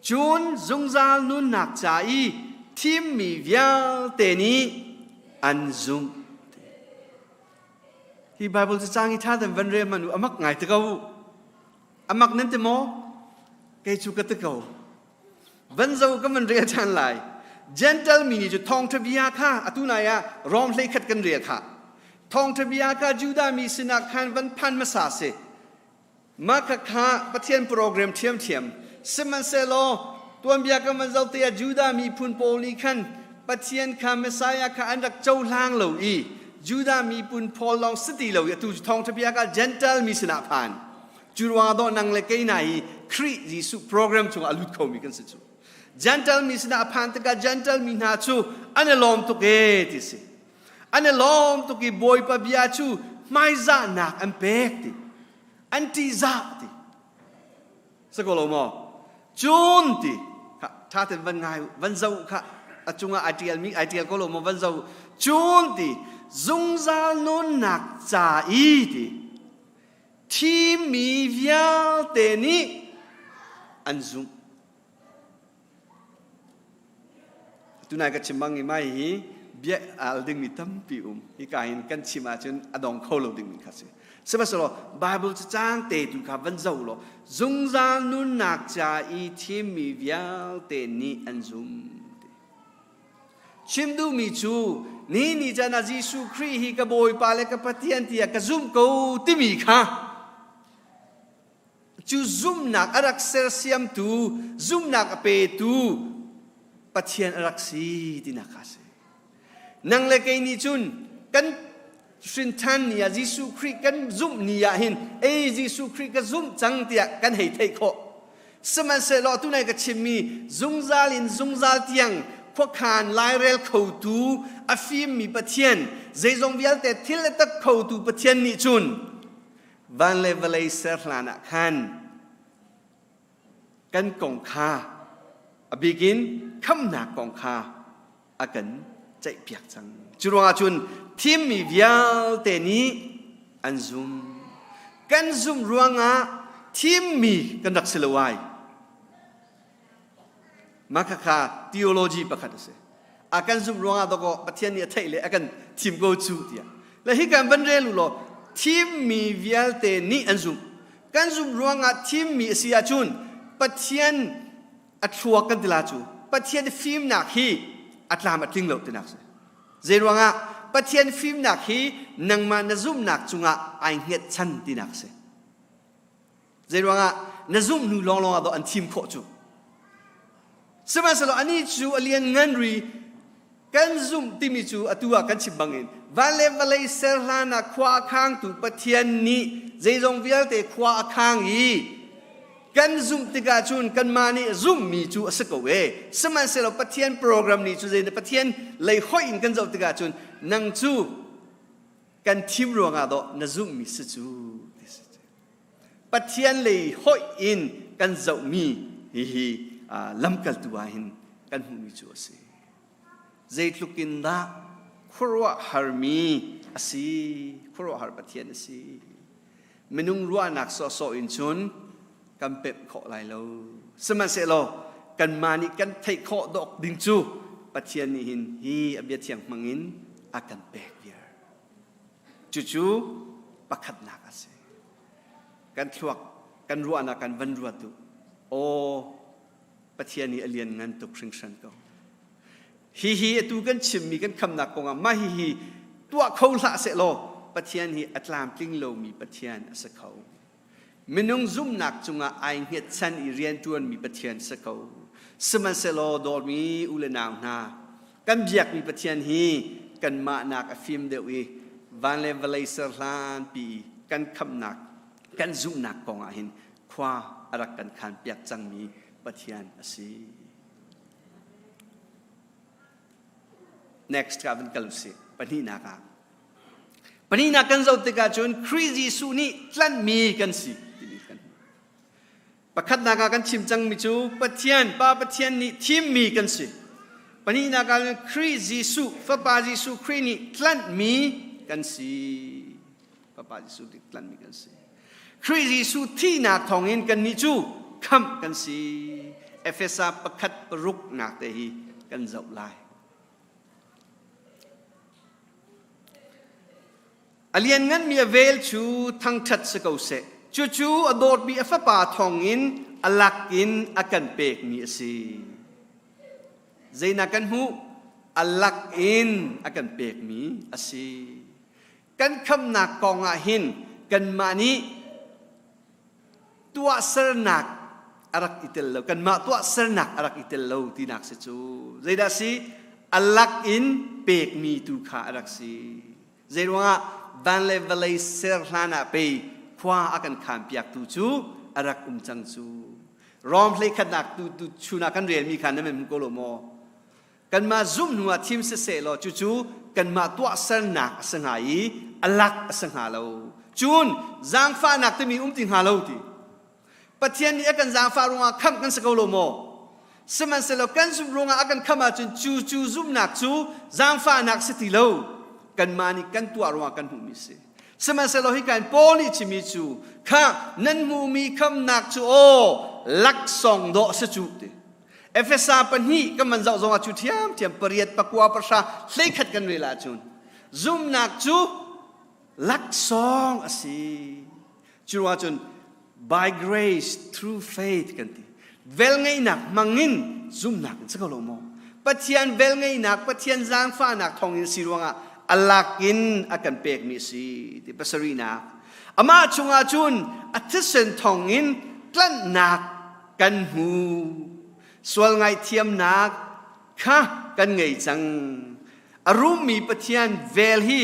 Cun zungzal nunnak ca i thimmi vialte nih an zumh. Hi Bible cacang hi ṭha tein van rel hmanh u, a mak ngai te ko. A mak nan ti maw? Kei cu ka ti ko. Van zo ka van rel ṭhan lai. Gentle mi nih cu thawngṭha bia kha atu nai ah Rom 11 kan rel kha. Thawngṭha bia kha Judah mi sinah khan van phan hmasa si. Mah khakha Pathian program ṭhiamṭhiam. Sihmanhsehlaw tuanbia kan van zoh tikah Judah miphun pawl nih khan Pathian kha Messiah kha an rak cohlang lo i Judah miphun pawl lawng si ti lo i atu cu thawngṭha bia kha Gentile mi sinah phan. Cu ruangah dawh nang le kei hna hi Khrih Jesuh program chungah a lut khomi kan si cu. Gentile mi sinah a phan tikah Gentile mi hna cu an i lawm tuk ee ti si. An i lawm tuk i Bawipa bia cu hmaizahnak an pek ti. An ṭihzah ti. Si ko lo maw? Cun ti. Kha ṭha tein van ngai u, van zoh kha a cungah ai ṭialmi ai ṭial ko lo maw van zoh. Cun ti zungzal nunnak ca i ti thimmi vialte nih an zumh. Tunai ka chim bang i mai hi bia al dingmi tampi um. Hika hin kan chim ahcun a dong kho lo dingmi kha si. Sihmanhsehlaw Bible cacang te tu kha van zoh law zungzal nunnak ca i thimmi vialte nih an zum. Chim duhmi cu ni ni caan ah Jesuh Khrih hi ka Bawipa le ka Pathian tiah ka zumh ko timi kha Cu zumhnak a rak sersiamtu, zumhnak a petu Pathian a rak si tinak kha a si. Nang le kei nih cun kan hrinṭhan ni ah Jesuh Khrih kan zumh ni ah hin ei Jesuh Khrih ka zumh cang tiah kan hei theih khawh. Sihmanhsehlaw tunai ka chimmi zungzal in zungzal tiang khuakhan lairel khotu a fimmi Pathian zeizong vialte thil a tak khotu Pathian nih cun Van le vawlei ser hlan ah khan kan kong kha a bikin khamnak kong kha a kan ceihpiak cang. Cu ruangah cun thimmi vialte nih an zum. Kan zumh ruangah thimmi kan rak si lo ai. Mah khakha theology pakhat a si. A kan zumh ruangah dawkaw Pathian nih a theih le a kan thim ko cu tiah. Le hi kan van rel u law thimmi vialte nih an zumh. Kan zumh ruangah thimmi a si ahcun Pathian a thluak kan ti la cu. Pathian fimnak hi a tlam a tling lo tinak si. Zei ruangah Pathian fimnak hi nangmah na zumhnak cungah ai hngetchan tinak si. Zeiruangah na zumh hnu lawnglawng ah dawh an thim khawh cu. Sihmanhsehlaw anih cu a lian ngan ri kan zumh timi cu atu ah kan chim bangin van le vawlei ser hlan ah khua a khangtu Pathian nih zeizong vialte khua a khang i kan zumh tikah cun kanmah nih zumhmi cu a si ko e. Sihmanhsehlaw Pathian program nih cu zei Pathian lei hoih in kan zoh tikah cun nang cu kan thim ruangah dawh na zumhmi si cu ti si. Pathian lei hoih in kan zohmi hihi lamkaltu ah hin kan hmuhmi cu a si. Zeitluk in dah khuaruahharmi a si, khuaruahhar Pathian a si. Minung ruahnak sawhsawh in cun kan pemh khawh lai lo. Sihmanhsehlaw kanmah nih kan theih khawh dawk ding cu Pathian nih hin hi a bia thiang hmangin a kan pek viar. Cucu pakhatnak a si. Kan thluak, kan ruahnak kan van ruat u. Aw, Pathian hi a lian ngan tuk hringhran ko. Hihi atu kan chimmi kan khamnak kongah mah hihi tuah kho hlah sehlaw Pathian hi a tlamtling lomi Pathian a si kho. Minung zumhnak cungah ai hngetchan i rianṭuanmi Pathian si ko. Sihmanhsehlaw dawtmi u le nau hna, kan biakmi Pathian hi kanmah nak a fim deuh i van le vawlei ser hlanpi i kan khamhnak, kan zumhnak kongah hin khua a rak kan khanpiak cangmi Pathian a si. Next ka van kal usih. Pahnihnak ah. Pahnihnak kan zoh tikah cun Khrih Jesuh nih tlanhmi kan si timi kan hmuh. Pakhatnak ah kan chim cangmi cu Pathian, Pa Pathian nih thimmi kan si. Pahnihnak ah Khrih Jesuh, Fapa Jesuh Khrih nih tlanhmi kan si. Fapa Jesuh nih tlanhmi kan si. Khrih Jesuh thihnak thawngin kannih cu khamh kan si. Efesa pakhat paruknak te hi kan zoh lai. A liannganmi a vel cu thangṭhat si ko seh. Cucu a dawtmi a fapa thawngin a lak in a kan pekmi a si. Zeinak kan hmuh? A lak in a kan pekmi a si. Kan khamnak kong ah hin kanmah nih tuahsernak a rak i tel lo. Kanmah tuahsernak a rak i tel lo tinak si cu. Zeidah si? A lak in pekmi tu kha a rak si. Zeiruangah van le vawlei ser hlan ah pei khua a kan khanpiaktu cu a rak um cang cu. Rom hleikhatnak tu tu chun ah kan relmi kha nan hmu ko lo maw? Kanmah zumh hnu ah thim siseh law cucu kanmah tuahsernak a si hnga i a lak a si hnga lo. Cun zaangfahnak timi um ti hnga lo ti. Pathian nih a kan zaangfah ruangah khamh kan si ko lo maw? Sihmanhsehlaw kan zumh ruangah a kan khamh ahcun cu cu zumhnak cu zaangfahnak si ti lo. Kanmah nih kan tuah ruangah kan hmuhmi si. Sihmanhsehlaw hika in Paul nih chimmi cu kha nan hmuhmi khamnak cu aw laksawng dawh si cu ti. Efesa pahnih kan van zoh zongah cu ṭhiamṭhiam pariat pakua pahra hleikhat kan rel ahcun zumhnak cu laksawng a si. Cu ruangah cun by grace through faith kan ti. Velngeihnak hmangin zumhnak in si ko lo maw? Pathian velngeihnak, Pathian zaangfahnak thawngin si ruangah a lak in a kan pekmi a si ti pasarihnak. Amah chungah cun a thisen thawngin tlanhnak kan hmu. Sual ngaihthiamnak kha kan ngei cang. A rummi Pathian vel hi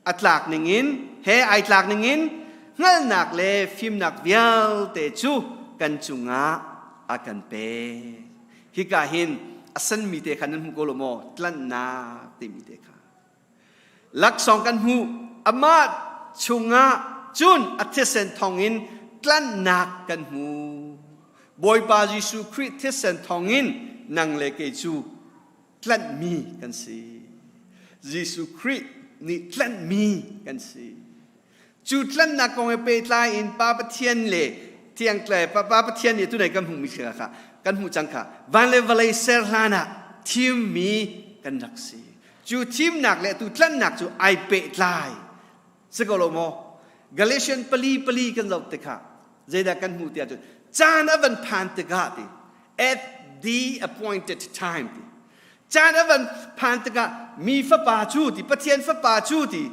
a tlak ningin he ai tlak ningin hngalhnak le fimnak vialte cu kan cungah a kan pek. Hika hin a sanmi te kha nan hmu ko lo maw? Tlanhnak timi te kha. Laksawng kan hmuh amah chungah cun a thisen thawngin tlanhnak kan hmu. Bawipa Jesuh Khrih thisen thawngin nang le kei cu tlanhmi kan si. Jesuh Khrih nih tlanhmi kan si. Cu tlanhnak kong he pehtlai in Pa Pathian le Thiangtlai Pa, Pa Pathian nih tunai kan hmuhmi kha kan hmuh cang kha van le vawlei ser hlan ah thimmi kan rak si. Cu thimnak le tu tlanhnak cu ai pehtlai. Si ko lo maw? Galatian pali pali kan zoh tikah zeidah kan hmuh tiah cun caan a van phan tikah ti at the appointed time ti caan a van phan tikah mi fapa cu ti Pathian fapa cu ti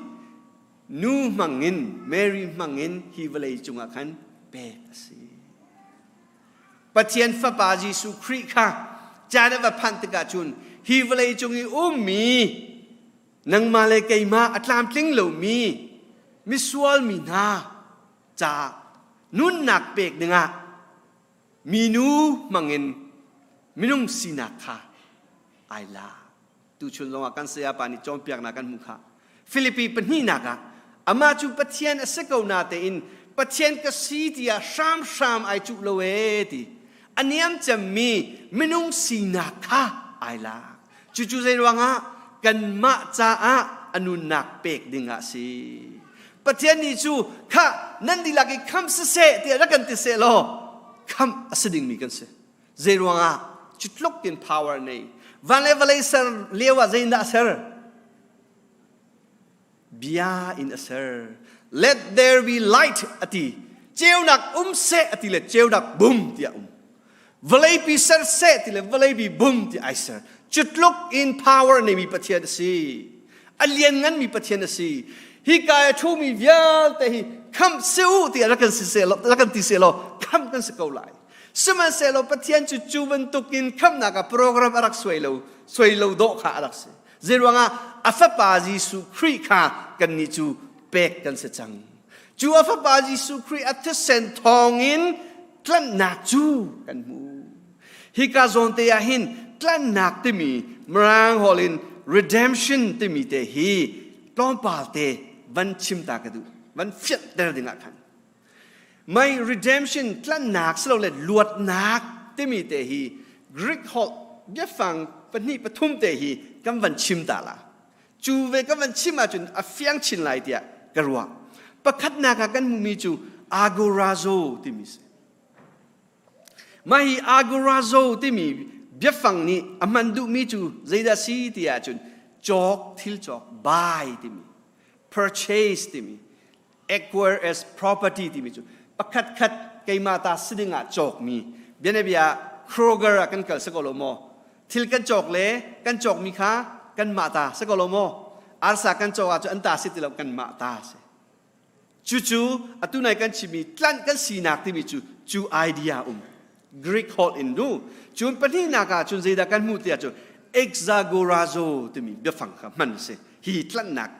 nu hmangin Mary hmangin hi vawlei cungah khan pek a si Pathian fapa Jesuh Khrih kha caan a va phanh tikah cun hi vawlei cung i ummi nangmah le keimah a tlamtling lomi misual mi hna caah nunnak pek dingah minu hmangin minung sinak kha ai la tuchun zongah kan saya pa nih cawnpiaknak kan hmuh kha Filipi pahnihnak ah amah cu Pathian a si ko na tein Pathian ka si tiah hramhram ai cuh lo ee ti a niam cemmi minung sinak kha ai lak Cucu zeiruangah kanmah caah a nunnak pek ding ah si. Pathian nih cu kha nan dihlak i khamh siseh tiah rak kan ti seh law khamh a si dingmi kan si. Zeiruangah cu tluk in power nei. Van le vawlei ser lio ah zeidah a ser? Bia in a ser. Let there be light a ti. Ceunak um seh a ti le ceunak bum tiah um. Vawleipi ser seh ti le vawleipi bum ti ai ser. Cu tluk in power neimi Pathian a si. A liannganmi Pathian a si. Hi ka a ṭhumi vialte hi khamh si u tiah rak kan si seh law rak kan ti seh law khamh kan si ko lai. Sihmanhsehlaw Pathian cu cu bantukin khamhnak ah program a rak suai lo, suai lo dawh kha a rak si. Zeiruangah a fapa Jesuh Khrih kha kannih cu pek kan si cang. Cu a fapa Jesuh Khrih a thisen thawngin tlanhnak cu kan hmu. Hika zawn te ah hin tlanhnak timi Mirang holh in Redemption timi te hi tlawmpal te van chim ta ka duh. Van fianhter ding ah khan. Mai redemption tlanhnak silole luatnak timi te hi Greek holh biafang pahnih pathum te hi kan van chim ta la. Cu ve kan van chim ahcun a fiang chin lai tiah ka ruah. Pakhatnak ah kan hmuhmi cu agorazo timi si. Mah hi agorazo timi biafang nih a hman duhmi cu zeidah si ti ahcun cawk thil cawk buy timi purchase timi acquire as property timi cu pakhat khat keimah ta si ding ah cawkmi bianabia Kroger ah kan kal si ko lo maw thil kan cawk le kan cawkmi kha kanmah ta si ko lo maw arsa kan cawk ahcun an ta si ti lo kanmah ta si cucu atu nai kan chimmi tlanh kan sinak timi cu cu idea um Greek holh in nu cun pahnihnak ah cun zeidah kan hmuh ti ahcun exagorazo timi biafang kha hman si hi tlanhnak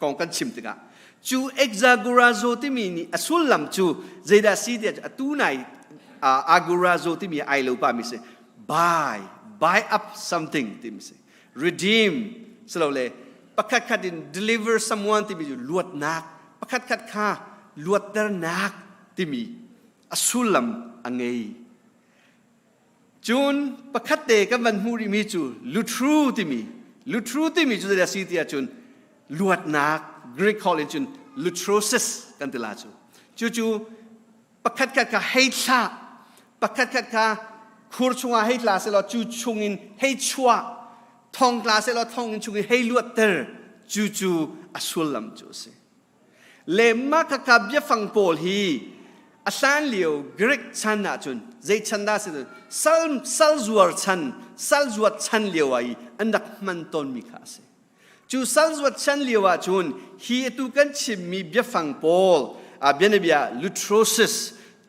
kong kan chim tikah cu exagorazo timi nih a sullam cu zeidah si tiah atu nai agorazo timi ai lo pa mi si buy buy up something timi si redeem silole pakhat khat in deliver someone timi cu luatnak pakhat khat kha luatternak timi a sullam a ngei Cun pakhat te kan van hmuh rihmi cu lutru timi lutru timi cu zeidah si ti ahcun luatnak Greek holh in cun lutrosis kan ti la cu cucu pakhat khat kha hei thlah pakhat khat kha khur chungah hei tla selaw cu chungin hei chuah thong tla selaw thong in chungin hei luatter cucu a sullam cu a si Le mah khakha biafang pawl hi a hlan lio Greek chan ahcun zei chan dah si sal sal zuar chan sal zuat chan lio ah i an rak hman tawnmi kha a si. Cu sal zuat chan lio ahcun hi atu kan chimmi biafang pawl bianabia lutrosis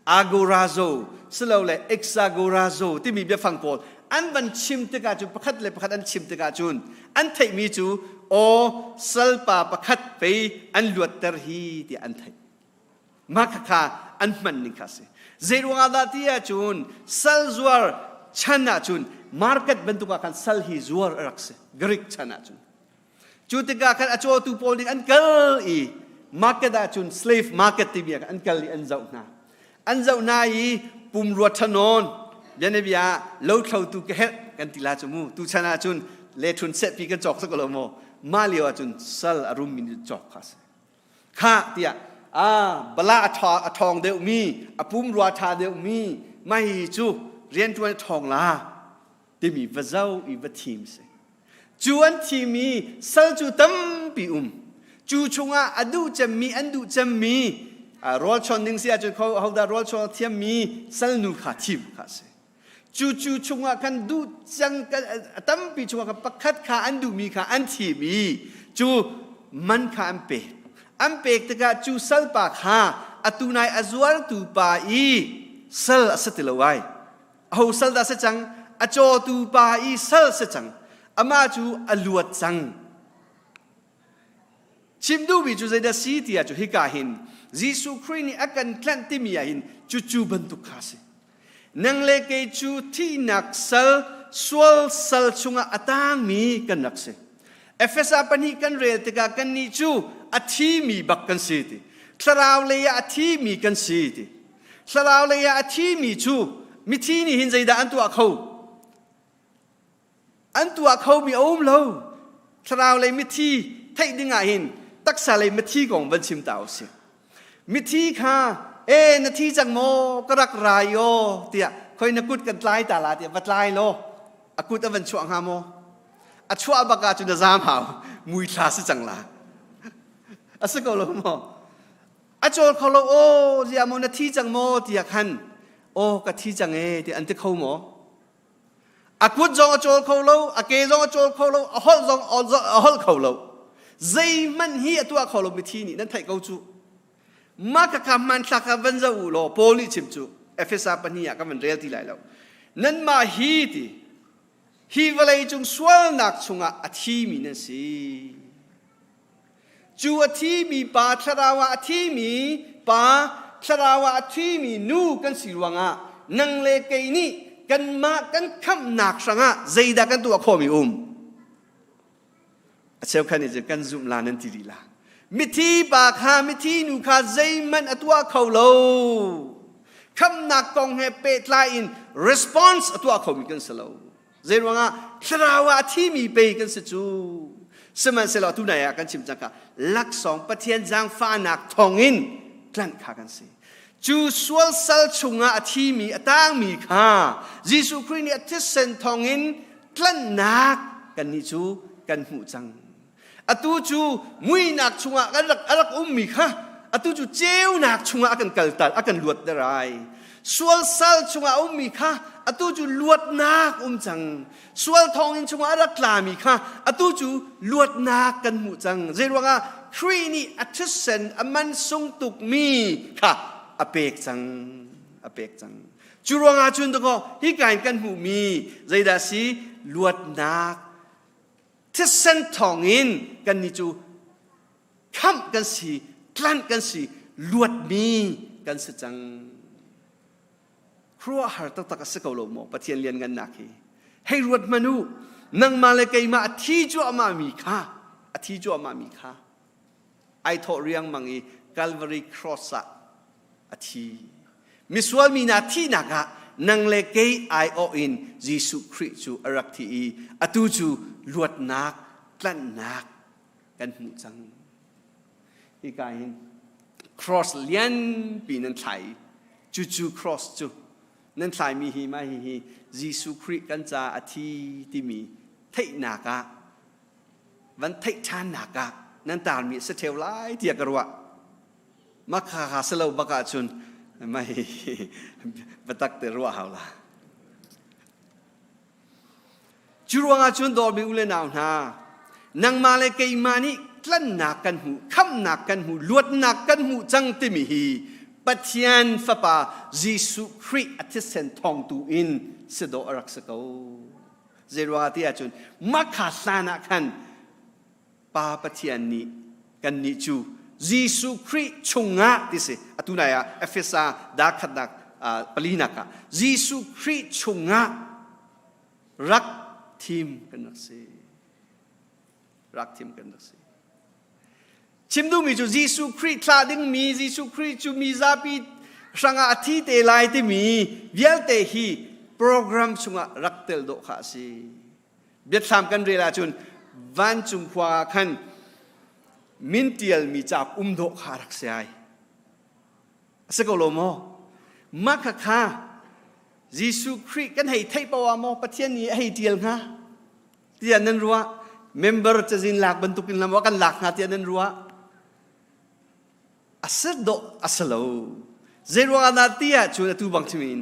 agorazo silole exagorazo timi biafang pawl an van chim tikah cun pakhat le pakhat an chim tikah cun an theihmi cu aw salpa pakhat pei an luatter hi tiah an theih mah khakha an hman ning kha si zei ruangah dah ti ahcun sal zuar chan ahcun market bantuk ah khan sal hi zuar a rak si Greek chan ahcun Cu tikah khan a cawtu pawl nih an kal i market ah cun slave market timi ah an kal i an zoh hna. An zoh hna i pumrua ṭhanawn bianabia ah lothlotu ka herh kan ti la cu mu. Tuchan ah cun lethun sehpi kan cawk tuk lo maw? Mah lio ah cun sal a rummi nih cawk kha a si. Khah tiah ah bala a ṭha a ṭhawng deuhmi a pumrua ṭha deuhmi mah hi cu rianṭuan a ṭhawng la timi va zoh i va thim si. Cu an thimi sal cu tampi um. Cu chungah a duh cemmi an duh cemmi rawl chawn ding si ahcun hodah rawl chawn thiammi salnu kha thim kha si. Cu cu chungah khan duh cang tampi chungah khan pakhat kha an duhmi kha an thim i cu man kha an pek. An pek tikah cu salpa kha atu nai a zuartu pa i sal a si ti lo ai. Aho sal dah si cang? A cawtu pa i sal si cang. Amah cu a luat cang. Chim duhmi cu zeidah si ti ah cu hika hin Jesuh Khrih nih a kan tlanh timi ah hin cucu bantuk kha si. Nang le kei cu thihnak sal, sual sal chungah a tangmi kan rak si. Efesa pahnih kan rel tikah kannih cu a thimi bak kan si ti. Thlarau lei ah a thimi kan si ti. Thlarau lei ah a thimi cu mithi nih hin zeidah an tuah kho? An tuah khomi a um lo. Thlarau lei mithi theih ding ah hin taksa lei mithi kong van chim ta usih. Mithi kha e na thi cang maw ka rak rai aw tiah khoi na kut kan tlai ta la tiah va tlai law a kut a van chuah hnga maw? A chuah bak ah cun na zaam hau mui thla si cang la. A si ko lo maw? A cawl kho lo aw ziah maw na thi cang maw tiah khan aw ka thi cang e ti an ti kho maw a kut zong a cawl kho lo a ke zong a cawl kho lo a holh zong a holh kho lo zeihmanh hi a tuah kho lo mithi nih nan theih ko cu mah khakha hmanthlak kha van zoh u law Paul nih chim cu Efesa pahnih ah kan van rel ti lai lo nanmah hi ti hi vawlei cung sualnak chungah a thimi nan si Cu a thimi pa thlarau ah a thimi pa thlarau ah a thimi nu kan si ruangah nang le kei nih kanmah kan khamhnak hrangah zeidah kan tuah khawhmi um? A cheukhat nih cun kan zumh la nan ti rih la. Mithi pa kha mithi nu kha zeihmanh a tuah kho lo. Khamnak kong he pehtlai in response a tuah khomi kan si lo. Zeiruangah thlarau ah a thimi pei kan si cu. Sihmanhsehlaw tunai ah kan chim cang kha laksawng Pathian zaangfahnak thawngin tlanh kha kan si. Cu sual sal chungah a thimi a tangmi kha Jesuh Khrih nih a thisen thawngin tlanhnak kannih cu kan hmuh cang. Atu cu muihnak chungah kan rak a rak ummi kha atu cu ceunak chungah a kan kalter a kan luatter ai. Sual sal chungah a ummi kha atu cu luatnak um cang. Sual thawngin chungah a rak tlami kha atu cu luatnak kan hmuh cang. Zeiruangah Khrih nih a thisen a man sung tukmi kha a pek cang. A pek cang. Cu ruangah cun dakaw hika in kan hmuhmi zeidah si luatnak thisen thawngin kannih cu khamh kan si, tlanh kan si, luatmi kan si cang. Khuaruahhar taktak a si ko lo maw Pathian lianngannak hi? Hei ruat hmanh u, nangmah le keimah a thi cuahmah mi kha, a thi cuahmah mi kha ai thawh riangmang i Calvary cross ah a thi. Misual mi hna thihnak ah nang le kei aiawh in Jesuh Khrih cu a rak thi i atu cu luatnak, tlanhnak kan hmuh cang. Hika hin cross lianpi nan thlai i cucu cross cu nan thlaimi hi mah hihi Jesuh Khrih kan ca a thi timi theihnak ah van theih ṭhannak ah nan tarmi a si ṭheo lai tiah ka ruah. Makha kha si lo bak ahcun mah hihi biatak te ruah hau la. Cu ruangah cun dawtmi u le nau hna, nangmah le keimah nih tlanhnak kan hmuh, khamhnak kan hmuh, luatnak kan hmuh cang timi hi Pathian Fapa Jesuh Khrih a thisen thawngtu in si dawh a rak si ko. Zeiruangah ti ahcun makha hlan ah khan Pa Pathian nih kannih cu Jesuh Khrih chungah ti si atu nai ah Efesa dah khatnak palinak ah Jesuh Khrih chungah rak thim kan rak si rak thim kan rak si chim duhmi cu Jesuh Khrih thlah dingmi Jesuh Khrih cu mi zapi hrangah a thi te lai timi vialte hi program chungah rak tel dawh kha a si Biathlam kan rel ahcun vancung khua ah khan min ṭialmi cauk um dawh kha a rak si ai. A si ko lo maw? Mah kha kha Jesuh Khrih kan hei theih paoh ah maw Pathian nih a hei ṭial hnga tiah nan ruah? Member cazin lak bantukin lam kan lak hnga tiah nan ruah? A si dawh a si lo. Zeiruang ah dah ti ahcun atu bang chim in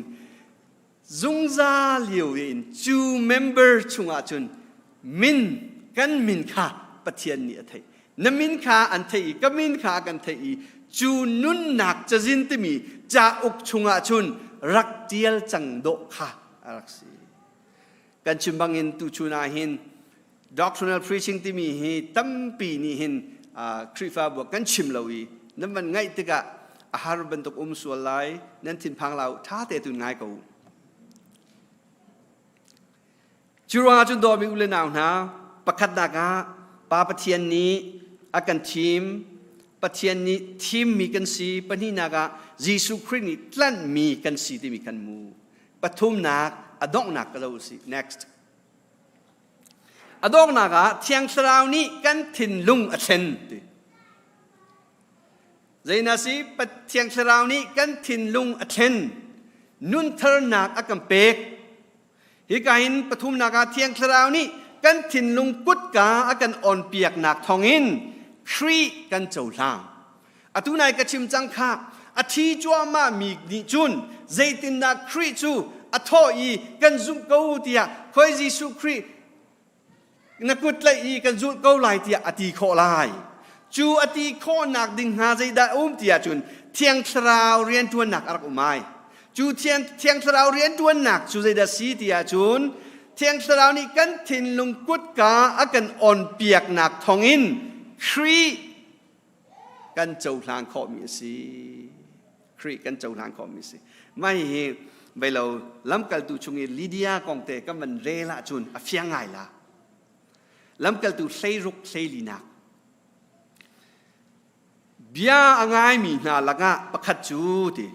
zungzal lio in cu member chungah cun min kan min kha Pathian nih a theih. Na min kha an theih i ka min kha kan theih i cu nunnak cazin timi cauk chungah cun rak tial cang dawh kha a rak si. Kan chim bangin tuchun ah hin doctrinal preaching timi hi tampi nih hin Khrihfabu kan chim lo i nan van ngaih tikah a har bantuk um sual lai nan thinphang lau tha te tun ngai ko cu ruangah cun dawmi u le nau hna pakhatnak ah Pa Pathian nih a kan thim Pathian nih thimmi kan si pahnihnak ah Jesuh Khrih nih tlanhmi kan si timi kan mu pathumnak a donghnak ka lo si next A donghnak ah Thiang Thlarau nih kan thinlung a thlen ti. Zeina si Thiang Thlarau nih kan thinlung a thlen. Nuntharnak a kan pek. Hika hin pathumnak ah Thiang Thlarau nih kan thinlung kutka a kan onpiaknak thawngin Khrih kan cohlang. Atu nai ka chim cang kha a thi cuahmah mi nih cun zeitindah Khrih cu a thawh i kan zumh ko tiah khoi Jesuh Khrih na kut tlaih i kan zulh ko lai tiah a ti khawh lai. Cu a ti khawhnak ding hnga zeidah a um tiah cun Thiang Thlarau rianṭuannak a rak um ai. Cu Thiang, Thiang Thlarau rianṭuannak cu zeidah si tiah cun Thiang Thlarau nih kan thinlung kutka a kan onpiaknak thawngin Khrih kan cohlan khawhmi a si. Khrih kan cohlan khawhmi a si. Mah hihi veilo lamkaltu chung i Lydia kong te kan van rel ahcun a fiang ngai la. Lamkaltu hleiruk hleilinak. Bia a ngaimi hna lakah pakhat cu ti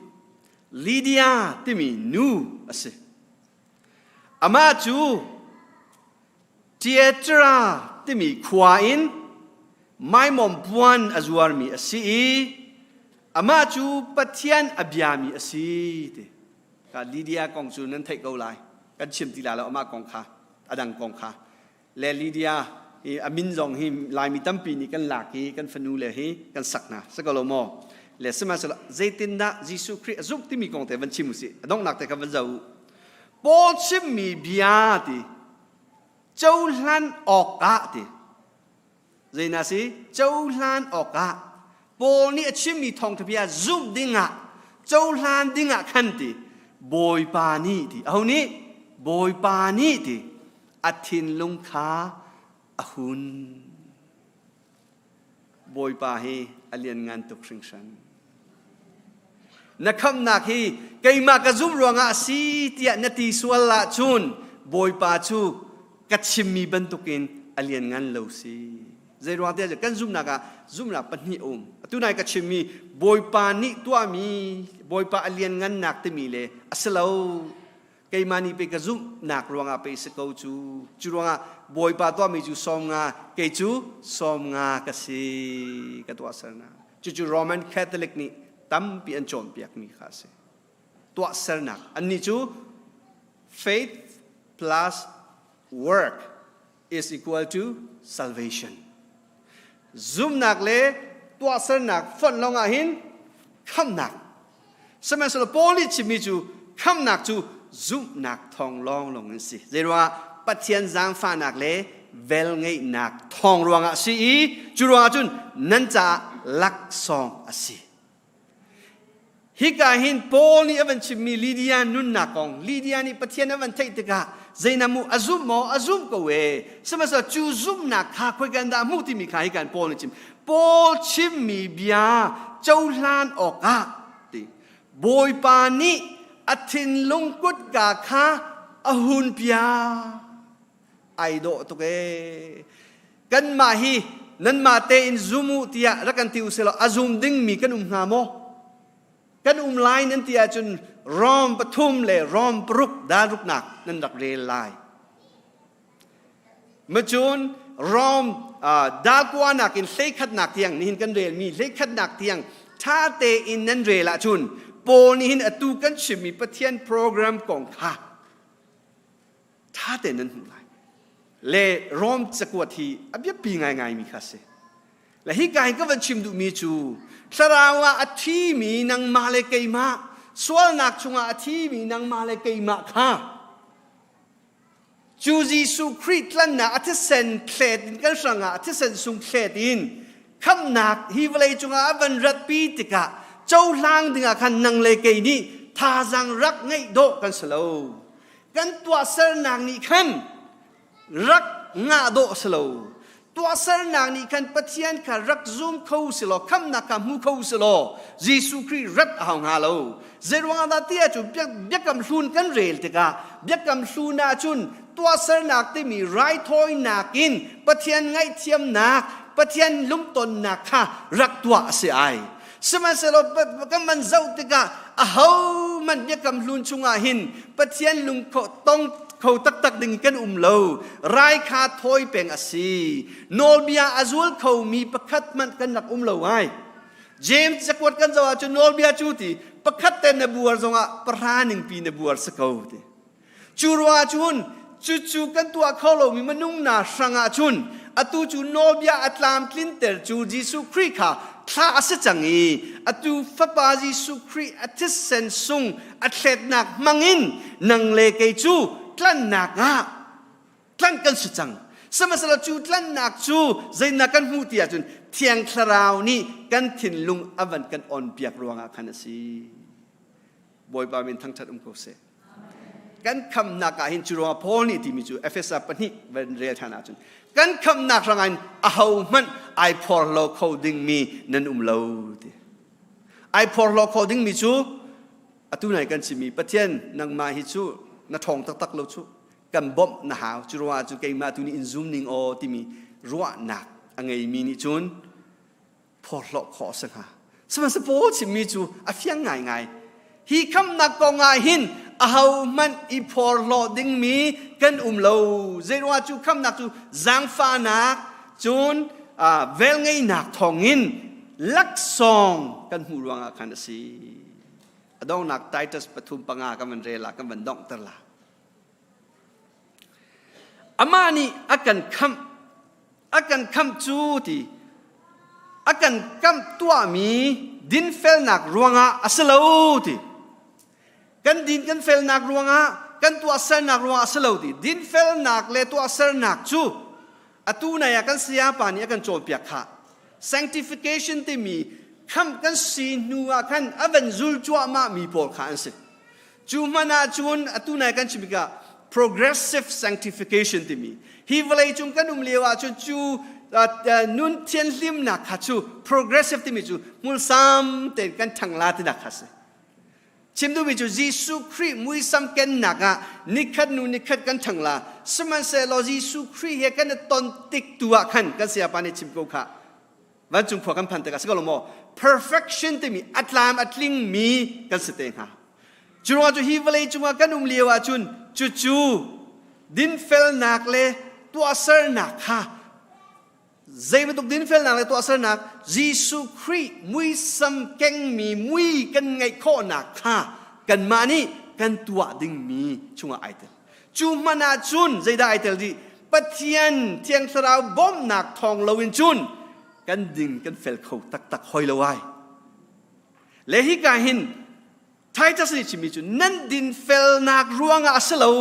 Lydia timi nu a si. Amah cu Thyatira timi khua in maimawm puan a zuarmi a si i amah cu Pathian a biami a si ti. Ka Lydia kong cu nan theih ko lai. Kan chim ti lai lo amah kong kha, a dang kong kha. Le Lydia hi a min zong hi Laimi tampi nih kan lak i kan fanu le hi kan sak hna. Si ko lo maw? Le sihmanhsehlaw zeitindah Jesuh Khrih a zumh timi kong te van chim usih. A donghnak te kha van zoh u. Paul chimmi bia ti cohlan awkah ti zeina si cohlan awkah Paul nih a chimmi thawngṭha bia zumh dingah cohlan dingah khan ti Bawipa nih ti aho nih Bawipa nih ti a thinlung kha a hun Bawipa hi a lianngan tuk hringhran na khamnak hi keimah ka zumh ruangah a si tiah na ti sual ahcun Bawipa cu ka chimmi bantukin a lianngan lo si. Zei ruang tiah kan zumhnak ah zumhnak pahnih a um. Atu nai ka chimmi Bawipa nih tuahmi Bawipa a lianngannak timi le a si lo. Keimah nih pei ka zumhnak ruangah pei si ko cu. Cu ruangah Bawipa tuahmi cu 50 kei cu 50 ka si ka tuahsernak. Cucu Roman Catholic nih tampi an cawnpiakmi kha a si. Tuahsernak. Annih cu faith plus work is equal to salvation. Zumnak le tuahsernak fonh lawng ah hin khamhnak. Sihmanhsehlaw Paul nih chimmi cu khamhnak cu zumhnak thawng lawnglawng in si. Zeiruangah Pathian zaangfahnak le velngeihnak thawng ruangah a si i cu ruangah cun nan caah laksawng a si. Hika hin Paul nih a van chimmi Lydia nunnak kong, Lydia nih Pathian a van theih tikah zeinamu a zumh maw? A zumh ko e. Sihmanhsehlaw cu zumhnak kha khoikan dah a hmuh timi kha hikan Paul nih chim. Paul chimmi bia cohlan awkah ti Bawipa nih a thinlung kutka kha a hun piak. Ai dawh tuk ee. Kanmah hi nanmah tein zum u tiah rak kan ti u sih law a zum dingmi kan um hnga maw? Kan um lai nan ti ahcun Rom pathum le Rom paruk dan ruknak nan rak rel lai. Macun Rom dalkuanak in hleikhatnak tiang nihin kan relmi hleikhatnak tiang ṭha tein nan rel ahcun Paul nih hin atu kan chimmi Pathian program kong kha ṭha tein nan hmuh lai. Le Rom cakuat hi a biapi ngaingaimi kha a si. Le hika hin ka van chim duhmi cu thlarau ah a thimi nangmah le keimah sualnak chungah a thimi nangmah le keimah kha cu Jesuh Khrih tlannak a thisen thlet in kan hrangah a thisen sung thlet in khamhnak hi vawlei cungah a van ratpi tikah cohlang dingah khan nang le kei nih thazaang rak ngeih dawh kan si lo. Kan tuahsernak nih khan rak ngah dawh si lo. Tuahsernak nih khan Pathian kha rak zum kho si law khamhnak kha hmu kho si law Jesuh Khrih rat a hau hnga lo. Zeiruang ah dah ti ahcun biakam hlun kan rel tikah biakam hlun ahcun tuahsernak timi raithawinak in Pathian ngaihthiamnak, Pathian lungtonnak kha rak tuah a si ai. Sihmanhsehlaw kan van zoh tikah ahohmanh biakam hlun chungah hin Pathian lungkho tong kho taktak ding kan um lo. Rai kha thawi peng a si. Nawlbia a zul khomi pakhat hmanh kan rak um lo ai. James cakuat kan zoh ahcun nawlbia cu ti pakhat te na buar zongah pahra ningpi na buar si ko ti. Cu ruangah cun cucu kan tuah kho lomi minung hna hrangah cun atu cu nawlbia a tlamtlinter cu Jesuh Khrih kha thlah a si cang i atu Fapa Jesuh Khrih a thisen sung a thletnak hmangin nang le kei cu tlanhnak ah tlanh kan si cang. Sihmanhsehlaw cu tlanhnak cu zeinak kan hmuh ti ahcun Thiang Thlarau nih kan thinlung a van kan onpiak ruangah khan a si. Bawipa min thangṭhat um ko seh. Kan khamnak ah hin cu ruangah Paul nih timi cu Efesa pahnih van rel ṭhan ahcun kan khamnak hrangah hin aho hmanh ai phorhlaw kho dingmi nan um lo ti. Ai phorhlaw kho dingmi cu atu nai kan chimmi Pathian nangmah hi cu na ṭhawng taktak lo cu. Kan bawmh na hau. Cu ruangah cu keimah tu nih in zum ning aw timi ruahnak a ngeimi nih cun phorhlawh khawh a si hnga. Sihmanhsehlaw Paul chimmi cu a fiang ngaingai. Hi khamnak kong ah hin ahohmanh i phorhlawh dingmi kan um lo. Zeiruangah cu khamnak cu zaangfahnak cun velngeihnak thawngin laksawng kan hmuh ruangah khan a si. A donghnak Titus pathum panga kan van rel ah kan van donghter la. Amah nih a kan khamh, a kan khamh cu ti a kan kamh tuahmi dinfelnak ruangah a si lo ti. Kan din kan felnak ruangah, kan tuahsernak ruangah a si lo ti. Dinfelnak le tuahsernak cu atu nai ah kan sayapa nih a kan cawnpiak khah. Sanctification timi khamh kan si hnu ah khan a van zul cuahmah mi pawl kha an si. Cu hmanh ah cun atu nai kan chim tikah progressive sanctification timi hi vawlei cung kan um lio ah cun cu nun thianhlimnak kha cu progressive timi cu hmulsam tein kan ṭhang la tinak kha si. Chim duhmi cu Jesuh Khrih muisam kennak ah nikhat nu nikhat kan ṭhang la. Sihmanhsehlaw Jesuh Khrih he kan i ton tik tu ah khan kan sayapa nih chim ko kha vancung khua kan phan tikah si ko lo maw perfection timi a tlam a tlingmi kan si te hnga. Cu ruangah cu hi vawlei cungah kan um lio ahcun cucu dinfelnak le tuahsernak kha zei bantuk dinfelnak le tuahsernak Jesuh Khrih muisam kengmi mui kan ngeih khawhnak kha kanmah nih kan tuah dingmi chungah ai tel. Cu hmanh ah cun zeidah ai tel dih? Pathian Thiang Thlarau bawmhnak thawng loin cun kan ding kan fel kho taktak hoi lo ai. Le hika hin Titus nih chimmi cu nan dinfelnak ruangah a si lo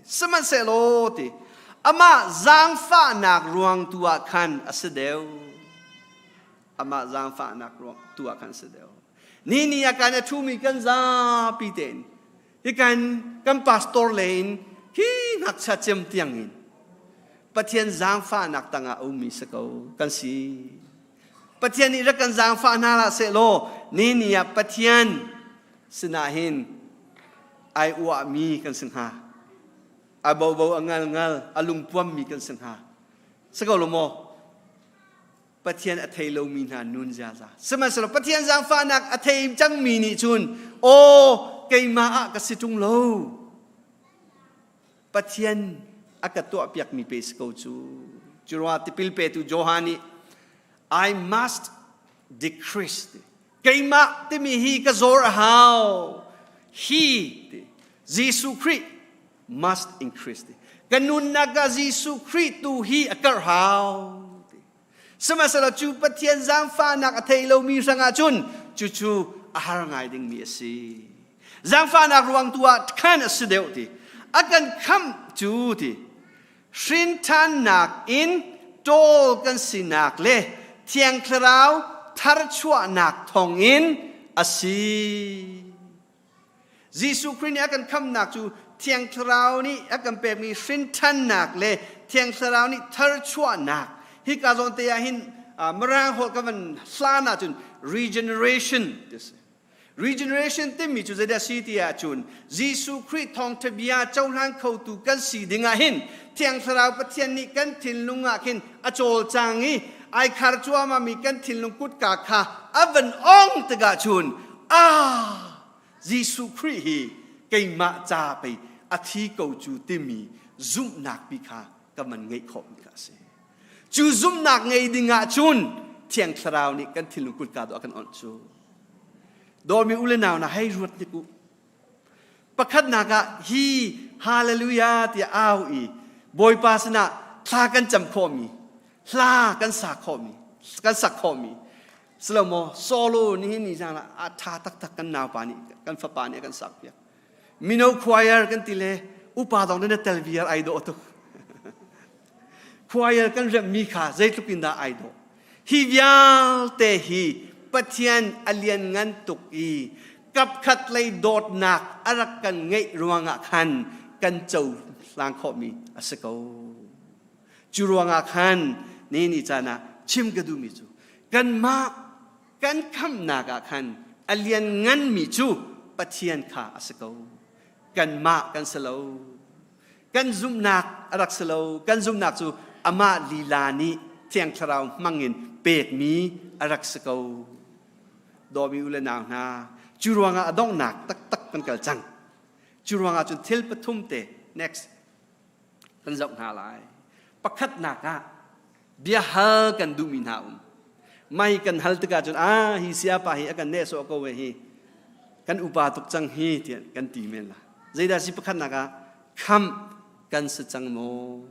sihmanhsehlaw ti amah zaangfahnak ruang tu ah khan a si deuh amah zaangfahnak ruang tu ah khan a si deuh ni ni ah kan a ṭhumi kan zapi tein hi kan kan pastor le in hi ngakchia cem tiang in Pathian zaangfahnak tangah a ummi si ko kan si Pathian nih rak kan zaangfah hna hlah sehlaw ni ni ah Pathian sinah hin ai uahmi kan si hnga. A bobo a ngalngal a lungpuammi kan si hnga. Si ko lo maw? Pathian a thei lomi hna nun ziaza. Sihmanhsehlaw Pathian zaangfahnak a thei cangmi nih cun aw keimah ah ka si ṭung lo. Pathian a ka tuahpiakmi pe si ko cu. Cu ruangah tipil petu Johan nih I must decrease keimah timi hi ka zor a hau. He ti Jesuh Khrih must increase ti. Ka nunnak ah Jesuh Khrih tu hi a karh hau. Sihmanhsehlaw cu Pathian zaangfahnak a thei lomi hrangah cun cucu a har ngai dingmi a si. Zaangfahnak ruang tu ah khan a si deuh ti. A kan khamh cu ti. Hrinṭhannak in ṭawl kan sinak le Thiang Thlarau tharchuahnak thawngin a si. Jesuh Khrih nih a kan khamnak cu Thiang Thlarau nih a kan pekmi hrinṭhannak le Thiang Thlarau nih tharchuahnak hika zawn te ah hin Mirang holh ka van hlan ahcun regeneration ti si. Regeneration timi cu zeidah si ti ahcun Jesuh Khrih thawngṭha bia cohlang khotu kan si ding ah hin Thiang Thlarau Pathian nih kan thinlung ah khin a cawlcang i ai khar cuahmahmi kan thinlung kutka kha a van ong tikah cun ah Jesuh Khrih hi keimah ca pei a thi ko cu timi zumhnak pi kha ka man ngeih khawhmi kha a si. Cu zumhnak ngei ding ah cun Thiang Thlarau nih kan thinlung kutka tu a kan onh cu. Dawmi u le nau na hei ruat hnik u. Pakhatnak ah hi hallelujah tiah au i Bawipa sinah thla kan cam khawhmi, hla kan sa khawhmi, kan sak khawhmi Silo solo nihin ni zan ah a tha taktak kan naupa nih kan fapa nih a kan sak piak. Mino choir kan ti le upa dong na tel viar ai dawh tuk. choir kan remmi kha zeitluk in dah ai dawh. Hi vialte hi Pathian a lian ngan tuk i kapkhat lei dawtnak a rak kan ngeih ruangah khan kan cohlang khawhmi a si ko. Cu ruangah khan ni ni caan ah chim ka duhmi cu kanmah kan khamhnak ah khan a lian nganmi cu Pathian kha a si ko. Kanmah kan si lo. Kan zumhnak a rak si lo. Kan zumhnak cu amah lila nih Thiang Thlarau hmangin pekmi a rak si ko. Dawmi u le nau hna, cu ruangah a donghnak taktak kan kal cang. Cu ruangah cun thil pathum te next kan zoh hna lai. Pakhatnak ah biahal kan duhmi hna um. Mai kan hal tikah cun ah hi siapa hi a kan nehsawh ko ve hi kan upa tuk cang hi tiah kan ti men la. Zeidah si pakhatnak ah khamh kan si cang maw?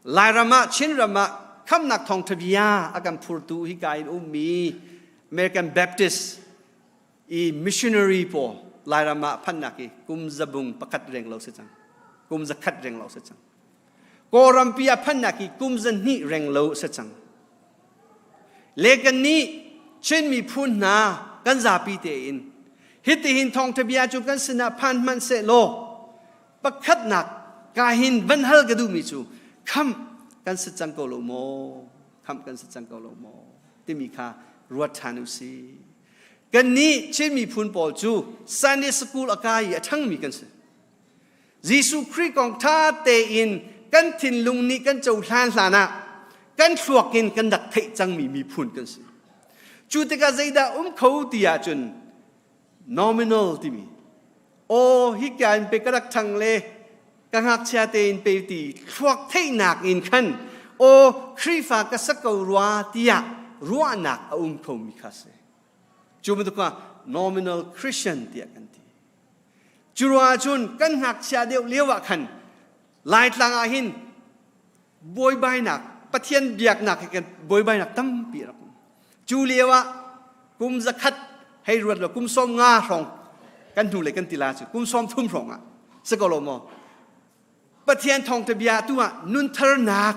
Lairam ah Chinram ah khamnak thawngṭha bia a kan phurtu hika in ummi American Baptist i missionary pawl Lairam ah phannak i kum zabung pakhat reng lo si cang. Kum zakhat reng lo si cang. Kawlrampi ah phannak i kum zahnih reng lo si cang. Le kan nih Chin miphun hna kan zapi tein hitihin thawngṭha bia cu kan sinah phan hmanh seh law pakhatnak ka hin van hal ka duhmi cu khamh kan si cang ko lo maw khamh kan si cang ko lo maw timi kha ruat ṭhan u sih kannih Chin miphun pawl cu Sunday school a kai i a ṭhangmi kan si Jesuh Khrih kong ṭha tein kan thinlung nih kan cohlan hlan ah kan thluak in kan rak theih cangmi miphun kan si cu tikah zeidah um kho ti ahcun nominal timi aw hika in pe ka rak ṭhang le ka ngakchia tein pe ti thluak theihnak in khan aw Khrihfa ka sa ko rua tiah ruahnak a um khomi kha si cu bantuk ah nominal Christian tiah kan ti cu ruangah cun kan ngakchia deuh lio ah khan Laitlang ah hin buaibainak Pathian biaknak hi kan buaibainak tampi rak um cu lio ah kum zakhat hei ruat lo kum sawm nga hrawng kan hnu le kan tila cu kum sawm thum hrawng ah si ko lo maw Pathian thawngtha bia tu ah nuntharnak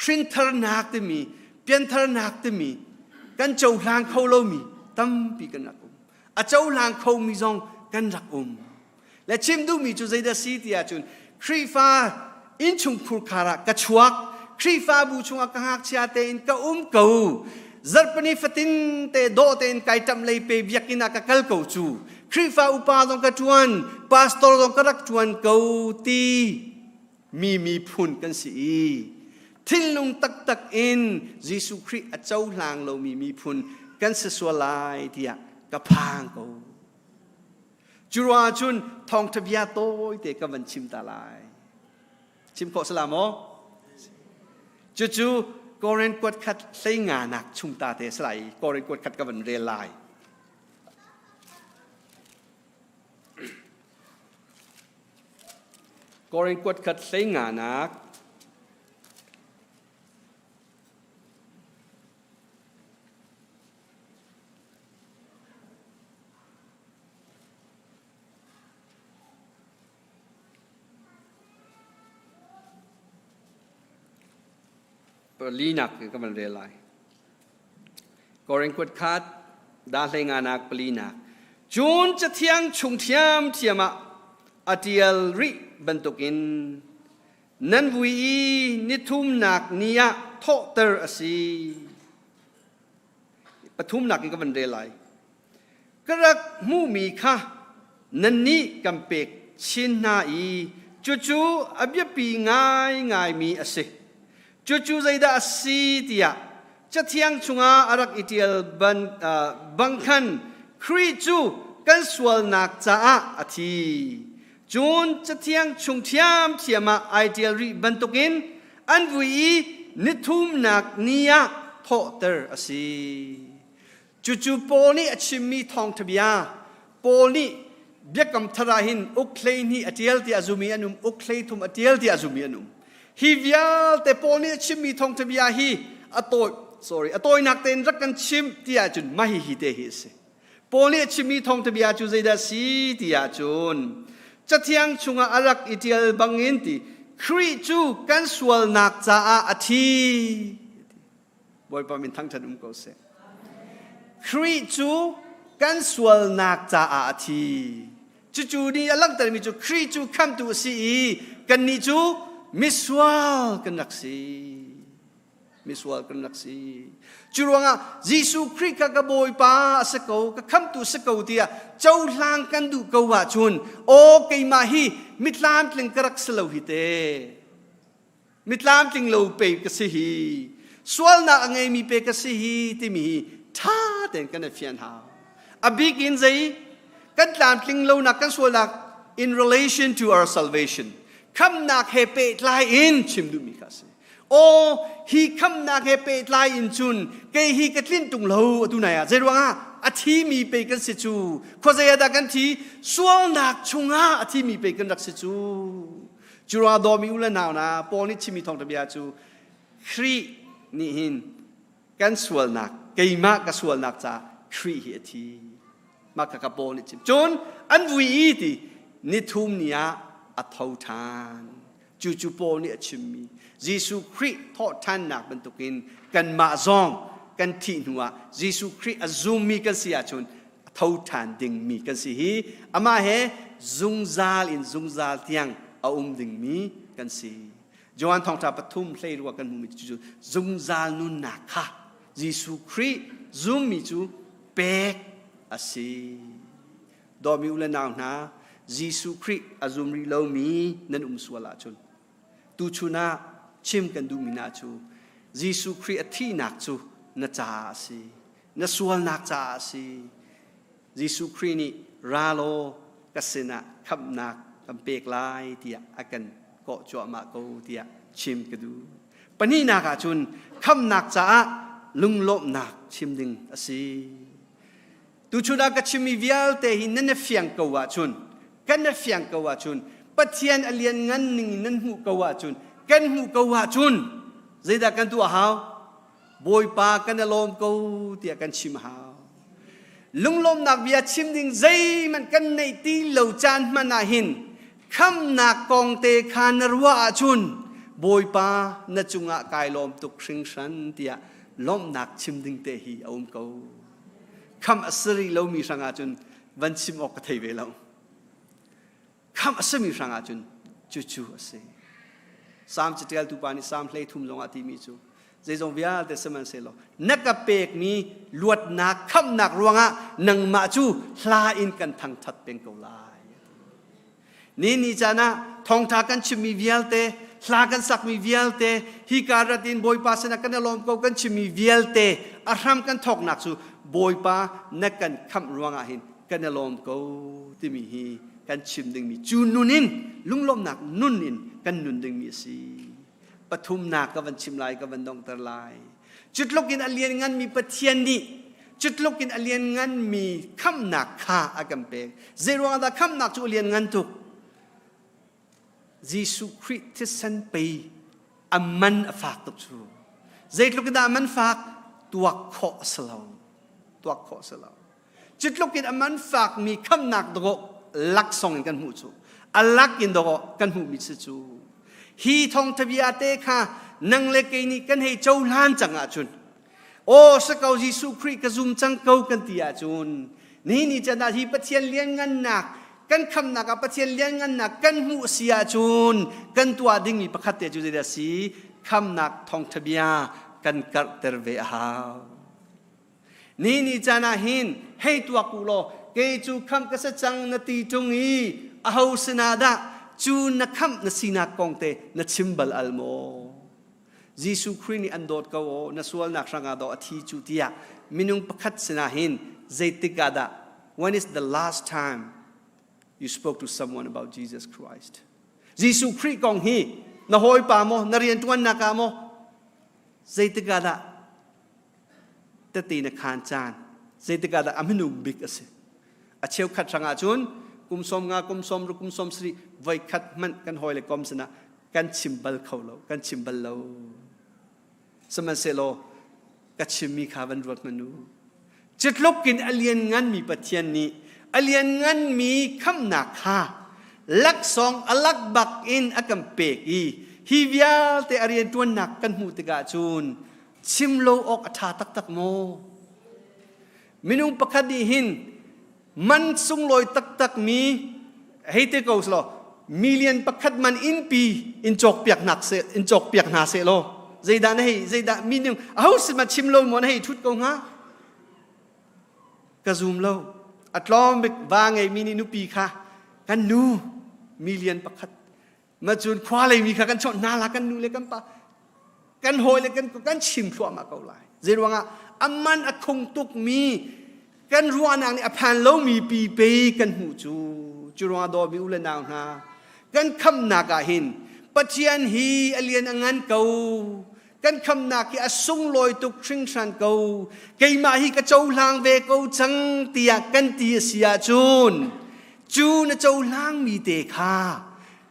hrintharnak timi piantharnak timi kan cohlang kho lomi tampi kan rak um a cohlang khomi zong kan rak um Le chim duhmi cu zeidah si ti ahcun Khrihfa innchungkhur khar ah ka chuak, Khrihfabu chungah ka ngakchia tein ka um ko. Zarhpini fatin te dawh tein kai ṭamh lei pe biakinn ah ka kal ko cu. Khrihfa upa zong ka ṭuan, pastor zong ka rak ṭuan ko ti mi miphun kan si i thinlung taktak in Jesuh Khrih a cohlang lomi miphun kan si sual lai tiah ka phang ko. Cu ruangah cun thawngṭha bia tawite ka van chim ta lai. Chim khawh salam maw? Cucu Korin kuat khat hlei nga nak chung ta te salai Korin kuat khat ka van rel lai. Korin kuat khat hlei nga nak Palinak ka van rel lai. Korin kuat khat da hlei nga nak palinak. Cun cathiang chung ṭhiamṭhiam ah a ṭial rih bantukin nan vui i nithumnak ni ah thawhter a si. Pathumnak in ka van rel lai. Ka rak hmuhmi kha nannih kan pek chin hna i cucu a biapi ngaingaimi a si. Cucu zeidah a si tiah Cathiang chungah a rak i ṭial ban, uh, bang khan Khrih cu kan sualnak caah a thi. Cun Cathiang chung ṭhiamṭhiam ah ai ṭial rih bantukin an vui i nithumnak ni ah thawhter a si. Cucu Paul nih a chimmi thawngṭha bia. Paul nih biakam thar ah hin uk 12 a ṭial tiah zumi an um, uk 13 a ṭial tiah zumi an um. Hi vialte Paul nih a chimmi thawngṭha bia hi a tawi sorry a tawinak tein rak kan chim tiah cun mah hi hi te hi a si. Paul nih a chimmi thawngṭha bia cu zeidah si tiah cun Cathiang chungah a rak i ṭial bangin ti Khrih cu kan sualnak caah a thi. Bawipa min thangṭhat um ko seh. Khrih cu kan sualnak caah a thi. Cucu nih a langhtermi cu Khrih cu khamtu a si i kannih cu misual kan rak si. Misual kan rak si. Cu ruangah Jesuh Khrih kha ka Bawipa a si ko, ka khamtu si ko tiah cohlang kan duh ko ahcun aw keimah hi mitlamtling ka rak si lo hi te. Mitlamtling lo pe ka si hi. Sualnak a ngeimi pe ka si hi timi hi ṭha tein kan i fian hau. A bik in zei kan tlamtling lonak kan sualnak in relation to our salvation khamnak he pehtlai in chim duhmi kha a si. Aw hi khamnak he pehtlai in cun kei hi ka tlinh tung lo atu nai ah zei ruangah a thimi pei kan si cu khuazei ah dah kan thi sualnak chungah a thimi pei kan rak si cu cu ruangah dawmi u le nau na Paul nih chimmi thawngṭha bia cu Khrih nih hin kan sualnak keimah ka sualnak caah Khrih hi a thi mah kha ka Paul nih chim cun an vui i ti nithum ni ah a tho ṭhan Cucu Paul nih a chimmi Jesuh Khrih thawhṭhannak bantukin kanmah zong kan thih hnuah Jesuh Khrih a zummi kan si ahcun a tho ṭhan dingmi kan si hi amah he zungzal in zungzal tiang a um dingmi kan si. Johan thawngṭha pathum hlei rua kan hmuhmi cu zungzal nunnak kha Jesuh Khrih zummi cu pek a si. Dawmi u le nau hna, Jesuh Khrih a zum rih lomi nan um sual ahcun tuchun ah chim kan duhmi hna cu Jesuh Khrih a thihnak cu na caah a si, na sualnak caah a si. Jesuh Khrih nih ra law ka sinah khamhnak kan pek lai tiah a kan kawh cuahmah ko tiah chim ka duh. Pahnihnak ahcun khamhnak caah lunglawmhnak chim ding a si. Tuchun ah ka chimmi vialte hi nan i fiang ko ahcun, kan i fiang ko ahcun, Pathian a lianngan ning in nan hmuh ko ahcun, kan hmuh ko ahcun, zeidah kan tuah hau? Bawipa kan i lawm ko tiah kan chim hau. Lunglawmnak bia chim ding zeihmanh kan neih ti lo caan hmanh ah hin khamnak kong te kha na ruah ahcun Bawipa na cungah kai lawm tuk hringhran tiah lawmhnak chim ding te hi a um ko. Khamh a si rih lomi hrangah cun van chim awk ka thei ve lo. Khamh a simi hrangah cun cucu a si. Salm catialtu pa nih Salm 33 zongah timi cu zeizong vialte sihmanhsehlaw na ka pekmi luatnak khamhnak ruangah nangmah cu hla in kan thangthat peng ko lai. Ni ni caan ah thawngṭha kan chimmi vialte, hla kan sakmi vialte, hi ka rat in Bawipa sinah kan i lawm ko kan chimmi vialte a hram kan thawknak cu Bawipa na kan khamh ruangah hin kan i lawm ko timi hi kan chim dingmi cu nun in lunglawmhnak nun in kan nun dingmi a si. Pathumnak ka van chim lai ka van donghter lai. Cutluk in a liannganmi Pathian nih cutluk in a liannganmi khamhnak kha a kan pek. Zeiruang dah khamhnak cu a lianngan tuk? Jesuh Khrih thisen pei a man a fak tuk cu. Zeitluk in dah a man fak? Tuak khawh a si lo. Tuak khawh a si lo. Cutluk in a man fakmi khamhnak dawh laksawng in kan hmuh cu. A lak in dawh kan hmuhmi si cu. Hi thawngtha bia te kha nang le kei nih kan hei cohlan cang ahcun aw si ko Jesuh Khrih ka zum cang ko kan ti ahcun nihin ni can ah hi Pathian lianngannak kan khamnak ah Pathian lianngannak kan hmuh si ahcun kan tuah dingmi pakhat te cu zeidah si khamnak thawngtha bia kan karhter ve a hau. Ni ni caan ah hin hei tuak u law kei cu khamh ka si cang na ti ṭung i aho sinah dah cu na khamh na sinak kong te na chim bal al maw? Jesuh Khrih nih an dawt ko aw na sualnak hrangah daw a thi cu tiah minung pakhat sinah hin zeitik ah dah when is the last time you spoke to someone about Jesus Christ? Jesuh Khrih kong hi na hawipa maw na rianṭuannak ah maw zeitik ah dah tete na khaan caan zeitik ah dah a hmanung bik a si a cheukhat hrangah cun kum sawm nga kum sawm ruk kum sawm sarih voi khat hmanh kan hawi le kom sinah kan chim bal kho lo kan chim bal lo sihmanhsehlaw ka chimmi kha van ruat hmanh u Cutluk in a liannganmi Pathian nih a liannganmi khamhnak kha laksawng a lak bak in a kan pek i hi vialte a rianṭuannak kan hmuh tikah cun chim lo awk a ṭha taktak maw? Minung pakhat nih hin man sunglawi taktakmi hei te ko selaw million pakhat man innpi in cawkpiak hna seh law. Zeidah na hei zeidah minung aho sin ma chim lo maw na hei thut ko hnga? Ka zum lo. A tlawm bik va ngeimi nih nupi kha kan nu million pakhat ma cun khua lei mi kha kan chawnh hna la kan nu le kan pa kan hawi le kan kan chim thluahmah ko lai. Zeiruangah aman a khung tuk mi kan ruahnak nih a phan lomi pi pei kan hmuh cu. Cu ruangah dawmi u le nau hna, kan khamnak ah hin Pathian hi a lian a ngan ko, kan khamnak hi a sunglawi tuk hringhran ko, keimah hi ka cohlang ve ko cang tiah kan ti a si ahcun cu na cohlangmi te kha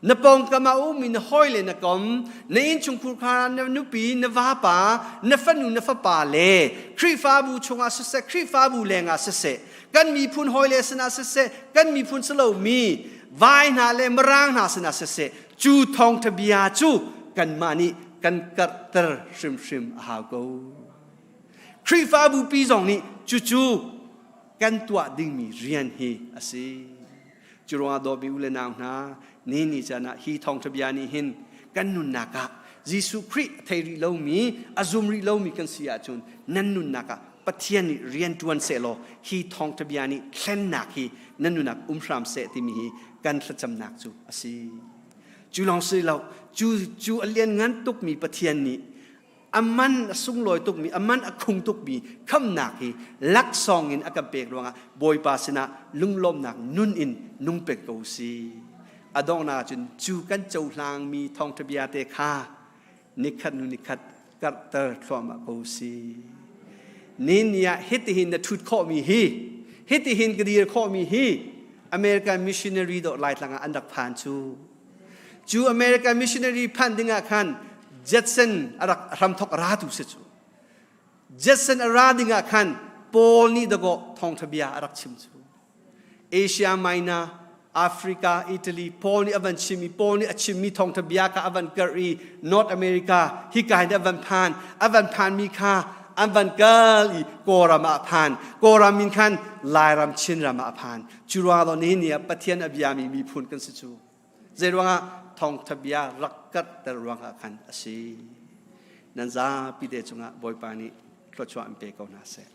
na pawngkam ah ummi na hawi le na kom, na innchungkhur kha na nupi, na vapa, na fanu, na fapa le Khrihfabu chungah siseh, Khrihfabu lengah siseh, kan miphun hawi le sinah siseh, kan miphun si lomi vai hna le mirang hna sinah siseh, cu thawngṭha bia cu kanmah nih kan karhter hrimhrim a hau ko. Khrihfabu pi zong nih cucu kan tuah dingmi rian hi a si. Cu ruangah dawtmi u le nau hna, ni ni caan ah hi thawngṭha bia nih hin kan nunnak ah Jesuh Khrih a thei rih lomi, a zum rih lomi kan si ahcun nan nunnak ah Pathian nih rian ṭuan sehlaw hi thawngṭha bia nih thlennak hi nan nunnak um hram seh timi hi kan thlacamnak cu a si. Cu lawng si lo, cu cu a lianngan tukmi Pathian nih a man a sunglawi tukmi, a man a khung tukmi khamnak hi laksawng in a kan pek ruangah Bawipa sinah lunglawmnak nun in nung pek ko si. A donghnak ahcun cu kan cohlangmi thawngṭha bia te kha nikhat hnu nikhat karhter thluahmah ko si. Ni ni ah hitihin na ṭhut khawhmi hi, hitihin ka dir khawhmi hi American missionary dawh Laitlang ah an rak phan cu. Cu American missionary phanh dingah khan Judson a rak hramthok a ratu si cu. Judson a ra dingah khan Paul nih dawkaw thawngṭha bia a rak chim cu. Asia Minor, Africa, Italy, Paul nih a van chim i Paul nih a chimmi thawngṭha bia kha a van karh i North America hika hin a van phan. A van phanmi kha an van kal i Kawlram ah a phan. Kawlram in khan Lairam, Chinram ah a phan. Cu ruangah daw nihin ni ah Pathian a biami miphun kan si cu. Zei ruangah thawngtha bia rak karhter ruangah khan a si. Nan zapi te cungah Bawipa nih thluachuah an pe ko hna seh.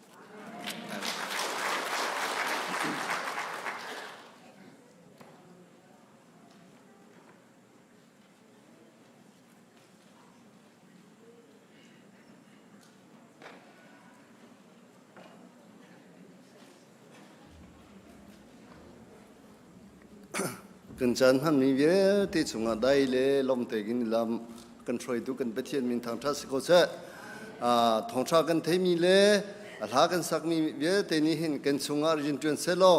Kan caan hmanmi vialte chungah dai le lawm tein lam kan hruaitu kan Pathian min thangṭhat si ko seh. Thawngṭha kan theimi le a hla kan sakmi vialte nih hin kan chungah rian ṭuan sehlaw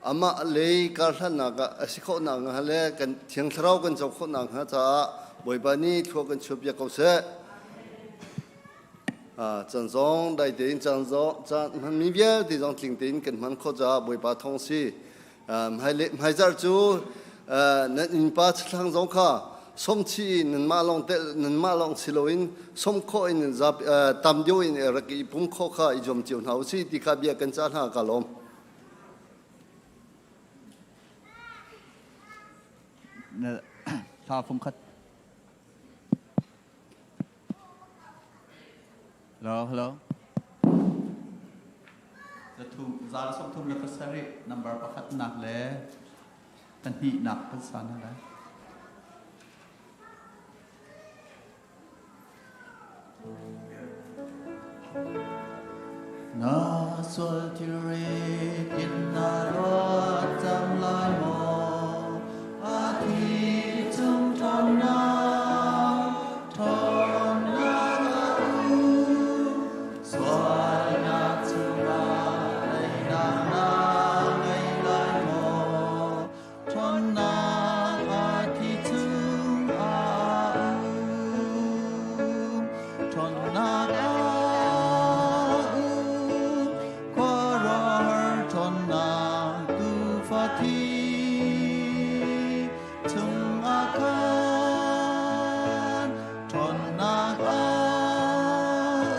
amah lei karhlannak ah a si khawh nakhnga le kan Thiang Thlarau kan co khawh nakhnga caah Bawipa nih thlua kan chuahpiak ko seh. Caan zong dai tein caan zong caan hmanmi vialte zong tling tein kan hman khawh caah Bawipa thawng si. Hmaizarh cu nan innpa thlang zong kha somchi in nanmah lawng nanmah lawng si loin som khawh in tam deuh in rak i pum khawh kha i zuam cio hna usih ti kha bia kan cah hna ka lawm. Hla fung khat. Hello, hello. Zathum, za 33 number pakhat nak le pahnih nak kan sa hna lai. Na sual thilri in na ruat cang lai maw? A thi chung ṭhawnnak, ṭhawnnak a um. Sualnak chungah teinak na ngei lai maw? Ṭhawnnak a thi chung a um. Ṭhawnnak a um. Khuaruahhar ṭhawnnak tuufa thi chung ah khan ṭhawnnak a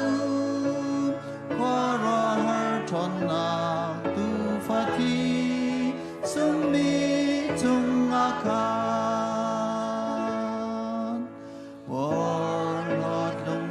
um. Khuaruahhar ṭhawnnak tuufa thi sungmi cungah khan porhlawt lung.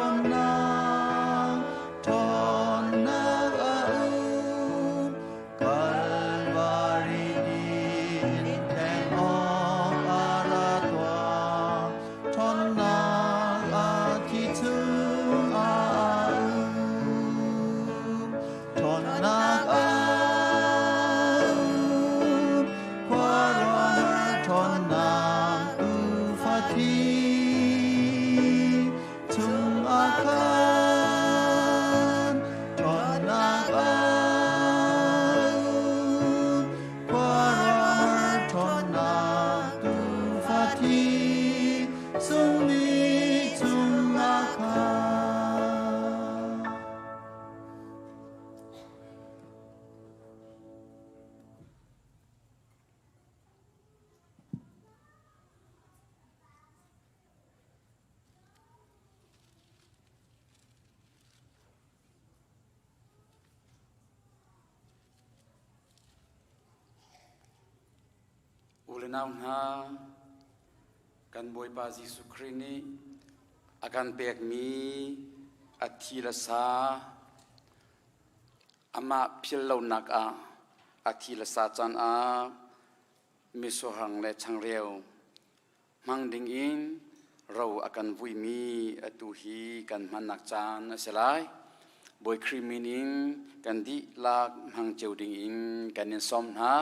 Ṭhawnnak, ṭhawnnak a um. Kalvari nih thleng awk a ra tuah. Ṭhawnnak a thi chung ah a um. Ṭhawnnak a um. Khuaruahhar ṭhawnnak tuufa thi chung ah khan ṭhawnnak a um. Khuaruahhar ṭhawnnak tuufa thi sungmi chung ah khan. U le nau hna, kan Bawipa Jesuh Khrih nih a kan pekmi a thi le sa Amah philh lonak ah a thi le sa can ah misurhang le changreu hmang dingin ro a kan vuimi atu hi kan hmannak caan a si lai. Bawi Khrih min in kan dihlak hmang cio dingin kan in sawm hna.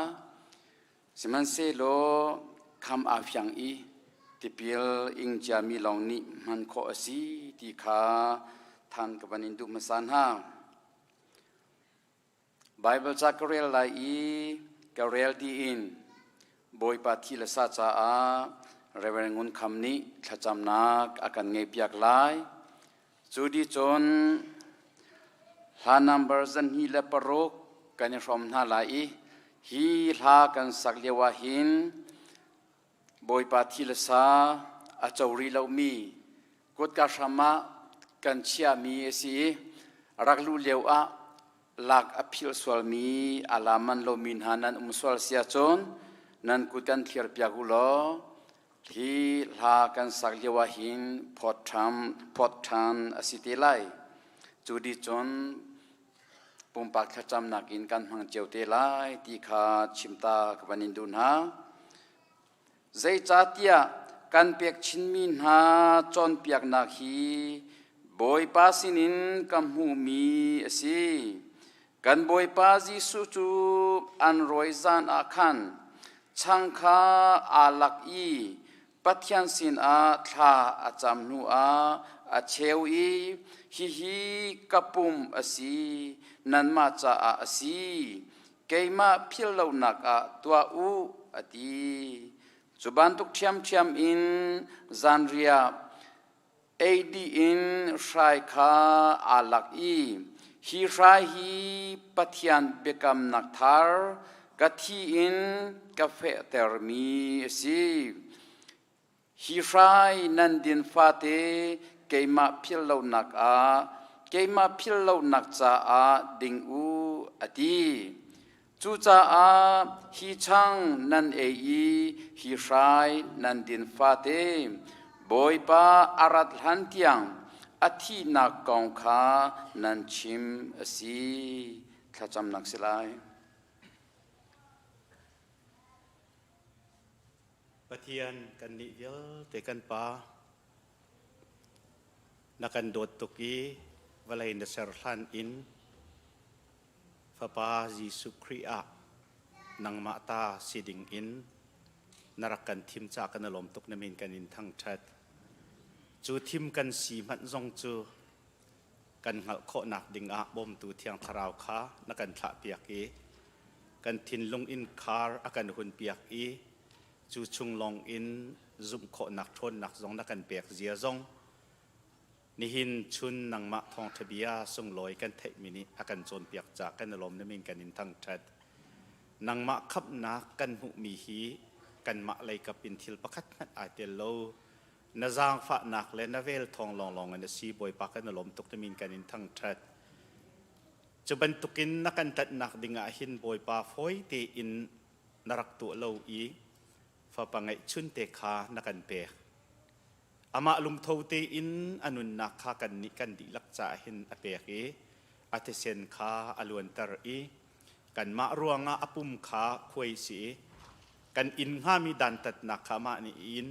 Sihmanhsehlaw kham aa fiang i tipil ing ciami lawng nih hman khawh a si ti kha than ka van in duh hmasa hna. Baibal ca ka rel lai i ka rel dih in Bawipa thi le sa caah Reverend Ngun Kham nih thlacamnak a kan ngeihpiak lai. Cu dih cun hla number 26 kan i hrawm hna lai i hi hla kan sak lio ah hin Bawipa thi le sa a co rih lomi kutka hram ah kan chiahmi a si i rak luh lio ah lak a philh sualmi a la man lomi hna nan um sual si ahcun nan kut kan thlir piak u law hi hla kan sak lio ah hin phawt ṭhan phawt ṭhan a si te lai. Cu dih cun pumpak thlacamnak in kan hmang cio te lai ti kha chimta ka van in duh hna. Zeicahtiah kan pek chinmi hna cawnpiaknak hi Bawipa sinin ka hmuhmi a si. Kan Bawipa Jesuh cu an rawi zan ah khan chang kha aa lak i Pathian sinah thla a cam hnuah a cheu i hihi ka pum a si, nanmah caah a si, keimah philh lonak ah tuah u, a ti. Cu bantuk ṭhiamṭhiam in zanriah ei dih in hrai kha aa lak i hi hrai hi Pathian biakamnak thar ka thi in ka fehtermi a si. Hi hrai nan din fate keimah philh lonak ah keimah philh lonak caah ding u a ti. Cucaah hi chang nan ei i hi hrai nan din fate Bawipa a rat hlan tiang a thihnak kong kha nan chim a si. Thlacamnak si lai. Pathian kannih vialte kan Pa, na kan dawt tuk i vawlei na ser hlan in Fapa Jesuh Khrih ah nangmah ta si ding in na rak kan thim caah kan i lawm tuk na min kan in thangṭhat. Cu thim kan si hmanh zong cu kan hngalh khawhnak ding ah bawmtu Thiang Thlarau kha na kan thlahpiak i kan thinlung innkhar a kan hunpiak i cu chung lawng in zumh khawhnak ṭhawnnak zong na kan pek zia zong Nihin chun nangmah thawngṭha bia sunglawi kan theihmi nih a kan cawnpiak caah kan i lawm na min kan in thangṭhat. Nangmah khamhnak kan hmuhmi hi kanmah leikap in thil pakhat hmanh ai tel lo. Na zaangfahnak le na vel thawng lawnglawng in a si Bawipa kan i lawm tuk na min kan in thangṭhat. Cu bantukin na kan ṭanhnak dingah hin Bawipa fawi tein na rak tuah lo i fapa ngeihchun te kha na kan pek. Amah lungtho tein a nunnak kha kannih kan dihlak caah hin a pek i a thisen kha a luanter i kanmah ruangah a pum kha khuai si i kan inn hngami dantatnak kha amah nih in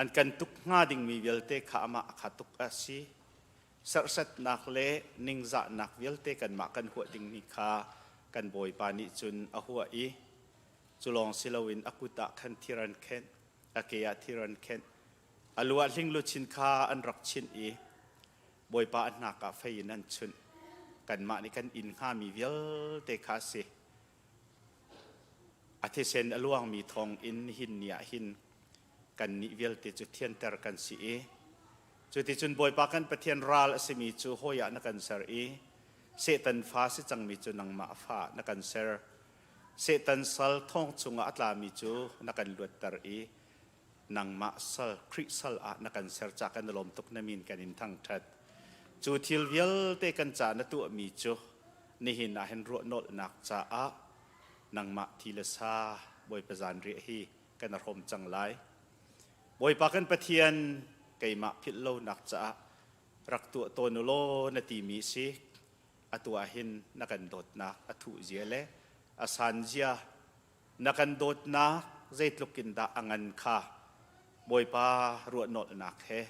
an kan tuk hnga dingmi vialte kha amah kha tuk a si. Serhsatnak le ningzahnak vialte kanmah kan huah dingmi kha kan Bawipa nih cun a huah i cu lawng si loin a kut ah khan thir an khenh, a ke ah thir an khenh, a lu ah hlingluchin kha an rak chinh i Bawipa a hnak ah fei in an chunh. Kanmah nih kan inn hngami vialte kha a si. A thisen a luangmi thawng in nihin ni ah hin kannih vialte cu thianter kan si i cuticun Bawipa kan Pathian ral a simi cu hawi ah na kan ser i Satan fa si cangmi cu nangmah fa na kan ser. Satan sal thong chungah a tlami cu na kan luatter i nangmah sal Khrih sal ah na kan ser ca kan lawm tuk na min kan in thangṭhat. Cu thil vialte kan ca na tuahmi cu nihin ah hin ruahnolhnak caah nangmah thi le sa Bawipa zanriah hi kan hrawm cang lai. Bawipa kan Pathian keimah philh lonak caah rak tuah tawn u law na timi si. Atu ah hin na kan dawtnak a thuh zia le a san zia na kan dawtnak zeitluk in dah a ngan kha Bawipa ruahnolhnak he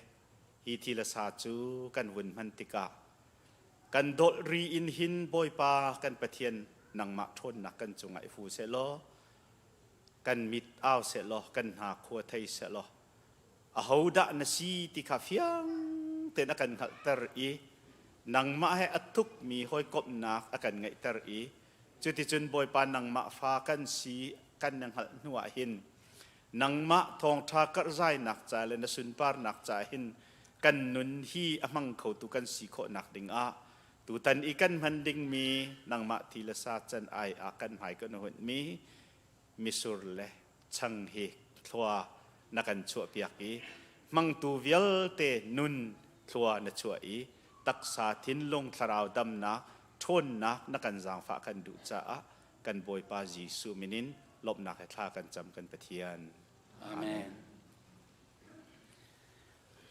hi thi le sa cu kan vun hman tikah kan dawlh ri in hin Bawipa kan Pathian nangmah ṭhawnnak kan cungah i fu seh law kan mit au seh law kan hna khua thei seh law ahodah na si ti kha fiang tein a kan hngalhter i nangmah he a thukmi hawikomhnak a kan ngeihter i cuticun Bawipa nangmah fa kan si kan na hngalh hnu ah hin nangmah thawngṭha karhzainak ca le na sunparnak ca hin kan nun hi a hmang khotu kan si khawhnak dingah tutan i kan hman dingmi nangmah thi le sa can ai ah kan hmai kan hunmi misur le chang hi thlua na kan chuahpiak i hmangtu vialte nun thlua na chuah i taksa thinlung thlarau damnak ṭhawnnak na kan zaangfah kan duh caah kan Bawipa Jesuh min in lawmhnak he thla kan cam kan Pathian. Amen.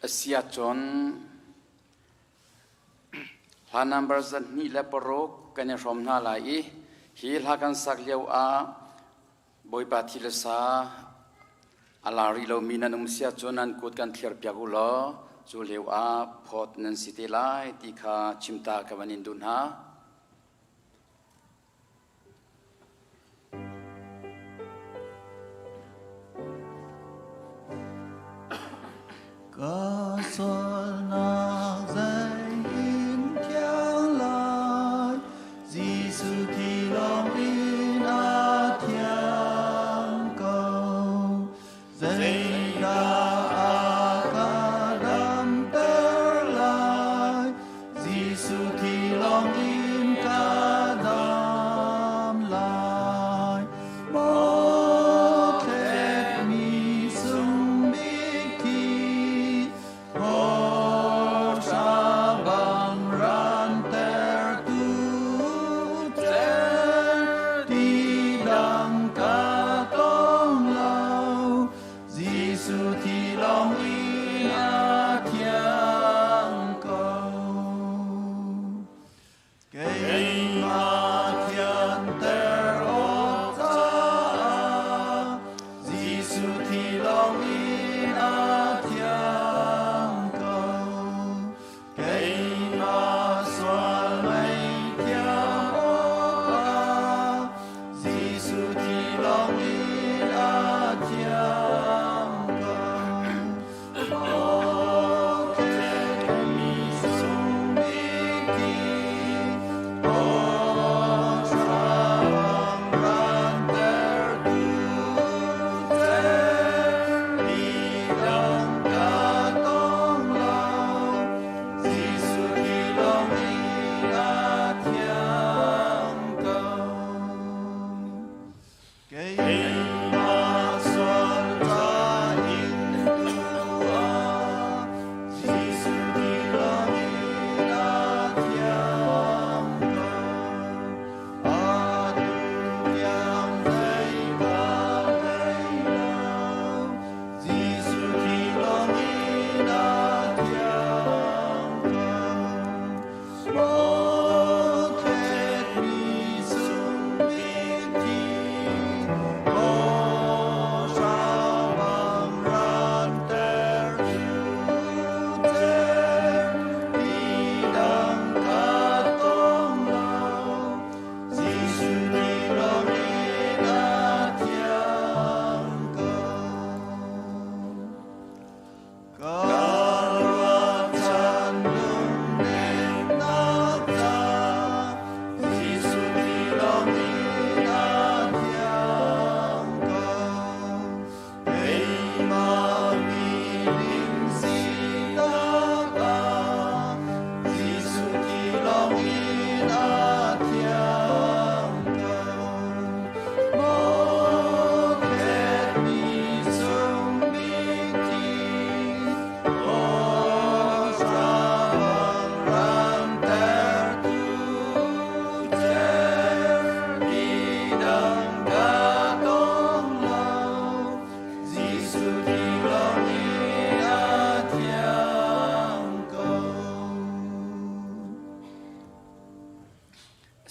Asia cun hla number 206 kan i hrawm hna lai i hi hla kan sak lio ah Bawipa thi le sa a la rih lomi nan um sia cun nan kut kan thlir piak u law cu lio ah phawt nan si te lai ti kha chimta ka van in duh hna. Ka sualnak zei in thiang lai, Jesuh thi lawng in a thiang ko. Zeidah a ka damter lai, Jesuh thi lawng in ka dam lai. Maw thletmi sung bik thi,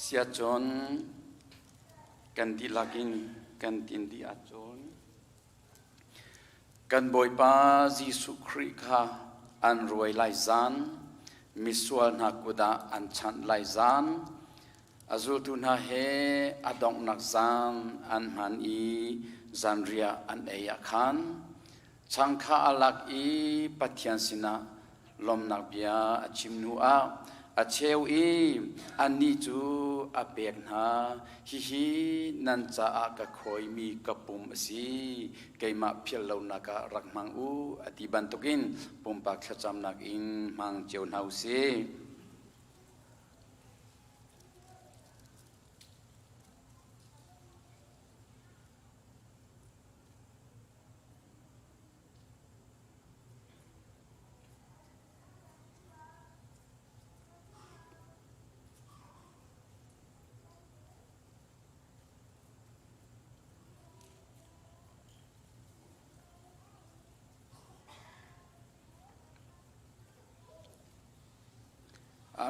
Asiahcun kan dihlak in kan tin dih ahcun kan Bawipa Jesuh Khrih kha an ruai lai zan, misual hna kut ah an chanh lai zan, a zultu hna he a donghnak zan an hman i zanriah an ei ah khan chang kha a lak i Pathian sinah lawmhnak bia a chim hnu ah a cheu i annih cu a pek hna. Hihi nan caah ka khawimi ka pum a si, keimah philh lonak ah rak hmang u, a ti bantukin pumpak thlacamnak in hmang cio hna u sih.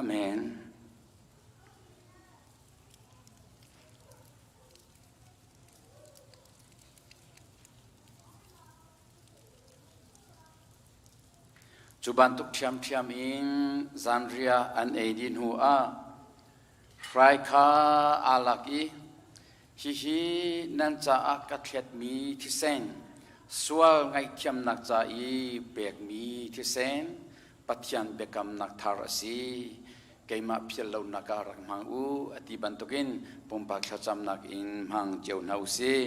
Amen. Cu bantuk ṭhiamṭhiam in zanriah an ei dih hnu ah hrai kha aa lak i, Hihi nan caah ka thletmi thisen, sual ngaihthiamnak ca i pekmi thisen, Pathian biakamnak thar a si. Keimah philh lonak ah rak hmang u, a ti bantukin pumpak thlacamnak in hmang cio hna u sih.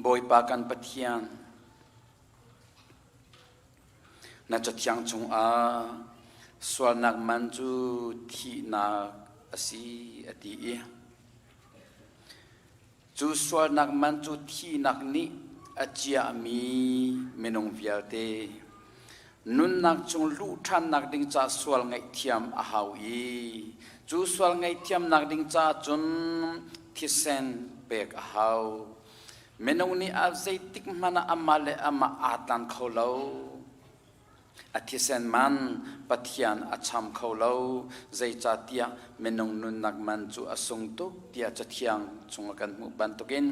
Bawipa kan Pathian, na Cathiang chungah sualnak man cu thihnak a si a ti i Cu sualnak man cu thihnak nih a ciahmi minung vialte nunnak chung luh ṭhannak ding ca sual ngaihthiam a hau i cu sual ngaihthiamnak ding caah cun thisen pek a hau. Minung nih a zeitik hmanh ah amah le amah aa tlan kho lo. A thisen man Pathian a cham kho lo, zeicahtiah minung nunnak man cu a sung tuk tiah Cathiang chungah kan hmuh bantukin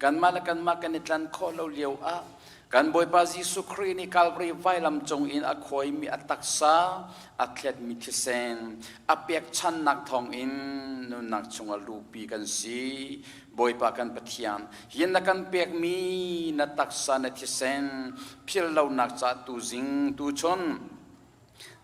kanmah le kanmah kan i tlan khawh lo lio ah kan Bawipa Jesuh Khrih nih Calvary vailam cung in a khawimi a taksa, a thletmi thisen, a pekchannak thawngin nunnak chungah luhpi kan si. Bawipa kan Pathian, hi na kan pekmi na taksa na thisen philh lonak ca tuzing tuchun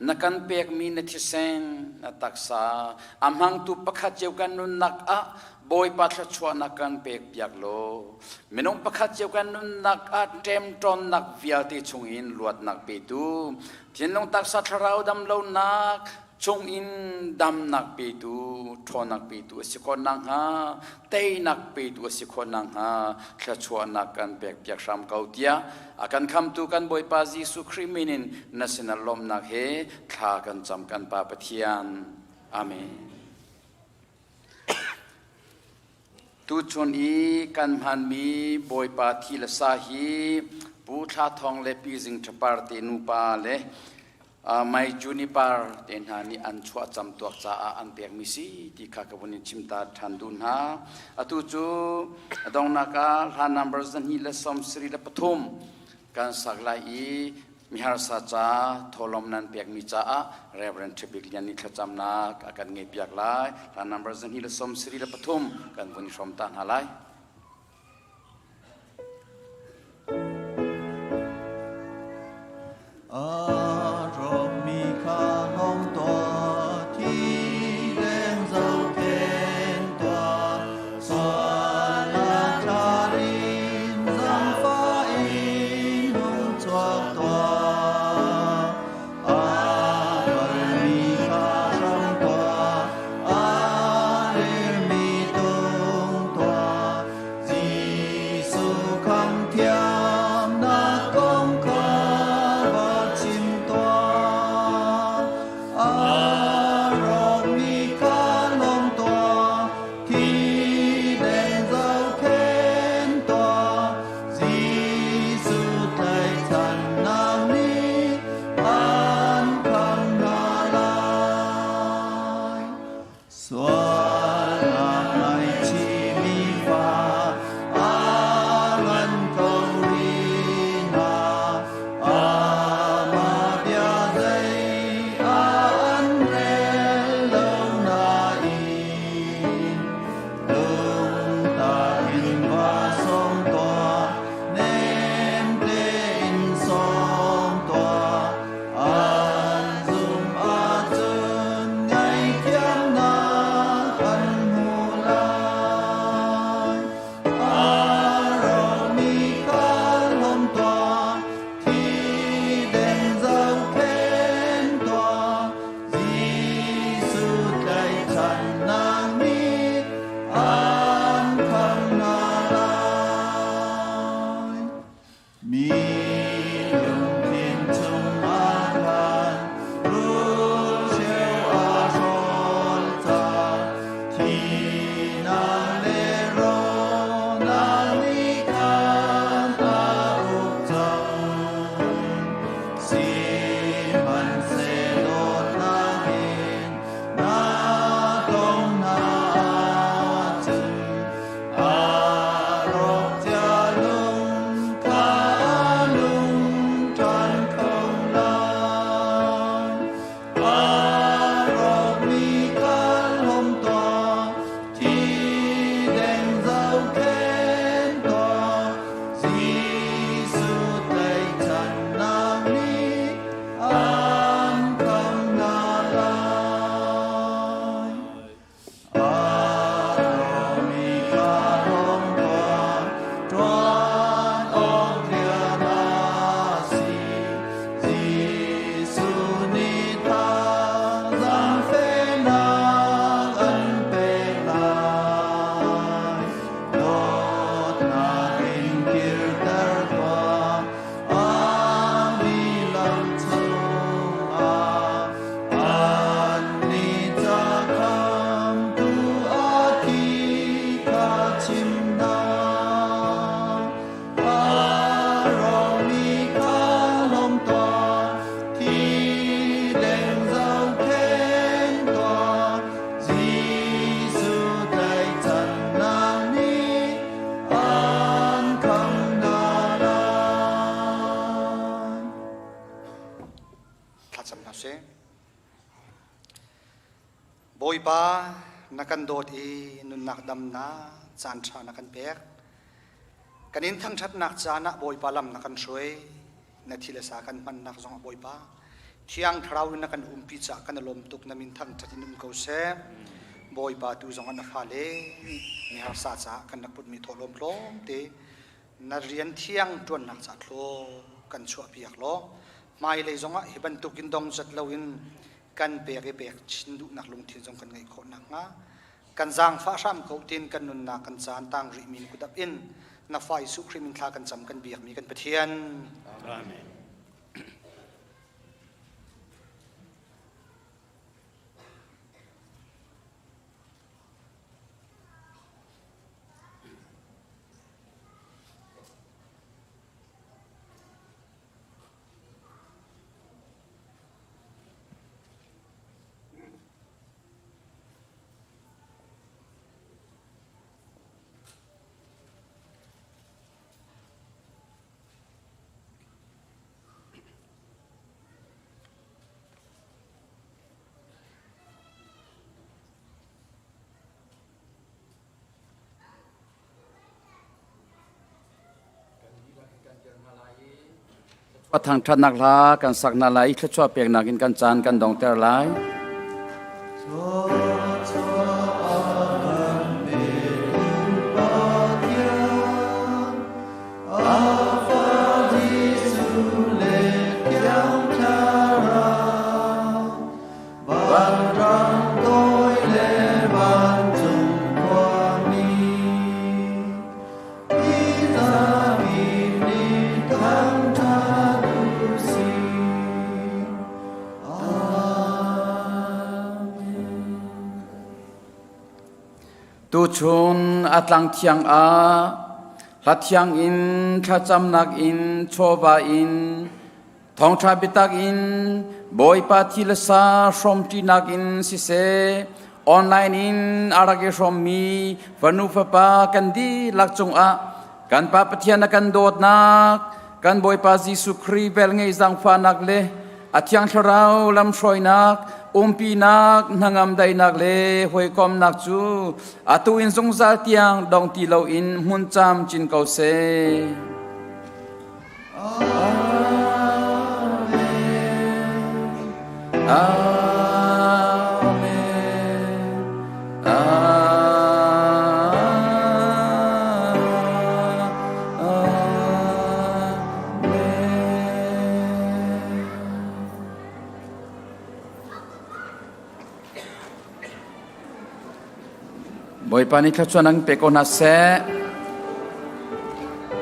na kan pekmi na thisen na taksa a hmangtu pakhat cio kan nunnak ah Bawipa thluachuahnak kan pek piak law minung pakhat cio kan nunnak ah ṭemṭawnnak vialte chungin luatnak petu thinlung taksa thlarau damlonak chungin damnak petu, ṭhawnnak petu a si khawh nakhnga, teinak petu a si khawh nakhnga thluachuahnak kan pekpiak hram ko tiah a kan khamtu kan Bawipa Jesuh Khrih min in na sinah lawmhnak he thla kan cam kan Pa Pathian. Amen. Tuchun i kan hmanmi Bawipa thi le sa hi Pu Thla Thawng le Pi Zing Ṭhapar te nupa le Mai Juniper te hna nih an chuah camtuak caah an pekmi si ti kha ka vun in chim ta ṭhan duh hna. Atu cu donghnak ah hla number 273 kan sak lai i miharsa ca thawhlawm nan pekmi caah Reverend Ṭhabik Lian nih thlacamnak a kan ngeihpiak lai. Hla number 273 kan vun i hrawm ta hna lai. A rawkmi kha lawm tuah, thi leng zohkhenh tuah, sualnak thlar in zaangfah in hung chuak tuah. A kalmi kha hram tuah, a rilmi tung tuah. Bawipa na kan dawt i nunnak damnak caan ṭha na kan pek. Kan in thangṭhatnak caan ah Bawipa lam na kan hruai. Na thi le sa kan hmannak zong ah Bawipa Thiang Thlarau in na kan umpi caah kan i lawm tuk. Na min thangṭhat in um ko seh. Bawipa tu zong ah na fale nih miharsa caah kan rak putmi thawhlawm tlawmte na rian thiang ṭuannak caah thlaw kan chuahpiak law hmailei zongah hi bantukin dongzat loin kan pek i pek chin duhnak lungthin zong kan ngeih khawh nakhnga kan zaangfah hram ko tin kan nunnak kan caan tang rihmi na kut ap in na fa Jesuh Khrih min thla kan cam kan biakmi kan Pathian. Amen. Thangṭhatnak hla kan sak hna lai i thluachuah peknak in kan caan kan dongter lai. Tuchun a tlang thiang ah hla thiang in thlacamnak in chawva in Thawngṭha biatak in Bawipa thi le sa hrawmṭinak in siseh, online in a rak i hrawmmi fanu fapa kan dihlak cungah kan Pa Pathian a kan dawtnak, kan Bawipa Jesuh Khrih velngeih zaangfahnak le a Thiang Thlarau lamhruainak, umpinak, hnangam daihnak le hawikomnak cu atu in zungzal tiang dong ti loin hmun camcin ko seh. Amen. Amen. Bawipa nih thluachuah nan pe ko hna seh.